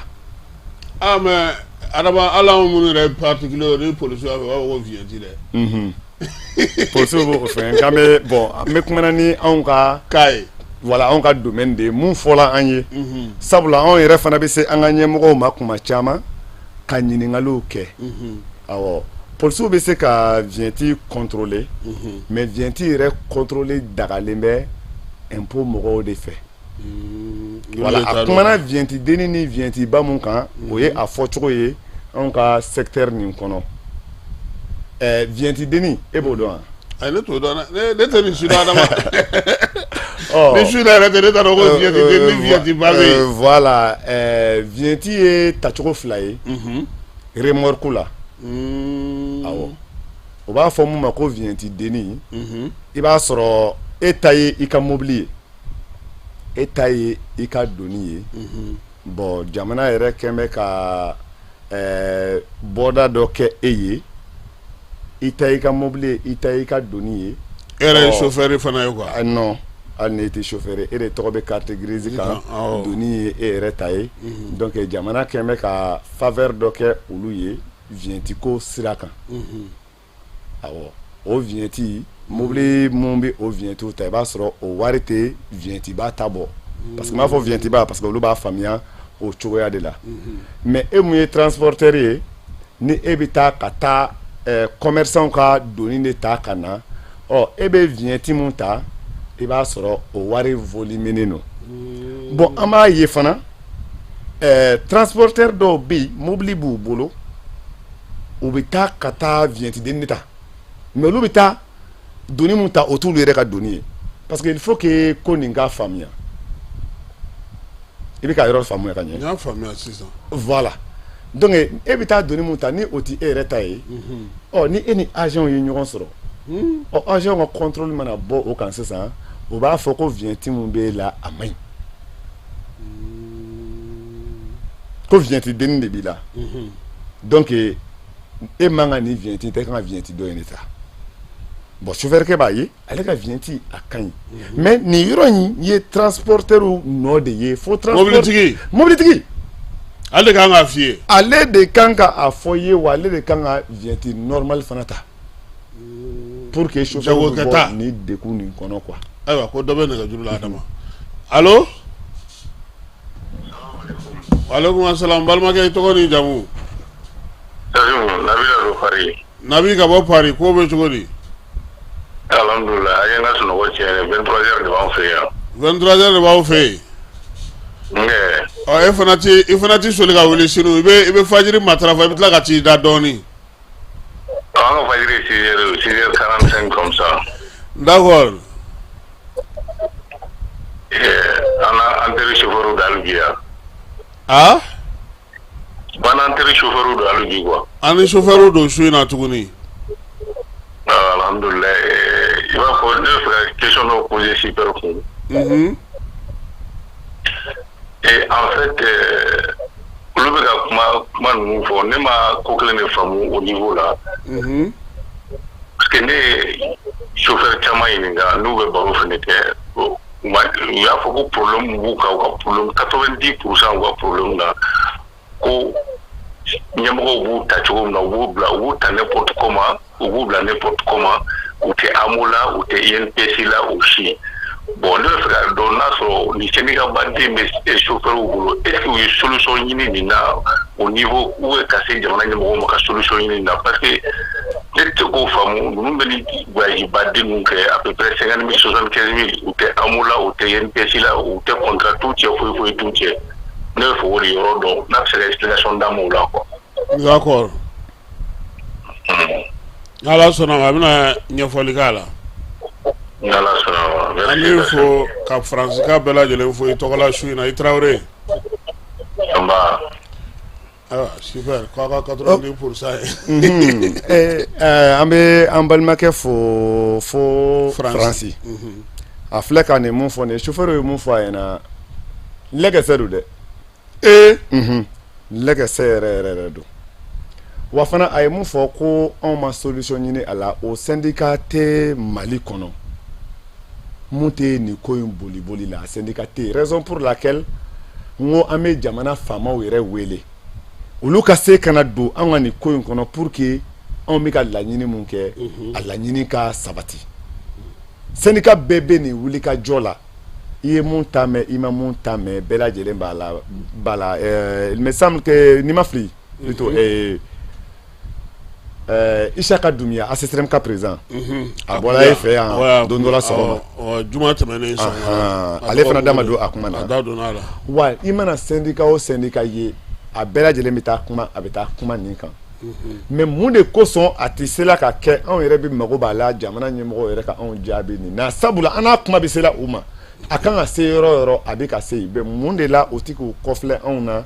Ah mais Adama, hali anw minnu yɛrɛ ye particulier ni policier b'a fɛ, u b'a fɔ ko vignette dɛ. Polisiw b'o fɛn k'an bɛ, bon, an bɛ kumana ni anw ka cas ye. Voilà, anw ka domaine de ye mun fɔla an ye. Sabula anw yɛrɛ fana bɛ se an ka ɲɛmɔgɔw ma kuma caman ka ɲininkaliw kɛ. Awɔ, polisiw bɛ se ka vignette contrôler, mais vignette yɛrɛ contrôler dagalen bɛ impôt mɔgɔw de fɛ. Voilà, a kumana vignette denni ni vignette ba mun kan, o ye a fɔcogo ye anw ka secteur nin kɔnɔ. Vignette denni, e b'o dɔn wa? Ayi, ne t'o dɔn dɛ, ne tɛ nin si dɔn Adama. Ni su yɛrɛ tɛ, ne t'a dɔn ko vignette denni ni vignette ba bɛ yen. Voilà, vignette ye tacogo fila ye remorque la. Awɔ, o b'a fɔ mun ma ko vignette denni, i b'a sɔrɔ e ta ye i ka mobili ye, e ta ye i ka doni ye. Bon, jamana yɛrɛ kɛn bɛ ka bɔda dɔ kɛ e ye, i ta i ka mobili ye, i ta i ka doni ye. E yɛrɛ ye chauffeur fana ye quoi. Non, hali ni e tɛ chauffeur ye, e de tɔgɔ bɛ carte grise kan, doni ye e yɛrɛ ta ye. Donc jamana kɛn bɛ ka faveur dɔ kɛ olu ye vignette ko sira kan. Awɔ. o vignette mobili mun bɛ o vignette ta i b'a sɔrɔ o wari tɛ vignette ba ta bɔ parce que n b'a fɔ vignette ba parce que olu b'a faamuya o cogoya de la mais e mun ye transporteur ye ni e bɛ taa ka taa commerçant ka doni de ta ka na ɔ e bɛ vignette mun ta i b'a sɔrɔ o wari volume don bon an b'a ye fana transporteur dɔw bɛ yen mobili b'u bolo u bɛ taa ka taa vignette denni ta mais olu bɛ taa doni mun ta o t'olu yɛrɛ ka doni ye parce que il faut que ko nin ka faamuya i bɛ ka yɔrɔ faamuya ka ɲɛ. N y'a faamuya sisan. Voilà donc e bɛ taa doni mun ta ni o tɛ e yɛrɛ ta ye ɔ ni e ni agent ye ɲɔgɔn sɔrɔ ɔ agent ka contrôle mana bɔ o kan sisan o b'a fɔ ko vignette mun b'e la a man ɲi ko vignette denni de b'i la donc e man ka nin vignette ta e kan ka vignette dɔ in de ta bon chauffeur kɛ b'a ye ale ka vignette a ka ɲi mais nin yɔrɔ in ye transporteur nɔ de ye fo mobilitigi mobilitigi ale de kan k'a f'i ye ale de kan ka a fɔ i ye wa ale de kan ka vignette normal fana ta pour que chauffeur bɛ bɔ nin degun nin kɔnɔ quoi ayiwa ko dɔ bɛ nɛgɛjuru la Adama allo waaleykum salaam balimakɛ i tɔgɔ n'i jamu Nabi don Paris Nabi ka bɔ Paris ko bɛ cogo di alhamdulilah an ye n ka sunɔgɔ tiɲɛ 23 heures de b'an fɛ yan 23 heures de b'aw fɛ yen ɔ e fana ti i fana ti soli ka wuli sini i bɛ i bɛ fajiri matarafa i bɛ tila ka t'i da dɔɔnin an ka fajiri 6 heures 6 heures 45 comme ça d'accord an n'an teri chauffeur don hali bi yan ah an n'an teri chauffeur don hali bi quoi an ni chauffeur don su in na tuguni alhamdulilah i b'a fɔ ne bɛ fɛ ka question dɔ poser super kun et en fait olu bɛ ka kuma kuma ninnu fɔ ne ma ko kelen de faamu au niveau la parce que ne ye chauffeur caman ɲininka n'u bɛ baro fana kɛ u y'a fɔ ko problème b'u kan u ka problème 90% u ka problème na ko ɲɛmɔgɔw b'u ta cogo min na u b'u bila u b'u ta n'importe comment u b'u bila n'importe comment u tɛ AMO la u tɛ INPS la u si bon ne bɛ fɛ k'a dɔn n'a sɔrɔ ni syndicat baden bɛ chauffeur bolo est ce que u ye solution ɲini nin na au niveau ou ka se jamana ɲɛmɔgɔw ma ka solution ɲini nin na parce que ne tɛ k'o faamu ninnu bɛ ni voyage baden ninnu kɛ à peu près 50 000 75 000 u tɛ AMO la u tɛ INPS la u tɛ contrat t'u cɛ foyi foyi t'u cɛ ne bɛ fɛ o de yɔrɔ dɔn n'a bɛ se ka explication d'an ma o la quoi. D'accord. N'Ala sɔnna a ma a bɛna ɲɛfɔli k'a la. N'Ala sɔnna a ma. An b'i fo ka Faransika bɛɛ lajɛlen fo i tɔgɔ la su in na i Tarawele. Nba. Ayiwa super k'aw ka 90 pour cent ye. An bɛ an balimakɛ fo fo Faransi. A filɛ ka nin mun fɔ nin ye chauffeur ye mun fɔ a ɲɛna lɛkɛsɛ don dɛ. Ee. Unhun lɛkɛsɛ yɛrɛ yɛrɛ yɛrɛ don. Wa fana a ye mun fɔ ko anw ma solution ɲini a la o syndicat tɛ Mali kɔnɔ mun tɛ nin ko in boliboli la syndicat tɛ yen raison pour laquelle n ko an bɛ jamana faamaw yɛrɛ wele olu ka se ka na don an ka nin ko in kɔnɔ pour que anw bɛ ka laɲini mun kɛ a laɲini ka sabati syndicat bɛɛ bɛ nin wulikajɔ la i ye mun ta mɛn i ma mun ta mɛn bɛɛ lajɛlen b'a la b'a la il me semble que ni ma fili plutôt Isaka Dunbiya ACSRM ka président a bɔra e fɛ yan don dɔ la sɔgɔma juma tɛmɛnen ale fana da ma don a kuma na a da donna a la wa i mana syndicat o syndicat ye a bɛɛ lajɛlen bɛ taa kuma a bɛ taa kuma nin kan mais mun de kosɔn a tɛ se la ka kɛ anw yɛrɛ bɛ mago b'a la jamana ɲɛmɔgɔw yɛrɛ ka anw jaabi nin na sabula an n'a kuma bɛ se la u ma a kan ka se yɔrɔ o yɔrɔ a bɛ ka se yen mais mun de la u tɛ k'u kɔfilɛ anw na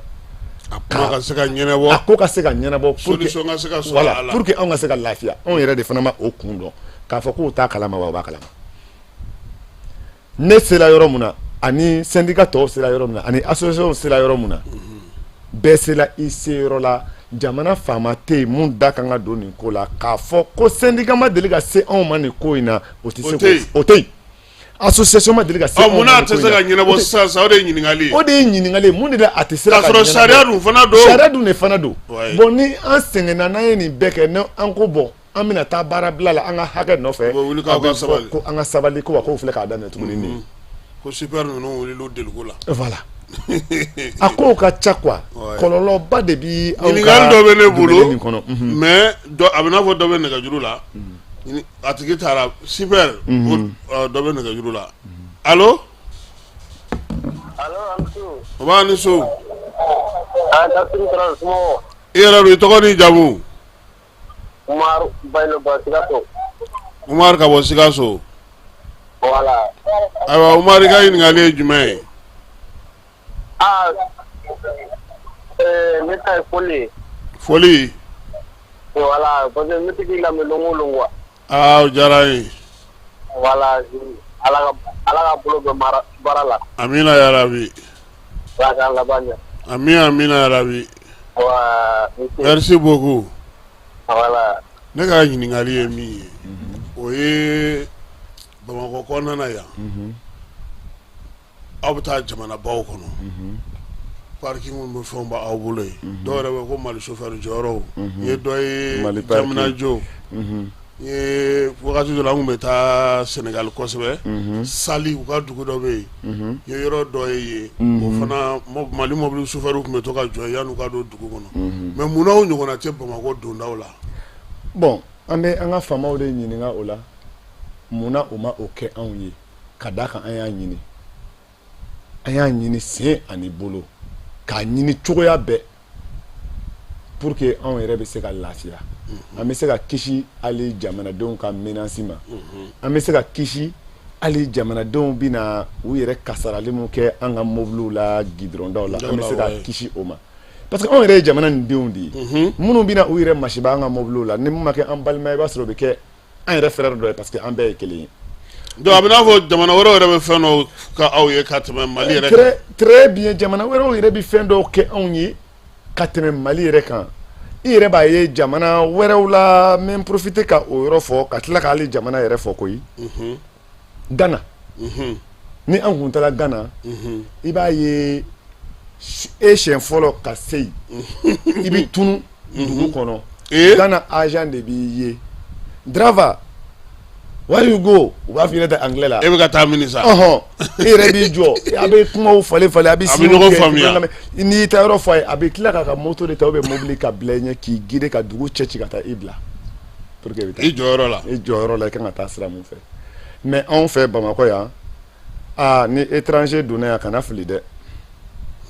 a kuma ka se ka ɲɛnabɔ a ko ka se ka ɲɛnabɔ solution ka se ka sɔrɔ a la pour que anw ka se ka lafiya anw yɛrɛ de fana ma o kun dɔn k'a fɔ k'u t'a kalama wa u b'a kalama ne sera yɔrɔ mun na ani syndicat tɔw sera yɔrɔ min na ani association sera yɔrɔ mun na bɛɛ sera i se yɔrɔ la jamana faama tɛ yen mun da kan ka don nin ko la k'a fɔ ko syndicat ma deli ka se anw ma nin ko in na o tɛ se k'o o tɛ yen association ma deli ka se. Ɔ munna a tɛ se ka ɲɛnabɔ sisan sa o de ye ɲininkali ye. O de ye ɲininkali ye mun de la a tɛ se ka ɲɛnabɔ. K'a sɔrɔ sariya dun fana don. Sariya dun de fana don. Bon ni an sɛgɛnna n'an ye nin bɛɛ kɛ n'an ko bon. an bɛna taa baarabila la an ka hakɛ nɔfɛ, ko an ka sabali, ko wa k'o filɛ k'a daminɛ tuguni nin ye. Ko super ninnu wulila deliko la. Voilà, a kow ka ca quoi, kɔlɔlɔba de bi anw ka ɲininkali dɔ bɛ ne bolo nin kɔnɔ, mais a bɛ n'a fɔ dɔ bɛ nɛgɛjuru la, a tigi taara super, dɔ bɛ nɛgɛjuru la. Allo? Nba, ni su. I yɛrɛ don, i tɔgɔ n'i jamu? Umaru Bayilo bɔ Sikaso. Umaru ka bɔ Sikaso. Voilà. Ayiwa Umaru, i ka ɲininkali ye jumɛn ye? Aa ne ta ye foli ye. Foli. Voilà, parce que n bɛ to k'i lamɛn don o don quoi. Aa, o diyara n ye. Voilà, Ala ka bolo bɛn baara la. Amina yarabi. Ala k'an laban ɲɛ. Ami, amina yarabi. Wa Merci beaucoup. Voilà. Ne ka ɲininkali ye min ye, o ye Bamakɔ kɔnɔna na yan, aw bɛ taa jamanabaw kɔnɔ, parking bɛ fɛnw b'aw bolo yen, dɔw yɛrɛ bɛ ko Mali chauffeur jɔyɔrɔw n ye dɔ ye Diamniadio, n ye wagati dɔ la, an tun bɛ taa Sénégal kosɛbɛ, Sali, u ka dugu dɔ bɛ yen, n ye yɔrɔ dɔ ye yen, o fana Mali mobili chauffeur tun bɛ to ka jɔ yanni u ka don dugu kɔnɔ. Mais munna o ɲɔgɔnna tɛ Bamakɔ dondaw la? Bon, an bɛ an ka faamaw de ɲininka o la, munna u ma o kɛ anw ye, ka d'a kan an y'a ɲini, an y'a ɲini sen ani bolo, k'a ɲini cogoya bɛɛ pour que anw yɛrɛ bɛ se ka lafiya, an bɛ se ka kisi hali jamanadenw ka menace ma, an bɛ se ka kisi hali jamanadenw bɛna u yɛrɛ kasarali min kɛ an ka mobiliw la gidɔrɔndaw la, an bɛ se ka kisi o ma, parce que anw yɛrɛ ye jamana nin denw de ye. Minnu bɛna u yɛrɛ masiba an ka mobiliw la, ni min ma kɛ an balima ye, i b'a sɔrɔ o bɛ kɛ an yɛrɛ frère dɔ ye, parce que an bɛɛ ye kelen ye. Donc a bɛ n'a fɔ jamana wɛrɛw yɛrɛ bɛ fɛn dɔw kɛ aw ye ka tɛmɛ Mali yɛrɛ kan. Très bien, jamana wɛrɛw yɛrɛ bɛ fɛn dɔw kɛ anw ye ka tɛmɛ Mali yɛrɛ kan. I yɛrɛ b'a ye jamana wɛrɛw la, n bɛ n profiter ka o yɔrɔ fɔ, ka tila k'ale jamana yɛrɛ fɔ koyi. Gana, ni an kun taara Gana, i b'a ye e siɲɛ fɔlɔ ka se yen, i bɛ tunu dugu kɔnɔ. Gana agent de b'i ye: "Driver, where you go?" U b'a f'i ɲɛna ten anglais la. E bɛ ka taa min sa? Ɔhɔn, e yɛrɛ b'i jɔ, a bɛ kumaw falen falen, a bɛ A bɛ ɲɔgɔn faamuya. N'i y'i ta yɔrɔ fɔ a ye, a bɛ tila k'a ka moto de ta ou bien mobili ka bila i ɲɛ, k'i guider ka dugu cɛ ci ka taa i bila pour que i bɛ taa i jɔyɔrɔ la. I jɔyɔrɔ la, i kan ka taa sira mun fɛ. Mais anw fɛ Bamakɔ yan, aa, ni étranger donna yan, kana fili dɛ.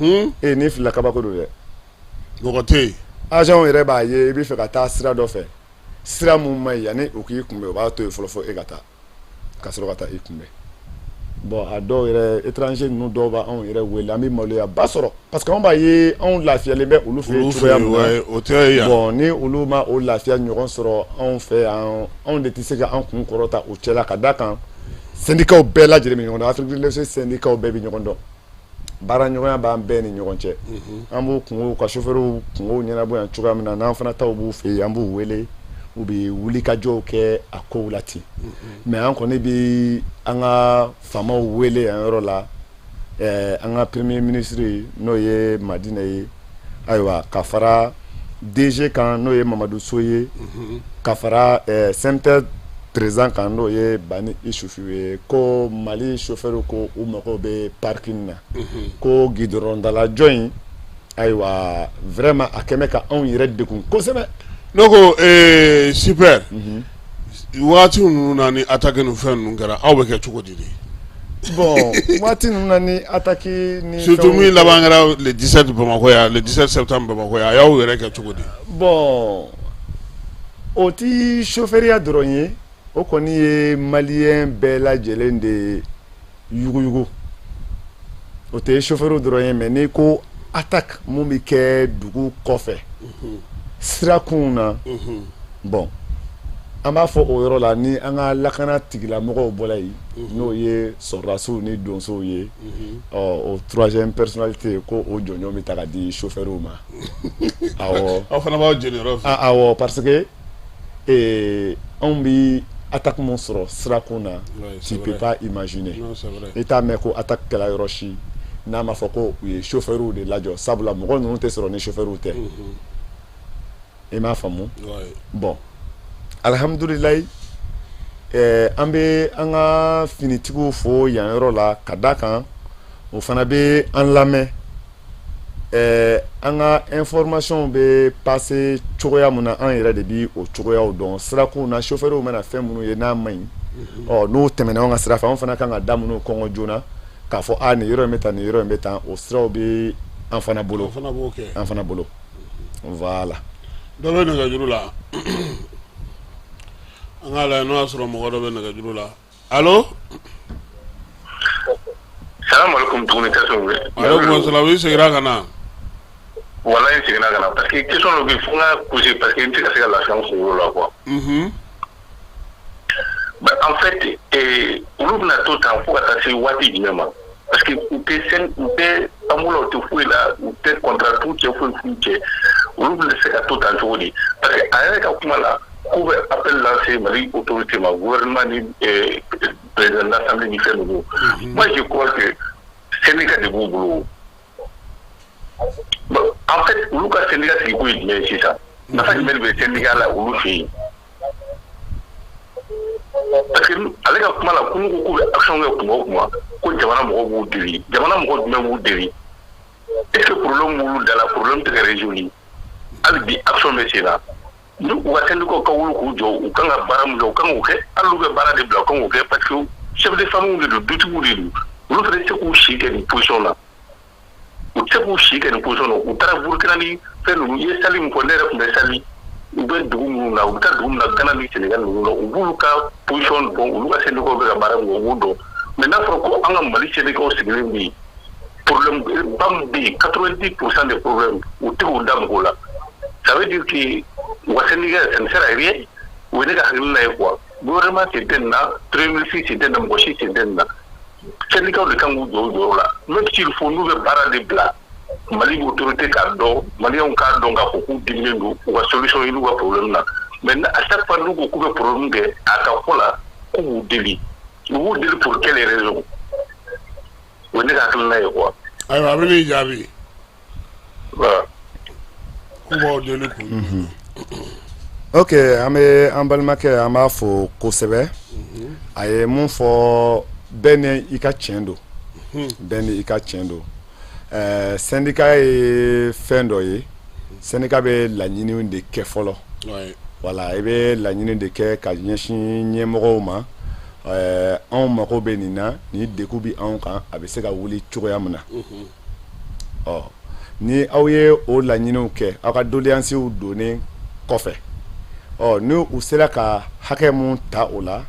E n'i filila, kabako don dɛ. Mɔgɔ tɛ yen. Agent yɛrɛ b'a ye i bɛ fɛ ka taa sira dɔ fɛ, sira mun ma ɲi, yanni u k'i kunbɛn, u b'a to yen fɔlɔ fo e ka taa ka sɔrɔ ka taa i kunbɛn. Bon, a dɔw yɛrɛ, étranger ninnu dɔw b'anw yɛrɛ wele, an bɛ maloyaba sɔrɔ, parce que anw b'a ye anw lafiyalen bɛ olu fɛ yen cogoya min na, o tɛ yan. Bon, ni olu ma o lafiya ɲɔgɔn sɔrɔ anw fɛ yan, anw de tɛ se ka an kun kɔrɔta u cɛla, ka d'a kan syndicats bɛɛ lajɛlen bɛ ɲɔgɔn dɔn, Afrique de l'Ouest syndicats bɛɛ bɛ ɲɔgɔn dɔn, baara ɲɔgɔnya b'an bɛɛ ni ɲɔgɔn cɛ. An b'u kungo ka chauffeurs kungow ɲɛnabɔ yan cogoya min na, n'an fana taw b'u fɛ yen, an b'u wele, u bɛ wulikajɔw kɛ a kow la ten. Mais an kɔni bɛ an ka faamaw wele yan yɔrɔ la, an ka premier ministre, n'o ye Madinɛ ye, ayiwa, ka fara DG kan, n'o ye Mamadu So ye, ka fara CMTS président kan, n'o ye Bani Isufu ye, ko Mali chauffeur ko u mago bɛ parking na, ko gidɔrɔndalajɔ in, ayiwa, vraiment a kɛn bɛ ka anw yɛrɛ degun kosɛbɛ. Ne ko super, waati ninnu na ni attaque ni fɛn ninnu kɛra, aw bɛ kɛ cogo di de? Bon, waati ninnu na ni attaque ni surtout min laban kɛra le 17 Bamakɔ yan, le 17 septembre Bamakɔ yan, a y'aw yɛrɛ kɛ cogo di? Bon, o ti chauffeurya dɔrɔn ye, o kɔni ye malien bɛɛ lajɛlen de yuguyugu, o tɛ chauffeur dɔrɔn ye. Mais n'i ko attaque mun bɛ kɛ dugu kɔfɛ sirakunw na, bon, an b'a fɔ o yɔrɔ la, ni an ka lakana tigilamɔgɔw bɔra yen, n'o ye sɔrɔdasiw ni donsow ye, ɔ, o troisième personnalité ko o jɔnjɔn bɛ ta ka di chauffeurw ma. Awɔ. Aw fana b'aw jeniyɔrɔ fɛ. Awɔ, parce que anw bɛ attaque mun sɔrɔ sirakun na, tu peux pas imaginer. I t'a mɛn ko attaque kɛra yɔrɔ si n'a ma fɔ ko u ye chauffeurw de lajɔ, sabula mɔgɔ ninnu tɛ sɔrɔ ni chauffeurw tɛ. I m'a faamu? Bon, Alihamdulilayi, an bɛ an ka finitigiw fo yan yɔrɔ la ka da kan o fana bɛ an lamɛn an ka information bɛ passer cogoya min na an yɛrɛ de bɛ o cogoyaw dɔn sirakow na chauffeurs mana fɛn minnu ye n'a man ɲi ɔ n'o tɛmɛna an ka sira fɛ an fana kan ka da minnu kɔngɔ joona k'a fɔ a nin yɔrɔ in bɛ tan nin yɔrɔ in bɛ tan o siraw bɛ an fana bolo an fana bolo voilà. Dɔ bɛ nɛgɛjuru la an k'a lajɛ n'o y'a sɔrɔ mɔgɔ dɔ bɛ nɛgɛjuru la allo. Salamalekun tuguni Kasum. Aleykum salaam i seginna ka na. Walayi n seginna ka na parce que question dɔ bɛ yen fo n k'a poser parce que n tɛ ka se ka lafiya n kunkolo la quoi. Unhun. En fait olu bɛna to tan fo ka taa se waati jumɛn ma parce que u tɛ sen u tɛ an bolo u tɛ foyi la u tɛ contrat t'u cɛ foyi t'u cɛ olu bɛna se ka to tan cogo di parce que a yɛrɛ ka kuma la k'u bɛ appel lancer Mali autorité ma gouvernement ni président de l'Assemblée ni fɛn ninnu moi je crois que syndicat de b'u bolo bon en fait olu ka syndicat sigi kun ye jumɛn ye sisan nafa jumɛn de bɛ syndicat la olu fɛ yen parce que ale ka kuma la ko n'u ko k'u bɛ action kɛ kuma o kuma ko jamana mɔgɔw b'u deli jamana mɔgɔ jumɛn b'u deli est ce que problème b'olu da la problème tɛ ka résoudre hali bi action bɛ sen na ni u ka syndicat ka wuli k'u jɔ u kan ka baara min kɛ u kan k'o kɛ hali n'u bɛ baara de bila u kan k'o kɛ parce que chef de famille de don dutigiw de don olu fana tɛ se k'u si kɛ nin position na u tɛ se k'u si kɛ nin position na u taara Burukina ni fɛn ninnu i ye sali min fɔ ne yɛrɛ tun bɛ sali u bɛ dugu minnu na u bɛ taa dugu min na Gana ni Sénégal ninnu na u b'olu ka position dɔn olu ka syndicat bɛ ka baara min kɛ u b'o dɔn mais n'a fɔra ko an ka Mali syndicat sigilen bɛ yen problème ba min bɛ yen 90% des problèmes u tɛ k'u da mɔgɔw la ça veut dire que u ka syndicat ça ne sert à rien o ye ne ka hakilina ye quoi gouvernement sen tɛ nin na premier ministre sen tɛ nin na mɔgɔ si sen tɛ nin na syndicat de kan k'u jɔ u jɔyɔrɔ la même s'il faut n'u bɛ baara de bila Mali autorité k'a dɔn maliyɛnw k'a dɔn k'a fɔ k'u diminen don u ka solution ɲini u ka problème na mais à chaque fois n'u ko k'u bɛ problème kɛ a ka fɔ la k'u b'u deli u b'u deli pour quelle raison o ye ne ka hakilina ye quoi. Ayiwa a bɛ n'i jaabi. Voilà. K'u b'aw deli kun. Ok an bɛ an balimakɛ an b'a fo kosɛbɛ a ye mun fɔ bɛɛ ni i ka tiɲɛ don bɛɛ ni i ka tiɲɛ don ɛɛ syndicat ye fɛn dɔ ye syndicat bɛ laɲiniw de kɛ fɔlɔ voilà i bɛ laɲini de kɛ ka ɲɛsin ɲɛmɔgɔw ma ɛɛ anw mago bɛ nin na nin degun bɛ anw kan a bɛ se ka wuli cogoya min na ɔ ni aw ye o laɲiniw kɛ aw ka doléancew donnen kɔfɛ ɔ ni u sera ka hakɛ mun ta o la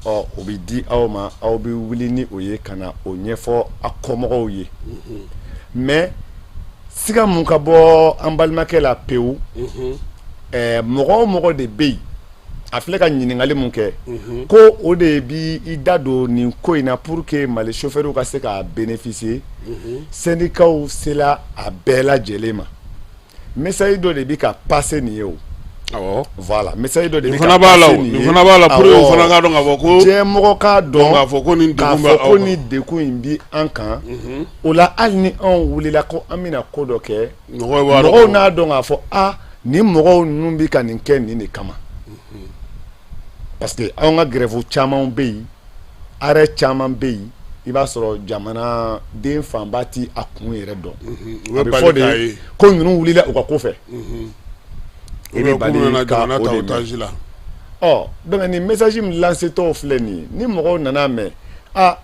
ɔ o bɛ di aw ma aw bɛ wuli ni o ye ka na o ɲɛfɔ aw kɔmɔgɔw ye mais siga mun ka bɔ an balimakɛ la pewu ɛɛ mɔgɔ o mɔgɔ de bɛ yen a filɛ ka ɲininkali mun kɛ ko o de bi i da don nin ko in na pour que Mali chauffeurs ka se ka bénéficier syndicats sela a bɛɛ lajɛlen ma message dɔ de bi ka passer nin ye o awɔ voilà message dɔ de nin bi ka fana b'a la passer o nin nin ye fana b'a la pour que o awɔ fana k'a dɔn k'a fɔ ko diɲɛ mɔgɔ k'a dɔn k'a fɔ ko nin k'a degun bɛ fɔ aw ko kan nin degun in bi an kan o la hali ni anw wulila ko an bɛna ko dɔ kɛ mɔgɔw b'a dɔn mɔgɔw n'a dɔn k'a fɔ a nin mɔgɔw ninnu bi ka nin kɛ nin de kama parce que anw ka grève caman bɛ yen arrêt caman bɛ yen i b'a sɔrɔ jamana den fanba ti a kun yɛrɛ dɔn u a bɛ bɛ fɔ bali k'a de ye ko ninnu wulila u ka ko fɛ i ou bɛ bien k'u bali nana ka jamana o ta de mɛn otage la ɔ donc nin message min lancé tɔ filɛ nin ye ni mɔgɔw nana mɛn a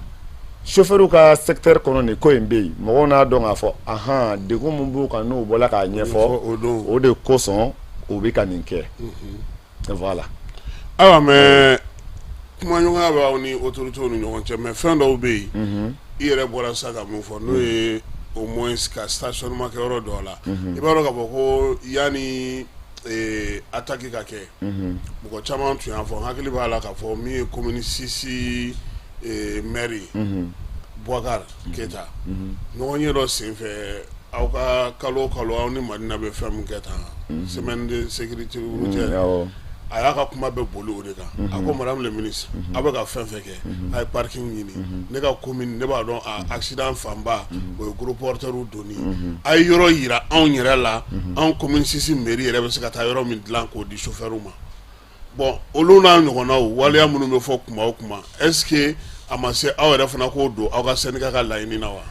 chauffeur ka secteur kɔnɔ nin ko in bɛ yen mɔgɔw n'a dɔn k'a fɔ ahan degun min b'u kan n'u bɔla k'a ɲɛfɔ o don o de kosɔn u bɛ ka nin kɛ voilà. Ayiwa mais kumaɲɔgɔnya bɛ aw ni autorités ni ɲɔgɔn cɛ mais fɛn dɔw bɛ yen i yɛrɛ bɔra sisan ka mun fɔ n'o ye au moins ka stationnement kɛ yɔrɔ dɔw la i b'a dɔn k'a fɔ ko yanni attaque ka kɛ mɔgɔ caman tun y'a fɔ n hakili b'a la k'a fɔ min ye commune 6 maire ye Boubacar Keita ɲɔgɔn ye dɔ senfɛ aw ka kalo o kalo aw ni Madina bɛ fɛn min kɛ tan semaine de sécurité routière a y'a ka kuma bɛɛ boli o de kan a ko madame le ministre aw bɛ ka fɛn fɛn kɛ a ye parking ɲini ne ka commune ne b'a dɔn a accident fanba o ye gros porteur donni a ye yɔrɔ yira anw yɛrɛ la anw commune 6 mairie yɛrɛ bɛ se ka taa yɔrɔ min dilan k'o di chauffeur ma. Bon, olu n'a ɲɔgɔnnaw waleya minnu bɛ fɔ kuma o kuma, est ce que a ma se aw yɛrɛ fana k'o don aw ka syndicat ka laɲini na wa?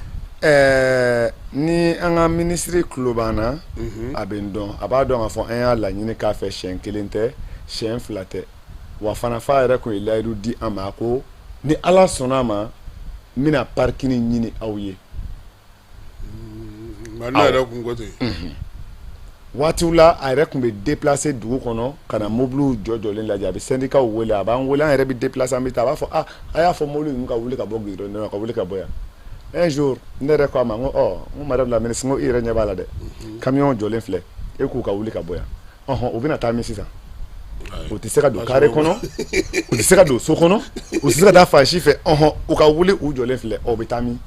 Ɛɛ, ni an ka minisiri tulo b'an na, a bɛ n dɔn, a b'a dɔn k'a fɔ an y'a laɲini k'a fɛ siɲɛ kelen tɛ, siɲɛ fila tɛ. Wa fana f'a yɛrɛ tun ye layidu di an ma ko ni Ala sɔnna a ma, n bɛna parking ɲini aw ye. Nka ne yɛrɛ kun ko ten. Waatiw la a yɛrɛ tun bɛ déplacer dugu kɔnɔ ka na mobiliw jɔ jɔlen lajɛ, a bɛ syndicats wele, a b'an wele, an yɛrɛ bɛ déplacer, an bɛ taa, a b'a fɔ a a y'a fɔ mobili ninnu ka wuli ka bɔ goudron na, ka wuli ka bɔ yan. Un jour ne yɛrɛ ko a ma, n ko ɔ, n ko madame la ministre, n ko i yɛrɛ ɲɛ b'a la dɛ, camion jɔlen filɛ, e k'u ka wuli ka bɔ yan. Ɔhɔn, u bɛna taa min sisan? U tɛ se ka don carré kɔnɔ, u tɛ se ka don so kɔnɔ, u tɛ se ka taa fan si fɛ. Ɔhɔn, u ka wuli, u jɔlen filɛ, ɔ, u bɛ taa min?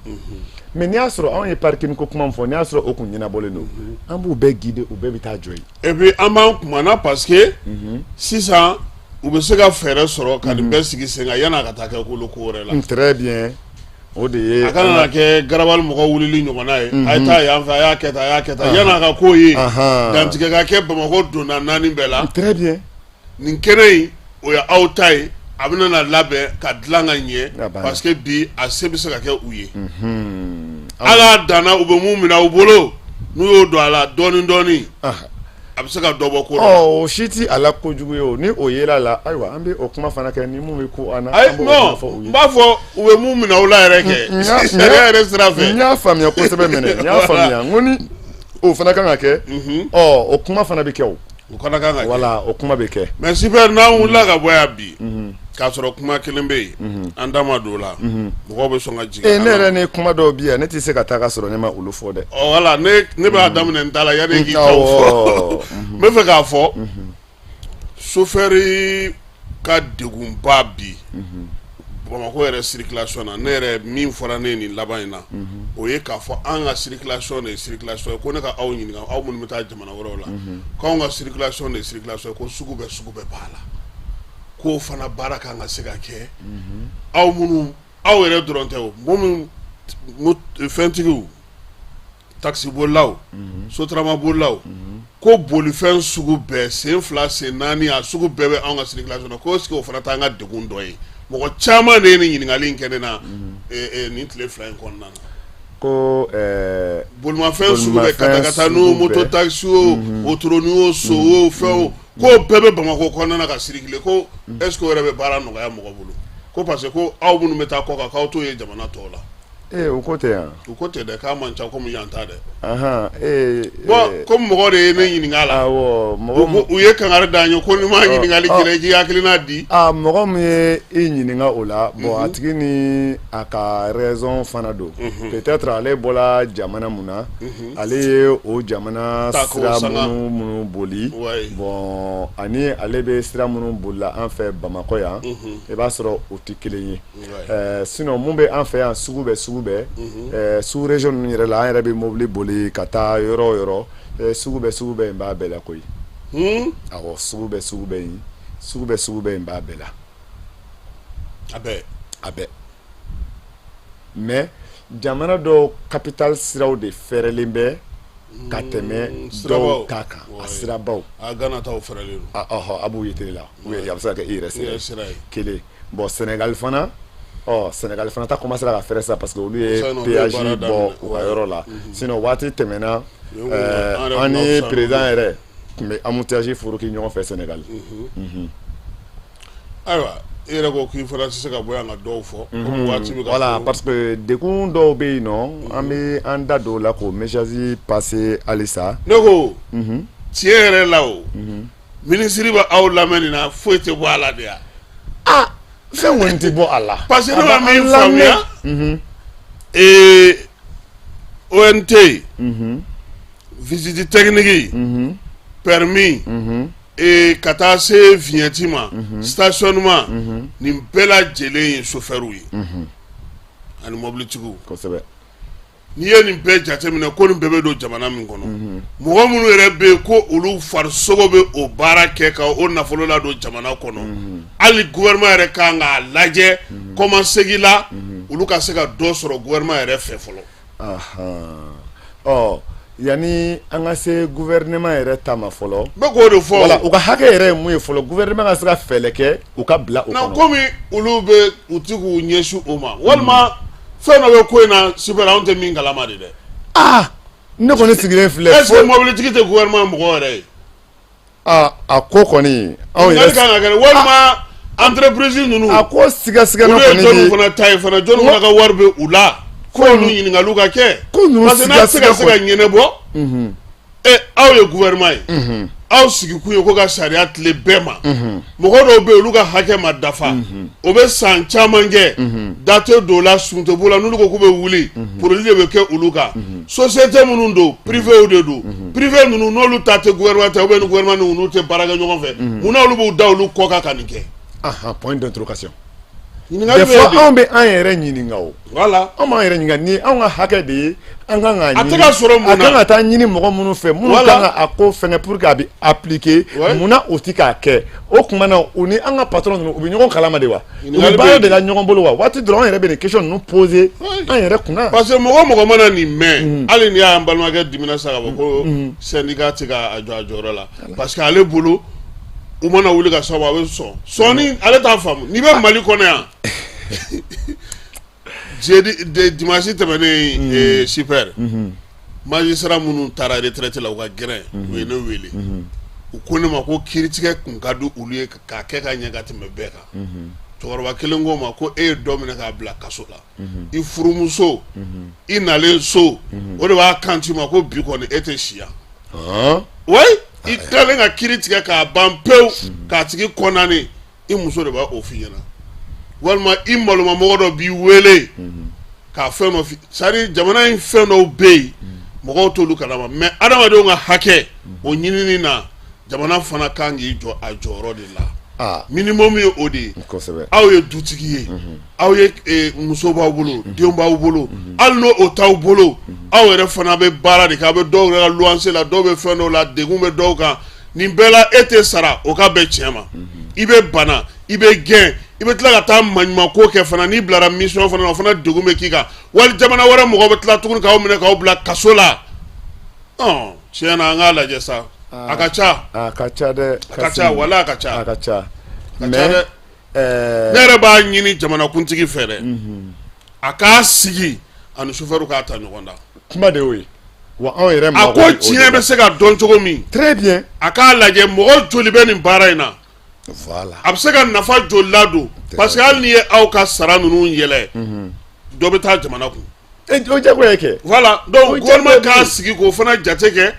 Mais n'i y'a sɔrɔ anw ye parking ko kuma min fɔ, n'i y'a sɔrɔ o kun ɲɛnabɔlen don, an b'u bɛɛ guider, u bɛɛ bɛ taa jɔ yen. Et puis an b'an kumana parce que sisan u bɛ se ka fɛɛrɛ sɔrɔ ka nin bɛɛ sigi sen kan yan'a ka taa kɛ kolo ko wɛrɛ la. Très bien, o de ye. A kana na kɛ garabali mɔgɔ wulili ɲɔgɔnna ye, a ye taa yan fɛ, a y'a kɛ tan, a y'a kɛ tan, yan'a ka k'o ye, dantigɛ ka kɛ Bamakɔ donda naani bɛɛ la. Très bien. Nin kɛnɛ in, o ye aw ta ye, a bɛna na labɛn ka dilan ka ɲɛ, parce que bi a se bɛ se ka kɛ u ye. Ala danna, u bɛ mun minɛ u bolo, n'u y'o don a la dɔɔnin dɔɔnin, a bɛ se ka dɔ bɔ ko la. Ɔ, o si ti a la kojugu ye o, ni o yela la, ayiwa, an bɛ o kuma fana kɛ ni mun bɛ ku an na. Ayi, non, n b'a fɔ u bɛ mun minɛ u la yɛrɛ kɛ sariya yɛrɛ sira fɛ. N y'a faamuya kosɛbɛ mɛnɛ, n y'a faamuya, n ko ni o fana kan ka kɛ, ɔ, o kuma fana bɛ kɛ o. O fana kan ka kɛ. Voilà, o kuma bɛ kɛ. Mais super, n'an wulila ka bɔ yan bi, k'a sɔrɔ kuma kelen bɛ yen, an da ma don o la, mɔgɔw bɛ sɔn ka jigin. Ee, ne yɛrɛ ni kuma dɔw bi yan, ne tɛ se ka taa ka sɔrɔ ne ma olu fɔ dɛ. Ɔ, voilà, ne b'a daminɛ n ta la yanni k'i taw fɔ. N bɛ fɛ k'a fɔ sofɛri ka degunba bi Bamakɔ yɛrɛ circulation na, ne yɛrɛ min fɔra ne ye nin laban in na, o ye k'a fɔ an ka circulation de ye circulation ye, ko ne ka aw ɲininka, aw minnu bɛ taa jamana wɛrɛw la, k'anw ka circulation de ye circulation ye, ko sugu bɛɛ sugu bɛɛ b'a la, k'o fana baara kan ka se ka kɛ. Aw minnu, aw yɛrɛ dɔrɔn tɛ o, mɔgɔ minnu, fɛntigiw, takisibolilaw, sotaramabolilaw, ko bolifɛn sugu bɛɛ, sen fila, sen naani, a sugu bɛɛ bɛ anw ka circulation na, ko est-ce que o fana t'an ka degun dɔ ye? Mɔgɔ caman de ye nin ɲininkali in kɛ ne na nin tile 2 in kɔnɔna na. Ko bolimafɛn sugu bɛɛ, katakatani o, moto taxi o, wotoroni o, so o, fɛn o, k'o bɛɛ bɛ Bamakɔ kɔnɔna na ka circuler, ko est-ce que o yɛrɛ bɛ baara nɔgɔya mɔgɔ bolo? Ko parce que ko aw minnu bɛ taa kɔkan, k'aw t'o ye jamana tɔw la. Ee, o ko tɛ yan. U ko tɛ dɛ, k'a man ca komi yan ta dɛ. Ahan, ee. Bon, komi mɔgɔ de ye ne ɲininka a la. Awɔ, mɔgɔ. U ye kangari da n ye ko ni ma ɲininkali k'i la, i k'i hakilina di. Aa, mɔgɔ min ye i ɲininka o la, bon, a tigi ni a ka raison fana don. Peut-être ale bɔra jamana mun na, ale ye o jamana sira minnu boli, bon, ani ale bɛ sira minnu bolila an fɛ Bamakɔ yan, i b'a sɔrɔ o tɛ kelen ye. Sinon mun bɛ an fɛ yan, sugu bɛɛ sugu bɛɛ, sous région ninnu yɛrɛ la, an yɛrɛ bɛ mobili boli ka taa yɔrɔ o yɔrɔ, sugu bɛɛ sugu bɛɛ in b'a bɛɛ la koyi. Awɔ, sugu bɛɛ sugu bɛɛ in, sugu bɛɛ sugu bɛɛ in b'a bɛɛ la. A bɛɛ. A bɛɛ. Mais jamana dɔw capitale siraw de fɛrɛlen bɛ ka tɛmɛ dɔw ta kan, a sirabaw. A Gana taw fɛrɛlen don. Ɔhɔ, a b'u ye télé la, ou a bɛ se ka kɛ i yɛrɛ sira ye. Kelen. Bon, Sénégal fana, ɔ, Sénégal fana ta commencera ka fɛrɛ sisan parce que olu ye péage bɔ u ka yɔrɔ la. Sinon waati tɛmɛna, an ni président yɛrɛ tun bɛ embouteillage foroki ɲɔgɔn fɛ Sénégal. Ayiwa, e yɛrɛ ko k'i fana tɛ se ka bɔ yan ka dɔw fɔ. Waati bɛ ka. Voilà, parce que degun dɔw bɛ yen nɔ, an bɛ an da don o la k'o message passer halisa. Ne ko tiɲɛ yɛrɛ la o, minisiri bɛ aw lamɛn nin na, foyi tɛ bɔ a la de ya? Ah, fɛn kɔni tɛ bɔ a la. Parce que ne ma min faamuya, ONT, visite technique, permis, ka taa se vignette ma, stationnement, nin bɛɛ lajɛlen ye chauffeur ye ani mobilitigiw. Kosɛbɛ. N'i ye nin bɛɛ jateminɛ, ko nin bɛɛ bɛ don jamana min kɔnɔ, mɔgɔ minnu yɛrɛ bɛ yen ko olu farisogo bɛ o baara kɛ ka o nafolo ladon jamana kɔnɔ, hali gouvernement yɛrɛ kan k'a lajɛ kɔmasegin la, olu ka se ka dɔ sɔrɔ gouvernement yɛrɛ fɛ fɔlɔ. Ɔ, Yanni an ka se gouvernement yɛrɛ ta ma fɔlɔ, n bɛ k'o de fɔ, voilà u ka hakɛ yɛrɛ ye mun ye fɔlɔ gouvernement ka se ka fɛɛrɛ kɛ u ka bila o kɔnɔ, komi olu bɛ u ti k'u ɲɛsin o ma walima fɛn dɔ bɛ ko in na super anw tɛ min kalama de dɛ, aa ne kɔni sigilen filɛ, est ce que mobilitigi tɛ gouvernement mɔgɔ yɛrɛ ye? Aa a ko kɔni anw yɛrɛ kan ka kɛ walima entreprise ninnu a ko sigasigana kɔni olu ye jɔnniw fana ta ye fana jɔnniw fana ka wari bɛ u la ko olu ɲininkaliw ka kɛ ko ninnu parce que n'a tɛ se ka se ka ɲɛnabɔ ɛ aw ye gouvernement ye aw sigikun ye ko ka sariya tilen bɛɛ ma mɔgɔ dɔw bɛ yen olu ka hakɛ ma dafa o bɛ san caman kɛ da tɛ don o la sun tɛ b'o la n'olu ko k'u bɛ wuli produit de bɛ kɛ olu kan société minnu don privéw de don privé ninnu n'olu ta tɛ gouvernement ta ou bien ni gouvernement ninnu tɛ baara kɛ ɲɔgɔn fɛ munna olu b'u da olu kɔ kan ka nin kɛ point d'interrogation des fois anw bɛ an yɛrɛ ɲininka o voilà anw b'an yɛrɛ ɲininka nin ye anw ka hakɛ de ye an kan k'a ɲini a tɛ ka sɔrɔ mun na a kan ka taa ɲini mɔgɔ minnu fɛ minnu kan ka a ko fɛngɛ pour que a bɛ appliquer munna u ti k'a kɛ o tuma na u ni an ka patron ninnu u bɛ ɲɔgɔn kalama de wa u bɛ baara de la ɲɔgɔn bolo wa waati dɔrɔn an yɛrɛ bɛ nin question ninnu poser an yɛrɛ kunna parce que mɔgɔ o mɔgɔ mana nin mɛn hali n'i y'an balimakɛ dimina sa k'a fɔ ko syndicat tɛ k'a jɔ a jɔyɔrɔ la parce que ale bolo u mana wuli ka sababu a bɛ sɔn sɔnni ale t'a faamu n'i bɛ Mali kɔnɔ yan jeudi dimanche tɛmɛnen super magistrat minnu taara retraite la u ka gɛrɛn u ye ne wele u ko ne ma ko kiiritigɛ kun ka di olu ye k'a kɛ ka ɲɛ ka tɛmɛ bɛɛ kan cɛkɔrɔba kelen ko ma ko e ye dɔ minɛ k'a bila kaso la i furumuso i nalen so o de b'a kan ci ma ko bi kɔni e tɛ si yan oui i tilalen ka kiiri tigɛ k'a ban pewu k'a tigi condamné i muso de b'a o f'i ɲɛna walima i malomamɔgɔ dɔ b'i wele k'a fɛn dɔ c'est à dire jamana in fɛn dɔw bɛ yen mɔgɔw t'olu kalama mais adamadenw ka hakɛ o ɲinini na jamana fana kan k'i jɔ a jɔyɔrɔ de la minimum ye o de ye aw ye dutigi ye aw ye muso b'aw bolo denw b'aw bolo hali n'o o t'aw bolo aw yɛrɛ fana bɛ baara de kɛ aw bɛ dɔw yɛrɛ ka luwanse la dɔw bɛ fɛn dɔw la degun bɛ dɔw kan nin bɛɛ la e tɛ sara o ka bɛn tiɲɛ ma i bɛ bana i bɛ gɛn i bɛ tila ka taa maɲumanko kɛ fana n'i bilara mission fana na o fana degun bɛ k'i kan wali jamana wɛrɛ mɔgɔ bɛ tila tuguni k'aw minɛ k'aw bila kaso la tiɲɛ na an k'a lajɛ sa a ka ca a ka ca dɛ a ka ca wala a ka ca a ka ca mais ne yɛrɛ b'a ɲini jamanakuntigi fɛ dɛ a k'a sigi ani sofɛriw k'a ta ɲɔgɔn da kuma de y'o ye wa anw yɛrɛ a ko tiɲɛ bɛ se ka dɔn cogo min très bien a k'a lajɛ mɔgɔ joli bɛ nin baara in na voilà a bɛ se ka nafa joli ladon parce que hali n'i ye aw ka sara ninnu yɛlɛ dɔ bɛ taa jamana kun o jagoya kɛ voilà donc gouvernement k'a sigi k'o fana jate kɛ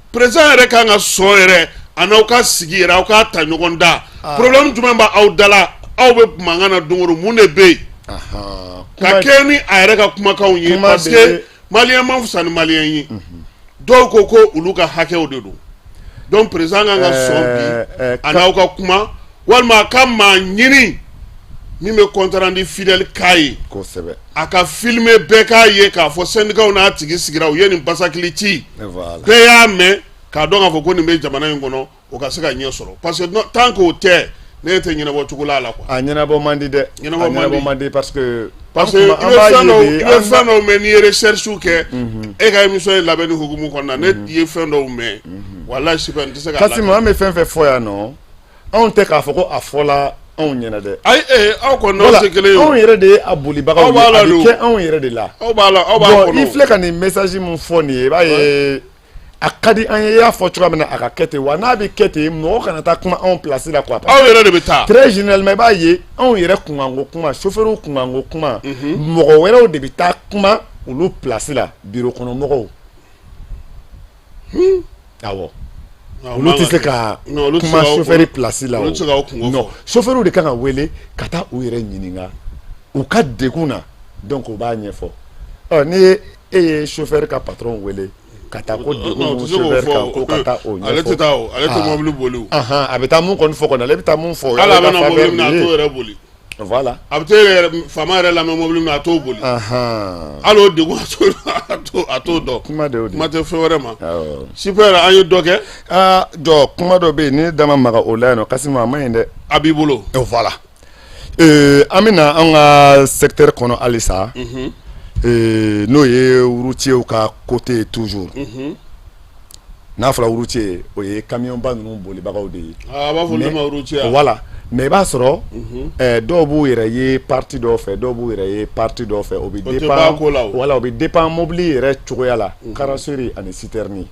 président yɛrɛ kan ka sɔn yɛrɛ a n'aw ka sigi yɛrɛ aw k'a ta ɲɔgɔn da problème jumɛn b'aw da la aw bɛ mankan na don o don mun de bɛ yen ka kɛ ni a yɛrɛ ka kumakanw ye parce que malien man fisa ni malien ye dɔw ko ko olu ka hakɛw de don donc président kan ka sɔn bi a n'aw ka kuma walima a ka maa ɲini min bɛ compte rendu fidèle k'a ye kosɛbɛ a ka filmer bɛɛ k'a ye k'a fɔ syndicat n'a tigi sigira u ye nin basakili ci bɛɛ y'a mɛn k'a dɔn k'a fɔ ko nin bɛ jamana in kɔnɔ o ka se ka ɲɛ sɔrɔ parce que tant que o tɛ ne tɛ ɲɛnabɔ cogo la a la quoi a ɲɛnabɔ man di dɛ a ɲɛnabɔ man di parce que parce que i bɛ fɛn dɔw mɛn n'i ye recherche kɛ e ka émission in labɛnni hukumu kɔnɔna na ne ye fɛn dɔw mɛn walahi super n tɛ se k'a Kasimu an bɛ fɛn fɛn fɔ yan nɔ anw tɛ k'a fɔ ko a fɔla anw ɲɛna dɛ ayi aw kɔni n'aw tɛ kelen ye anw yɛrɛ de ye a bolibagaw ye a bɛ kɛ anw yɛrɛ de la aw b'a la aw b'a kɔnɔ i filɛ ka nin message min fɔ nin ye i b'a ye a ka di an ye i y'a fɔ cogoya min na a ka kɛ ten wa n'a bɛ kɛ ten mɔgɔ kana taa kuma anw place la quoi aw yɛrɛ de bɛ taa très généralement i b'a ye anw yɛrɛ kunkanko kuma chauffeur kunkanko kuma mɔgɔ wɛrɛw de bɛ taa kuma olu place la bureau kɔnɔ mɔgɔw awɔ olu tɛ se ka kuma chauffeur place la olu tɛ se k'aw kunko fɔ chauffeur de kan ka wele ka taa u yɛrɛ ɲininka u ka degun na donc u b'a ɲɛfɔ ɔ ni e ye chauffeur ka patron wele ka taa ko degun mun chauffeur kan ko ka taa o ɲɛfɔ ale tɛ taa o ale tɛ mobili boli o a bɛ taa mun kɔni fɔ kɔni ale bɛ taa mun fɔ o hali a bɛ na mobili min na a t'o yɛrɛ boli voilà a bɛ taa yɛrɛ faama yɛrɛ lamɛn mobili min na a t'o boli hali o degun a t'o dɔn kuma de y'o de kuma tɛ fɛn wɛrɛ ma super an ye dɔ kɛ aa jɔ kuma dɔ bɛ yen ni da ma maga o la yan nɔ Kasimu a ma ɲi dɛ a b'i bolo voilà an bɛ na an ka secteur kɔnɔ halisa. N'o ye routiers ka côté ye toujours. N'a fɔra routier, o ye camion ba ninnu bolibagaw de ye. A b'a fɔ olu ma routier. Voilà, mais i b'a sɔrɔ dɔw b'u yɛrɛ ye parti dɔw fɛ, dɔw b'u yɛrɛ ye parti dɔw fɛ. O bɛ dépend, voilà, o bɛ dépend mobili yɛrɛ cogoya la, carrosserie ani citerne.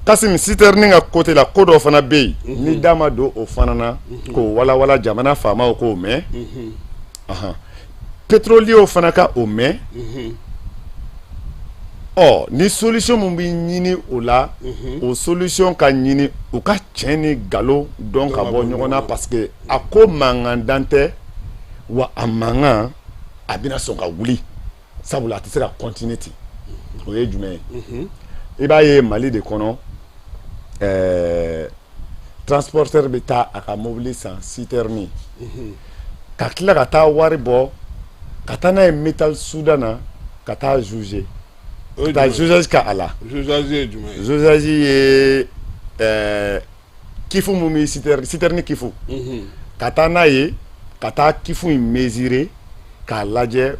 Kassim, citerne ka côté la, ko dɔ fana bɛ yen ni da ma don o fana na k'o walawala jamana faamaw k'o mɛn, pétroliers fana ka o mɛn. Ɔ, ni solution min bɛ ɲini o la, o solution ka ɲini, u ka tiɲɛ ni nkalon dɔn ka bɔ ɲɔgɔn na, parce que a ko mankan dan tɛ wa, a mankan a bɛna sɔn ka wuli, sabula a tɛ se ka continuer ten. O ye jumɛn ye? I b'a ye Mali de kɔnɔ, transporteur bɛ taa a ka mobili san citerne, ka tila ka taa wari bɔ ka taa n'a ye Métal Soudan na, ka taa jauger, ka taa jaugeage kɛ a la. Jaugeage ye jumɛn ye? Jaugeage ye cuve mun bɛ citerne cuve, ka taa n'a ye ka taa cuve in mesurer k'a lajɛ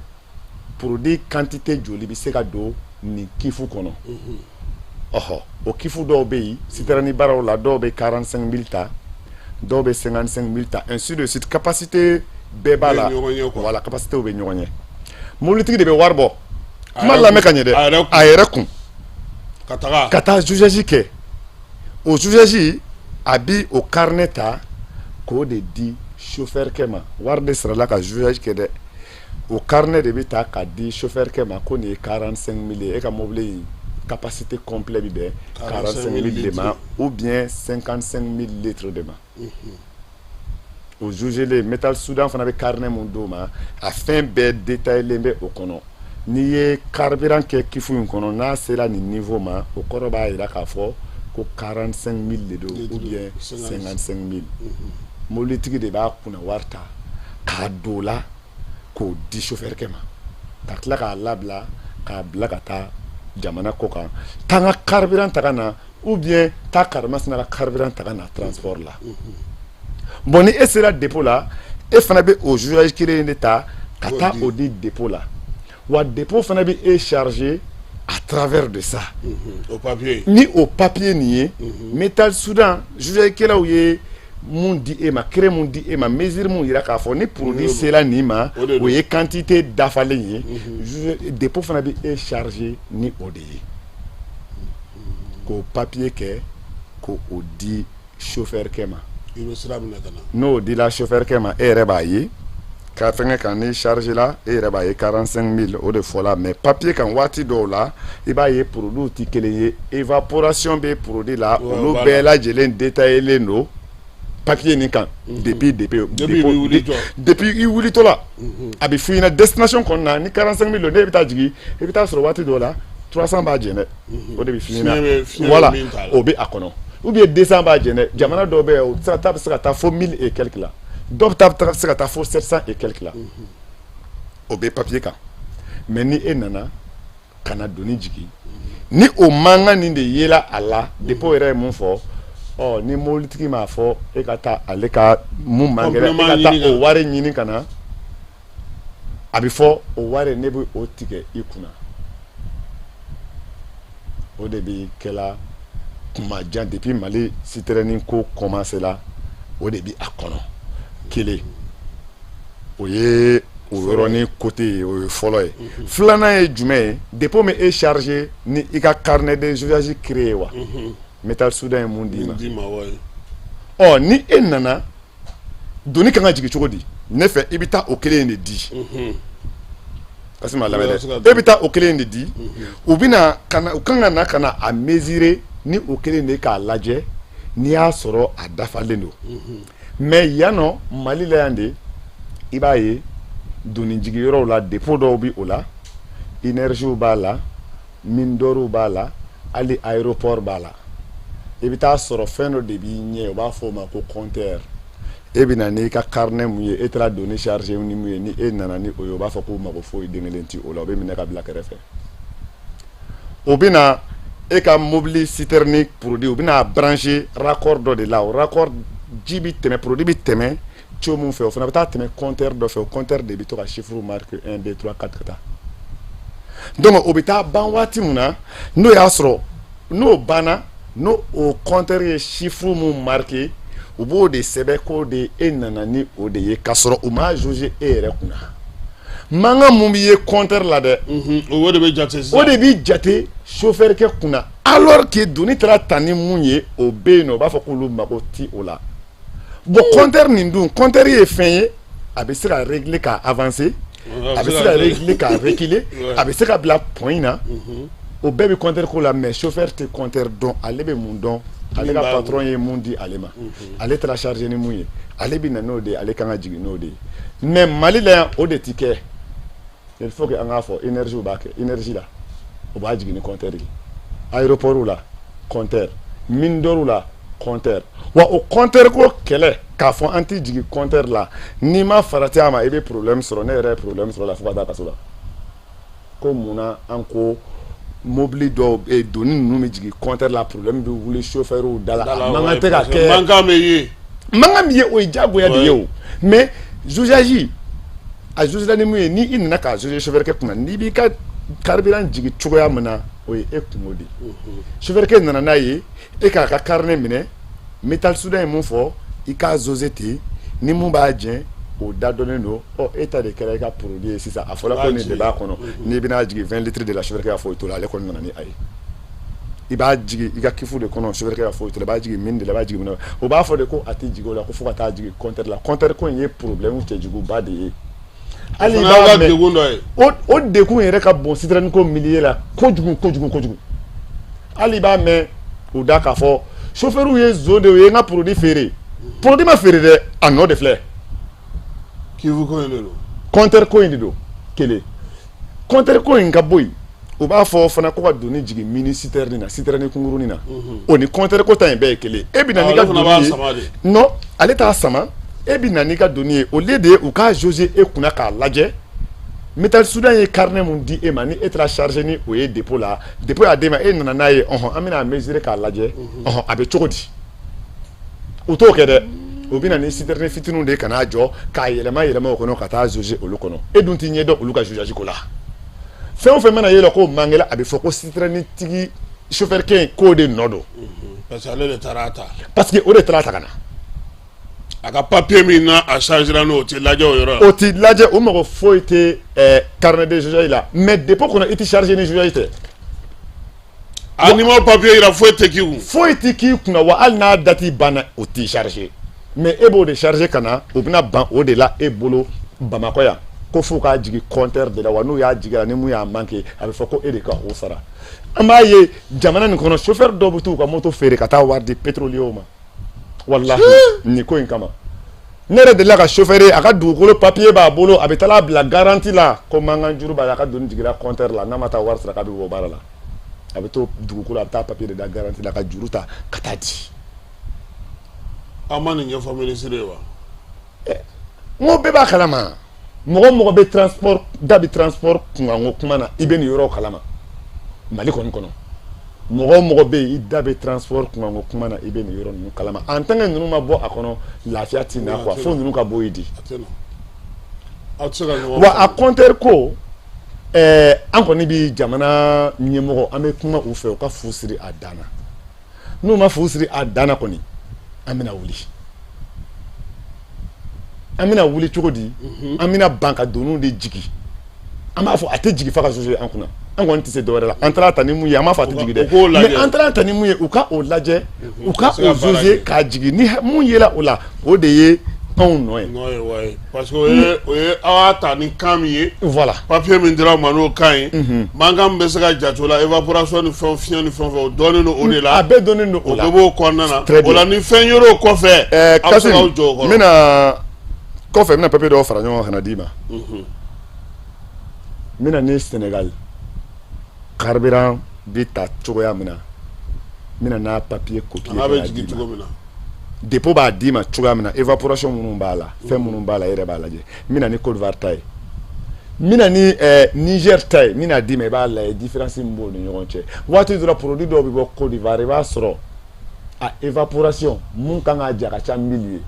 produit quantité joli bɛ se ka don nin cuve kɔnɔ. Ɔhɔ, o cuve dɔw bɛ yen citerne baaraw la, dɔw bɛ 45 000 ta, dɔw bɛ 55 000 ta, ainsi de suite. Capacité bɛɛ b'a la, voilà, capacité bɛ ɲɔgɔn ɲɛ. Mobilitigi de bɛ wari bɔ, kuma lamɛn ka ɲɛ dɛ, a yɛrɛ kun ka taga ka taa jaugeage kɛ. O jaugeage, a bi o carnet ta k'o de di chauffeur kɛ ma. Wari de sarala ka jaugeage kɛ dɛ. O carnet de bɛ ta ka di chauffeur kɛ ma ko nin ye 45 000 ye, e ka mobili in capacité complet bɛ bɛn 45 000 de ma ou bien 55 000 litres de ma. O jaugelen, Métal Soudan fana bɛ carnet mun d'o ma, a fɛn bɛɛ détaillé bɛ o kɔnɔ. N'i ye carburant kɛ cuve in kɔnɔ, n'a sera nin niveau ma, o kɔrɔ b'a jira k'a fɔ ko 45 000 de don ou bien 55 000. Mobilitigi de b'a kunna wari ta k'a don o la k'o di chauffeur kɛ ma, ka tila k'a labila, k'a bila ka taa jamana kɔ kan, taa n ka carburant ta ka na ou bien taa karimasina ka carburant ta ka na transport la. Bon, ni e sera dépôt la, e fana bɛ o jaugeage kelen in de ta ka taa o di dépôt la. Wa dépôt fana bɛ e charger à travers de ça. O papier. Ni o papier nin ye, Métal Soudan jaugeage kɛlaw ye mun di e ma, craie mun di e ma, mesure mun yira k'a fɔ ni produit sera nin ma, o ye quantité dafalen ye, dépôt fana bɛ e charger ni o de ye, k'o papier kɛ k'o di chauffeur kɛ ma. I bɛ sira minɛ ka na. N'o dila chauffeur kɛ ma, e yɛrɛ b'a ye ka fɛngɛ kan ni charge la, e yɛrɛ b'a ye 45 000 o de fɔla. Mais papier kan, waati dɔw la, i b'a ye produit tɛ kelen ye, évaporation bɛ produit la, olu bɛɛ lajɛlen détaillé don papier nin kan depuis i wulitɔ la. A bɛ f'i ɲɛna destination kɔnɔna na, ni 45 000 don, n'e bɛ taa jigin, i bɛ taa sɔrɔ waati dɔw la 300 b'a jɛn dɛ, o de bɛ f'i ɲɛna, voilà, o bɛ a kɔnɔ, ou bien 200 b'a jɛn dɛ. Jamana dɔw bɛ yen, o ta bɛ se ka taa fo 1000 et quelque la, dɔw ta bɛ se ka taa fo 700 et quelque la, o bɛ papier kan. Mais ni e nana ka na doni jigin, ni o mankan nin de yela a la, dépôt yɛrɛ ye mun fɔ? Ɔ, ni mobilitigi m'a fɔ e ka taa ale ka mun man kɛnɛ, e ka taa o wari ɲini ka na, a bɛ fɔ o wari ne bɛ o tigɛ i kunna. O de bɛ kɛla kuma jan depuis Mali citerne ko commencé la, o de bɛ a kɔnɔ. Kelen, o ye o yɔrɔnin côté ye, o ye fɔlɔ ye. Filanan ye jumɛn ye? Dépôt min e chargé ni i ka carnet de jaugeage craie wa, Métal Soudan ye mun d'i ma? Ɔ, ni e nana, doni kan ka jigin cogo di? Ne fɛ, i bɛ taa o kelen in de di. Parce que ma lamɛn dɛ, e bɛ taa o kelen in de di, u bɛna ka na, u kan ka na ka na a mesurer ni o kelen de k'a lajɛ n'i y'a sɔrɔ a dafalen don. Mais yan nɔ, Mali la yan de, i b'a ye doni jigiyɔrɔw la, dépôt dɔw bɛ o la, énergie b'a la, mine d'or b'a la, hali aéroport b'a la. I bɛ taa sɔrɔ fɛn dɔ de b'i ɲɛ, u b'a fɔ o ma ko compteur. E bɛ na n'i ka carnet mun ye, e taara doni chargé ni mun ye, ni e nana ni o ye, u b'a fɔ k'u mago foyi den kelen ti o la, o bɛ minɛ ka bila kɛrɛfɛ. O bɛ na e ka mobili citerne produit, u bɛna brancher raccord dɔ de la. O raccord, ji bɛ tɛmɛ, produit bɛ tɛmɛ tuyau mun fɛ, o fana bɛ taa tɛmɛ compteur dɔ fɛ. O compteur de bɛ to ka chiffre marquer 1, 2, 3, 4 ka taa. Donc o bɛ taa ban waati min na, n'o y'a sɔrɔ n'o banna, n'o o compteur ye chiffre mun marqué, u b'o de sɛbɛn k'o de e nana ni o de ye, k'a sɔrɔ u m'a jauger e yɛrɛ kunna. Mankan mun bɛ ye compteur la dɛ, o de bɛ jate sisan, o de bɛ jate chauffeur kɛ kunna, alors que doni taara ta ni mun ye, o bɛ yen nɔ, u b'a fɔ k'olu mago ti o la. Bon, compteur nin dun, compteur ye fɛn ye, a bɛ se ka régler k'a avancer, a bɛ se ka régler k'a reculer, a bɛ se ka bila point na, o bɛɛ bɛ compteur ko la. Mais chauffeur tɛ compteur dɔn. Ale bɛ mun dɔn? Ale ka patron ye mun di ale ma, ale taara charger ni mun ye, ale bɛ na n'o de ye, ale kan ka jigin n'o de ye. Mais Mali la yan, o de ti kɛ. Il faut que an k'a fɔ, énergie b'a kɛ, énergie la, o b'a jigin ni compteur ye, aéroport la compteur, mine d'or la compteur. Wa o compteur ko kɛlɛ, k'a fɔ an tɛ jigin compteur la, n'i ma farati a ma, i bɛ problème sɔrɔ. Ne yɛrɛ ye problème sɔrɔ la fo ka taa kaso la. Ko munna an ko mobili dɔw doni ninnu bɛ jigin compteur la, problème bɛ wuli chauffeur da la, a mankan tɛ ka kɛ. Mankan bɛ ye. Mankan bɛ ye, o ye diyagoya de ye o. Mais jaugeage, a jauger ni mun ye, ni i nana k'a jauger chauffeur kɛ kunna, n'i b'i ka carburant jigin cogoya min na, o ye e kungo de ye. Chauffeur kɛ nana n'a ye, e k'a ka carnet minɛ, métal soudan ye mun fɔ, i k'a jauger ten, ni mun b'a jɛn, o da dɔnnen don. Ɔ, e ta de kɛra i ka produit ye sisan, a fɔra ko nin de b'a kɔnɔ, n'i bɛna jigin 20 litres de la, chauffeur kɛ ka foyi t'o la, ale kɔni nana ni a ye. I b'a jigin i ka cuve de kɔnɔ, chauffeur kɛ ka foyi t'o la. I b'a jigin mine de la, i b'a jigin mun na, o b'a fɔ de ko a tɛ jigin o la, ko fo ka taa jigin compteur la. Compteur ko in ye problème cɛjuguba de ye. Hali i b'a mɛn degun dɔ ye. O degun yɛrɛ ka bon citerne ko milieu la kojugu kojugu kojugu. Hali i b'a mɛn u da k'a fɔ chauffeur ye zon de ye, u ye n ka produit feere. Produit ma feere dɛ, a nɔ de filɛ. Cuve ko in de don. Compteur ko in de don. Kelen, compteur ko in ka bɔ yen, u b'a fɔ fana ko ka doni jigin mini citerne na, citerne kunkurunin na, o ni compteur ko ta in bɛɛ ye kelen. E bɛ na n'i ka doni ye, non, ale t'a sama, e bɛ na n'i ka doni ye, au lieu de u k'a jauger e kunna k'a lajɛ, métal soudan ye carnet mun di e ma, ni e taara charger ni o ye dépôt la, dépôt y'a d'e ma, e nana n'a ye, ɔhɔn, an bɛna a mesurer k'a lajɛ, ɔhɔn, a bɛ cogo di? U t'o kɛ dɛ, u bɛ na ni citerne fitininw de ye ka n'a jɔ k'a yɛlɛma yɛlɛma o kɔnɔ ka taa jauger olu kɔnɔ. E dun t'i ɲɛ dɔn olu ka jaugeage ko la. Fɛn o fɛn mana ye la k'o manqué la, a bɛ fɔ ko citerne tigi chauffeur kɛ in k'o de nɔ don. Parce que ale de taara a ta. Parce que o de taara a ta ka na. A ka papier min na a chargera n'o tɛ lajɛ o yɔrɔ la. O tɛ lajɛ, o mago foyi tɛ carnet de jaugeage la. Mais dépôt kɔnɔ, i tɛ charger ni jaugeage tɛ. A n'i ma papier yira, foyi tɛ k'i kun. Foyi tɛ k'i kunna wa, hali n'a date banna, o t'i charger. Mais e b'o de charger ka na, o bɛna ban o de la e bolo Bamakɔ yan, ko f'u k'a jigin compteur de la. Wa n'u y'a jigin, ni mun y'a manqué, a bɛ fɔ ko e de ka o sara. An b'a ye jamana nin kɔnɔ, chauffeur dɔw bɛ t'u ka moto feere ka taa wari di pétrolier ma, walahi, nin ko in kama. Ne yɛrɛ delila ka chauffeur ye, a ka dugukolo papier b'a bolo, a bɛ taa bila garantie la ko mankan juru b'a la, a ka doni jiginra compteur la, n'a ma taa wari sara, k'a bɛ bɔ baara la. A bɛ to dugukolo, a bɛ taa papier de da garantie la ka juru ta ka taa di. Aw ma nin ɲɛfɔ ministre ye wa? N ko bɛɛ b'a kalama. Mɔgɔ mɔgɔ bɛ transport da bɛ transport kunkanko kuma na, i bɛ nin yɔrɔ kalama. Mali kɔni kɔnɔ, mɔgɔ o mɔgɔ bɛ yen, i da bɛ transport kunkanko kuma na, i bɛ nin yɔrɔ ninnu kalama. En tant que ninnu ma bɔ a kɔnɔ, lafiya tɛ na quoi, fo ninnu ka bɔ yen de. Wa a compteur ko, an kɔni bɛ jamana ɲɛmɔgɔ, an bɛ kuma u fɛ, u ka fu siri a dan na. N'u ma fu siri a dan na kɔni, an bɛna wuli. An bɛna wuli cogo di? An bɛna ban ka doniw de jigin. An b'a fɔ a tɛ jigin f'a ka jauger an kunna. An kɔni tɛ se dɔwɛrɛ la. An taara ta ni mun ye, an b'a fɔ a tɛ jigin dɛ, mais an taara ta ni mun ye, u ka o lajɛ, u ka o jauger k'a jigin. Ni mun yela o la, o de ye anw nɔ ye. Nɔ ye wayi, parce que o ye aw y'a ta ni kan min ye. Voilà. Papier min dira aw ma, n'o kan ye. Mankan min bɛ se ka jate o la, évaporation ni fɛn, fiɲɛ ni fɛn fɛn, o dɔnnen don o de la. A bɛɛ dɔnnen don o la. O bɛɛ b'o kɔnɔna na. O la ni fɛn yer'o kɔfɛ, aw bɛ se k'aw jɔ o kɔrɔ. N bɛna kɔfɛ, n bɛna papier dɔw fara ɲɔgɔn kan ka na d'i ma. N bɛna ni Sénégal carburant bɛ ta cogoya min na, n bɛna n'a papier copier. A bɛ jigin cogo min na. Dépôt b'a d'i ma cogoya min na, évaporation minnu b'a la, fɛn minnu b'a la, e yɛrɛ b'a lajɛ. N bɛna ni Côte d'Ivoire ta ye, n bɛna ni Niger ta ye, n bɛna d'i ma, i b'a lajɛ différence min b'o ni ɲɔgɔn cɛ. Waati dɔ la, produit dɔw bɛ bɔ Côte d'Ivoire, i b'a sɔrɔ a évaporation mun kan ka ja ka ca 1000 ye.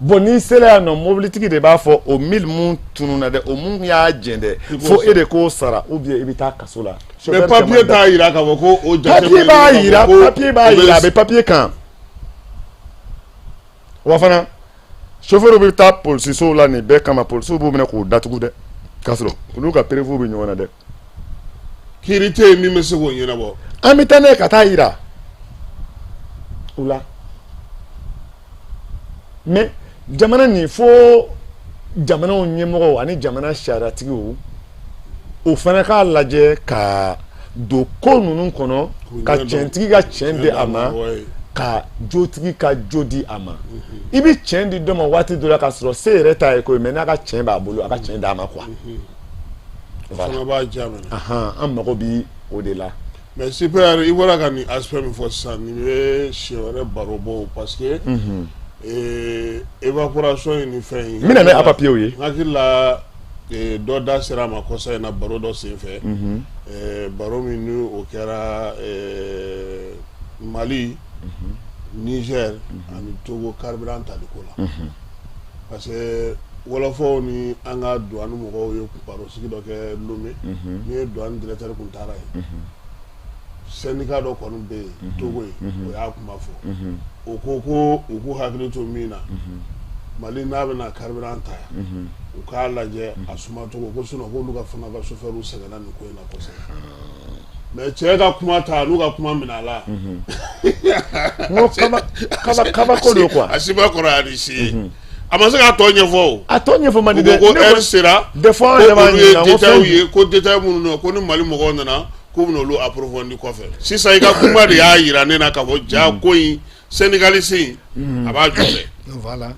Bon, n'i sera yan nɔ, mobilitigi de b'a fɔ o 1000 mun tununna dɛ, o mun y'a jɛn dɛ, fo e de k'o sara ou bien i bɛ taa kaso la. Mais papier t'a yira k'a fɔ ko o jate. Papier b'a yira, papier b'a yira, a bɛ papier kan. Wa fana chauffeur bɛ taa polisisow la nin bɛɛ kama, polisiw b'u minɛ k'u datugu dɛ, k'a sɔrɔ olu ka preuve bɛ ɲɔgɔn na dɛ. Kiiri tɛ yen min bɛ se k'o ɲɛnabɔ. An bɛ taa n'a ye ka taa yira u la. Mais jamana nin, fo jamanaw ɲɛmɔgɔw ani jamana sariyatigiw, o fana k'a lajɛ ka don ko ninnu kɔnɔ, ka tiɲɛtigi ka tiɲɛ di a ma, ka jotigi ka jo di a ma. I bɛ tiɲɛ di dɔ ma waati dɔ la k'a sɔrɔ se yɛrɛ t'a ye koyi, mais n'a ka tiɲɛ b'a bolo, a ka tiɲɛ d'a ma quoi. Fana b'a diya minɛ. An mago bi o de la. Mais super, i bɔra ka nin aspect min fɔ sisan, nin bɛ siɲɛ wɛrɛ baro bɔ, parce que évaporation ye nin fɛn in. N bɛna n'a papiyew ye. N hakili la dɔ da sera a ma kɔsa in na baro dɔ senfɛ. Baro min ni o kɛra Mali, Niger ani Togo carburant tali ko la. Parce que wɔlɔfɔw ni an ka douane mɔgɔw ye baro sigi dɔ kɛ Lomé. Ni ye douane directeur kun taara yen. Syndicat dɔ kɔni bɛ yen Togo ye, o y'a kuma fɔ. O ko ko u k'u hakili to min na, Mali n'a bɛna carburant ta yan, u k'a lajɛ a sumacogo ko, sinon k'olu ka fana ka chauffeur sɛgɛnna nin ko in na kosɛbɛ. Mais cɛ ka kuma ta n'u ka kuma minɛ a la. N ko kaba kabako don quoi. A si ma kɔrɔ ani si ye. A ma se k'a tɔ ɲɛfɔ o. A tɔ ɲɛfɔ man di dɛ. U ko ko heure sera. Des fois an yɛrɛ b'a ɲininka ko détail ye, ko détail minnu don, ko ni Mali mɔgɔw nana k'u bɛna olu approfondir kɔfɛ. Sisan i ka kuma de y'a yira ne na k'a fɔ ja ko in syndicaliste in a b'a jɔ fɛ. Voilà.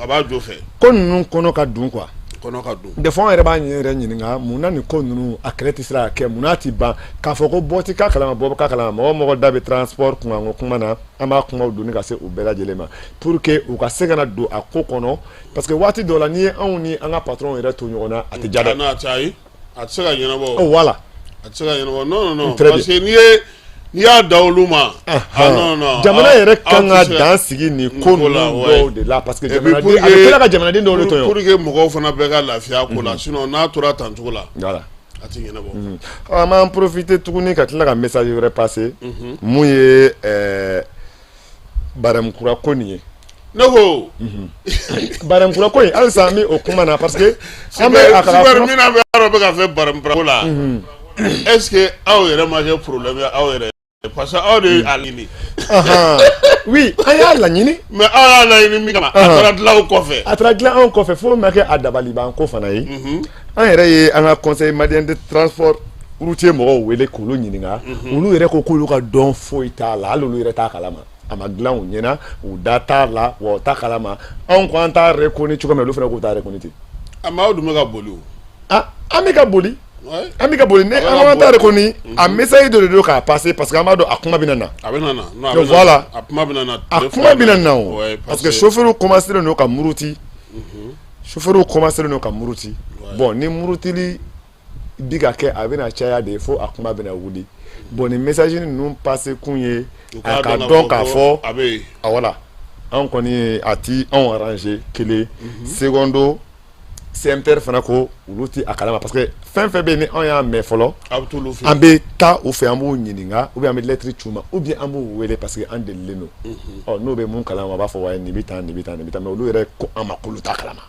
A b'a jɔ fɛ. Ko ninnu kɔnɔ ka dun quoi. Kɔnɔ ka dun. Des fois an yɛrɛ b'an yɛrɛ ɲininka mun na nin ko ninnu a kɛlɛ tɛ se ka kɛ, mun n'a ti ban k'a fɔ ko bɔ ti k'a kalama, bɔ k'a kalama. Mɔgɔ mɔgɔ da bɛ transport kunkanko kuma na, an b'a kumaw donni ka se u bɛɛ lajɛlen ma pour que u ka se ka na don a ko kɔnɔ, parce que waati dɔw la n'i ye anw ni an ka patron yɛrɛ to ɲɔgɔn na, a tɛ ja dɛ. A tɛ, ayi, a tɛ se ka ɲɛnabɔ. Oh voilà. A tɛ se ka ɲɛnabɔ, non non non, parce que n'i y'a da olu ma. Ah non non. Jamana yɛrɛ kan ka dan sigi nin ko ninnu dɔw de la, parce que jamanaden a bɛ tila ka jamanaden dɔw de tɔɲɔ. Pour que mɔgɔw fana bɛɛ ka lafiya ko la, sinon n'a tora tan cogo la. Voilà. A tɛ ɲɛnabɔ. An b'an profiter tuguni ka tila ka message wɛrɛ passer. Mun ye barème kura ko nin ye. Ne ko. Barème kura ko in, halisa an bɛ o kuma na, parce que an bɛ a kalan. Min na bɛ yɔrɔ bɛ ka fɛ barème kura ko la. Est-ce que aw yɛrɛ ma kɛ problème ye aw yɛrɛ, parce que aw de y'a laɲini. Oui, an y'a laɲini. Mais aw y'a laɲini min kama, a taara dilan aw kɔfɛ. A taara dilan anw kɔfɛ fo ma kɛ a dabaliban ko fana ye. An yɛrɛ ye an ka conseil malien de transport routier mɔgɔw wele k'olu ɲininka. Olu yɛrɛ ko k'olu ka dɔn foyi t'a la, hali olu yɛrɛ t'a kalama. A ma dilan u ɲɛna, u da t'a la, wa u t'a kalama. Anw ko an t'a reconnu cogo min na, olu fana k'u t'a reconnu ten. A mais aw dun bɛ ka boli o. Ah, an bɛ ka boli. An bɛ ka boli ne an t'a reconnu, a message dɔ de don k'a passer, parce que an b'a dɔn a kuma bɛna na. A bɛna na. Donc voilà. A kuma bɛna na. A kuma bɛna na o. Parce que chauffeur commencé don ka muruti. Chauffeur commencé don ka muruti. Bon, ni murutili bi ka kɛ, a bɛna caya de fo a kuma bɛna wuli. Bon, ni message ninnu passer kun ye a ka dɔn k'a fɔ a bɛ yen. A voilà. Anw kɔni a ti anw arranger kelen. Secondo, CMTR fana ko olu ti a kalama, parce que fɛn fɛn bɛ yen ni anw y'a mɛn fɔlɔ, an bɛ taa u fɛ, an b'u ɲininka, ou bien an bɛ lettre ci u ma, ou bien an b'u wele, parce que an delilen don. Ɔ n'o bɛ mun kalama, a b'a fɔ wa nin bɛ tan, nin bɛ tan, nin bɛ tan, mais olu yɛrɛ ko an ma k'olu t'a kalama.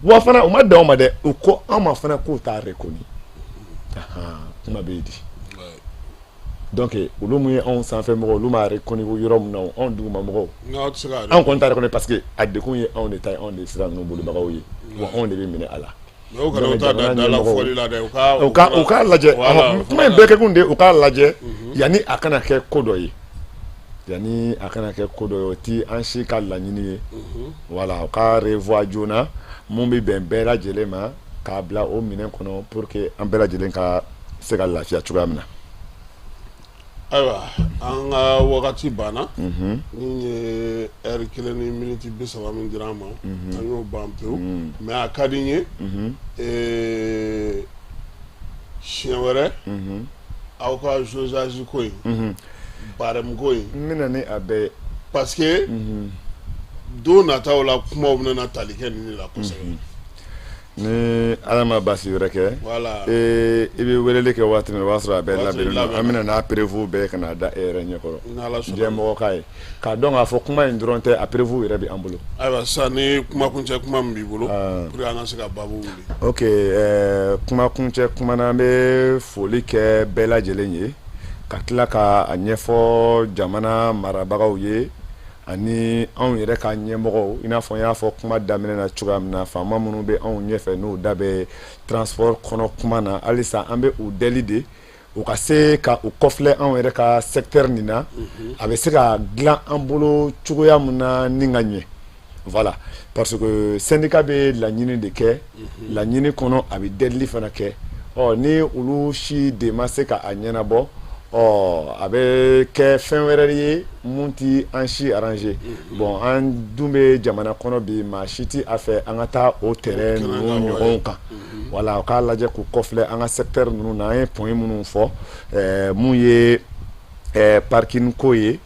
Wa fana u ma dan o ma dɛ, u ko an ma fana k'u t'a reconnu. Kuma bɛ yen di. Donc olu mun ye anw sanfɛ mɔgɔw, olu m'a reconnu yɔrɔ min na, anw duguma mɔgɔw, anw kɔni t'a reconnu, parce que a degun ye anw de ta ye, anw de ye sira ninnu bolibagaw ye, wa anw de bɛ minɛ a la. U k'a lajɛ, kuma in bɛɛ kɛkun de u k'a lajɛ yanni a kana kɛ ko dɔ ye, yanni a kana kɛ ko dɔ ye, o ti an si ka laɲini ye. Voilà, u ka revoir joona mun bɛ bɛn bɛɛ lajɛlen ma, k'a bila o minɛn kɔnɔ pour que an bɛɛ lajɛlen ka se ka lafiya cogoya min na. Ayiwa, an ka wagati banna. Min ye heure 1 ni miniti 30 min dira an ma, an y'o ban pewu. Mais a ka di n ye siɲɛ wɛrɛ aw ka jaugeage ko in, barème ko in. N bɛna ni a bɛɛ ye. Parce que Don nataw la, kumaw bɛna tali kɛ nin de la kosɛbɛ. Ni Ala ma baasi wɛrɛ kɛ, i bɛ weleli kɛ waati min o b'a sɔrɔ a bɛɛ labɛnnen don. An bɛna n'a preuve bɛɛ ka n'a da e yɛrɛ ɲɛkɔrɔ, diɲɛ mɔgɔ k'a ye k'a dɔn k'a fɔ kuma in dɔrɔn tɛ, a preuve yɛrɛ bɛ an bolo. Ayiwa sisan, ni kumakuncɛ kuma min b'i bolo pour que an ka se ka baabu wuli. Ok, kumakuncɛ kuma na, an bɛ foli kɛ bɛɛ lajɛlen ye, ka tila ka a ɲɛfɔ jamana marabagaw ye ani anw yɛrɛ ka ɲɛmɔgɔw. I n'a fɔ n y'a fɔ kuma daminɛ na cogoya min na, faama minnu bɛ anw ɲɛfɛ, n'u da bɛ transport kɔnɔ kuma na, halisa an bɛ u deli de u ka se ka u kɔfilɛ anw yɛrɛ ka secteur nin na, a bɛ se ka dilan an bolo cogoya min na ni ka ɲɛ. Voilà, parce que syndicat bɛ laɲini de kɛ, laɲini kɔnɔ a bɛ delili fana kɛ. Ɔ ni olu si de ma se ka a ɲɛnabɔ, ɔ a bɛ kɛ fɛn wɛrɛ ye mun tɛ an si arranger. Bon, an dun bɛ jamana kɔnɔ bi, maa si tɛ a fɛ an ka taa o terrain ninnu ɲɔgɔnw kan. Voilà, u k'a lajɛ k'u kɔfilɛ an ka secteur ninnu na. An ye point minnu fɔ, mun ye parking ko ye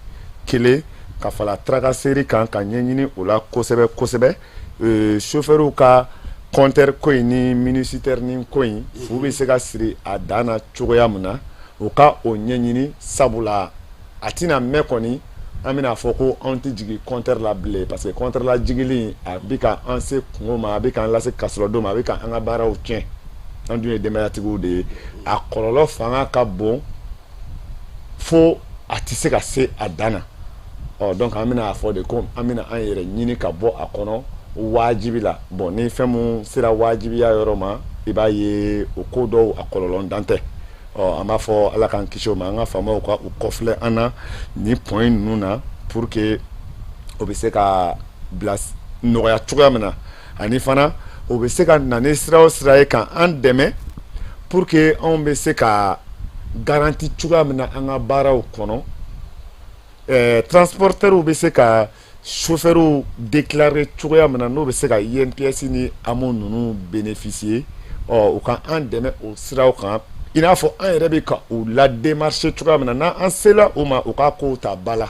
kelen, ka fara tracasserie kan, ka ɲɛɲini o la kosɛbɛ kosɛbɛ, chauffeur ka compteur ko in ni mini-citerne ko in, fu bɛ se ka siri a dan na cogoya min na, u ka o ɲɛɲini, sabula a tɛna mɛn kɔni an bɛna fɔ ko anw tɛ jigin compteur la bilen, parce que compteur la jigili, a bɛ ka an se kungo ma, a bɛ k'an lase kasoladon ma, a bɛ ka an ka baaraw tiɲɛ. An dun ye denbayatigiw de ye, a kɔlɔlɔ fanga ka bon fo a tɛ se ka se a dan na. Ɔ donc an bɛna a fɔ de ko an bɛna an yɛrɛ ɲini ka bɔ a kɔnɔ wajibi la. Bon, ni fɛn mun sera wajibiya yɔrɔ ma, i b'a ye o ko dɔw a kɔlɔlɔ dan tɛ. Ɔ an b'a fɔ Ala k'an kisi o ma. An ka faamaw ka u kɔfilɛ an na nin point ninnu na pour que o bɛ se ka bila nɔgɔya cogoya min na, ani fana o bɛ se ka na ni sira o sira ye ka an dɛmɛ pour que anw bɛ se ka garantie cogoya min na an ka baaraw kɔnɔ, transporteurs bɛ se ka chauffeurs déclarer cogoya min na, n'o bɛ se ka INPS ni AMO ninnu bénéficier. Ɔ u ka an dɛmɛ o siraw kan, i n'a fɔ an yɛrɛ bɛ ka u la démarcher cogoya min na. N'an sera o ma, u k'a kow ta ba la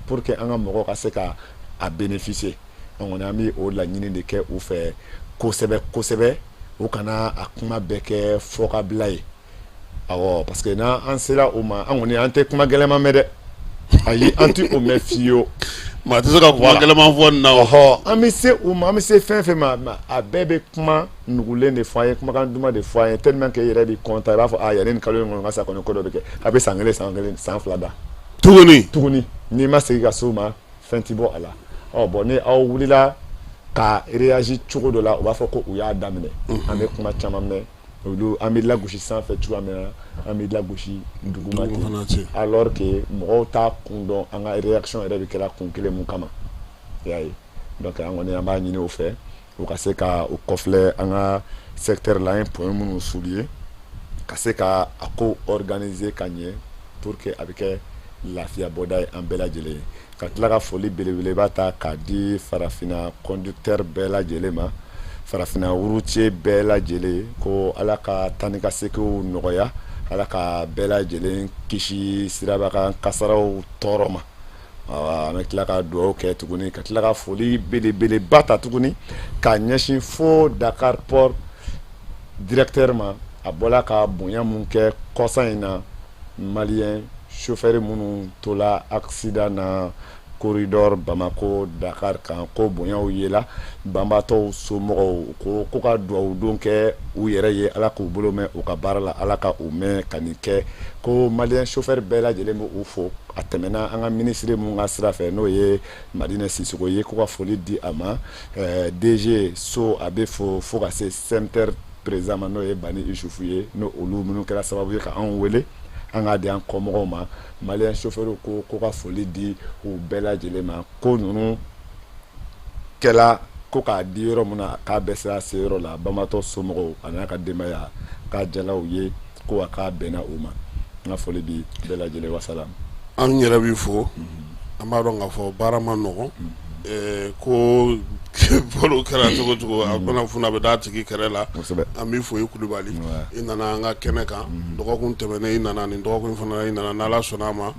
pour que an ka mɔgɔw ka se ka a bénéficier. An kɔni, an bɛ o laɲini de kɛ u fɛ kosɛbɛ kosɛbɛ, u kana a kuma bɛɛ kɛ fɔkabila ye. Awɔ, parce que n'an sera o ma, an kɔni, an tɛ kuma gɛlɛnman mɛn dɛ. Ayi, an tɛ o mɛn fiyewu. Maa tɛ se ka kuma gɛlɛnman fɔ nin na o. Ɔhɔ, an bɛ se u ma, an bɛ se fɛn fɛn ma, a bɛɛ bɛ kuma nugulen de fɔ an ye, kumakan duman de fɔ an ye, tellement que e yɛrɛ bɛ content, i b'a fɔ aa, yanni nin kalo in kɔnɔ ka sa kɔni, ko dɔ bɛ kɛ. A bɛ san kelen, san kelen, san 2 da tuguni. Tuguni n'i ma segin ka se u ma, fɛn tɛ bɔ a la. Ɔ bon, ni aw wulila ka réagir cogo dɔ la, u b'a fɔ ko u y'a daminɛ. An bɛ kuma caman mɛn olu, an bɛ lagosi sanfɛ cogoya min na, an bɛ lagosi duguma ten, alors que mɔgɔw t'a kun dɔn an ka réaction yɛrɛ bɛ kɛra kun kelen mun kama, i y'a ye. Donc an kɔni, an b'a ɲini o fɛ, u ka se ka u kɔfilɛ an ka secteur la. An ye point minnu souligner, ka se ka a ko organiser ka ɲɛ pour que a bɛ kɛ lafiya bɔda ye an bɛɛ lajɛlen ye. Ka tila ka foli belebeleba ta k'a di farafinna conducteur bɛɛ lajɛlen ma, farafinna routier bɛɛ lajɛlen, ko Ala ka taa ni ka seginw nɔgɔya, Ala ka bɛɛ lajɛlen kisi sirabakan kasaraw tɔɔrɔ ma. An bɛ tila ka dugawu kɛ tuguni, ka tila ka foli belebeleba ta tuguni k'a ɲɛsin fo Dakar Port directeur ma. A bɔla ka bonya mun kɛ kɔsa in na, malien chauffeur minnu tola accident na corridor Bamako Dakar kan, ko bonyaw yela banbatɔw somɔgɔw ko ko ka dugawu don kɛ u yɛrɛ ye, Ala k'u bolo mɛn u ka baara la, Ala ka u mɛn ka nin kɛ, ko malien chauffeur bɛɛ lajɛlen bɛ u fo. A tɛmɛna an ka minisiri mun ka sira fɛ, n'o ye Madina Sisoko ye, ko ka foli di a ma, DG so a bɛ fo, fo ka se SEMTER président ma, n'o ye Bani Isufu ye, n'o olu minnu kɛra sababu ye ka anw wele an k'a di an kɔmɔgɔw ma. Malien chauffeur ko ko ka foli di u bɛɛ lajɛlen ma, ko ninnu kɛla ko k'a di yɔrɔ min na, k'a bɛɛ sera se yɔrɔ la. Banbatɔ somɔgɔw a n'a ka denbaya, k'a jalaw ye, ko a k'a bɛnna u ma. N ka foli bi bɛɛ lajɛlen, wasalam. An yɛrɛ b'i fo. An b'a dɔn k'a fɔ baara ma nɔgɔn, ko balo kɛra cogo cogo, a bɛna funu, a bɛ d'a tigi kɛrɛ la. An b'i fo, i Kulubali, i nana an ka kɛnɛ kan. Dɔgɔkun tɛmɛnen i nana, nin dɔgɔkun fana i nana. N'Ala sɔnna a ma,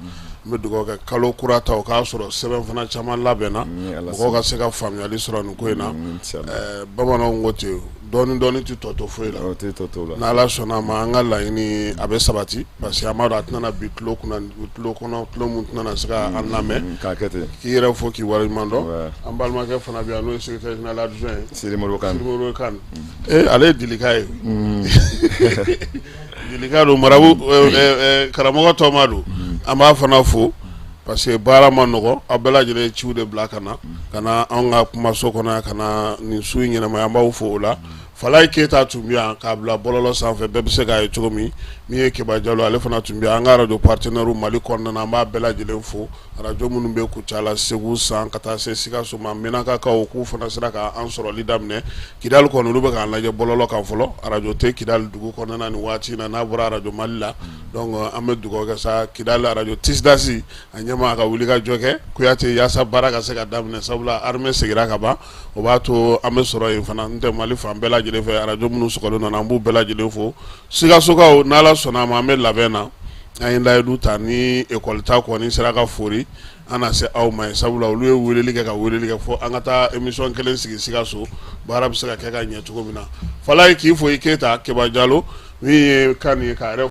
N bɛ dugawu kɛ kalo kura ta o k'a sɔrɔ sɛbɛn fana caman labɛnna, mɔgɔw ka se ka faamuyali sɔrɔ nin ko in na. Bamananw ko ten, dɔɔni dɔɔni tɛ tɔ to foyi la. N'Ala sɔnna a ma, an ka laɲini a bɛ sabati, parce que an b'a dɔn a tɛna na bin tulo kunna, tulo kɔnɔ, tulo min tɛna se ka an lamɛn. K'a kɛ ten. K'i yɛrɛ fo k'i waleɲuman dɔn. An balimakɛ fana bɛ yan, n'o ye secrétaire général adjoint ye, Sidi Modibo Kane. Ee, ale ye Dilika ye, Dilika don, marabu karamɔgɔ tɔma don. An b'a fana fo parce que baara ma nɔgɔ, aw bɛɛ lajɛlen ye ciw de bila ka na ka na anw ka kumaso kɔnɔ ka na nin su in ɲɛnamaya. An b'aw fo o la. Falaye Keyita tun bɛ yan k'a bila bɔlɔlɔ sanfɛ, bɛɛ bɛ se k'a ye cogo min. Min ye Keba Jalo, ale fana tun bɛ yan. An ka arajo partenaires Mali kɔnɔna na, an b'a bɛɛ lajɛlen fo, arajo minnu bɛ Kucala, Segu, San, ka taa se Sikaso ma. Menakakaw k'u fana sera k'an sɔrɔli daminɛ. Kidali kɔni, olu bɛ k'an lajɛ bɔlɔlɔ kan fɔlɔ. Arajo tɛ Kidali dugu kɔnɔna nin waati in na, n'a bɔra arajo Mali la. Donc an bɛ dugawu kɛ sa, Kidali arajo Tisidasi, a ɲɛmaa ka wuli ka jɔ kɛ Kuyate, yaasa baara ka se ka daminɛ, sabula armée seginna ka ban, o b'a to an bɛ sɔrɔ yen fana. N tɛ Mali fan bɛɛ lajɛlen fɛ, arajo minnu sɔgɔlen don, an b'u bɛɛ lajɛlen fo. Sikasokaw, n'Ala sɔnna a ma, an bɛ labɛn na. An ye layidu ta, ni ekɔli ta kɔni sera ka fori, an na se aw ma yen, sabula olu ye weleli kɛ ka weleli kɛ fo an ka taa émission kelen sigi Sikaso, baara bɛ se ka kɛ ka ɲɛ cogo min na. Falaye, k'i fo, i Keyita, Keba Jalo, min ye kan ye k'a yɛrɛ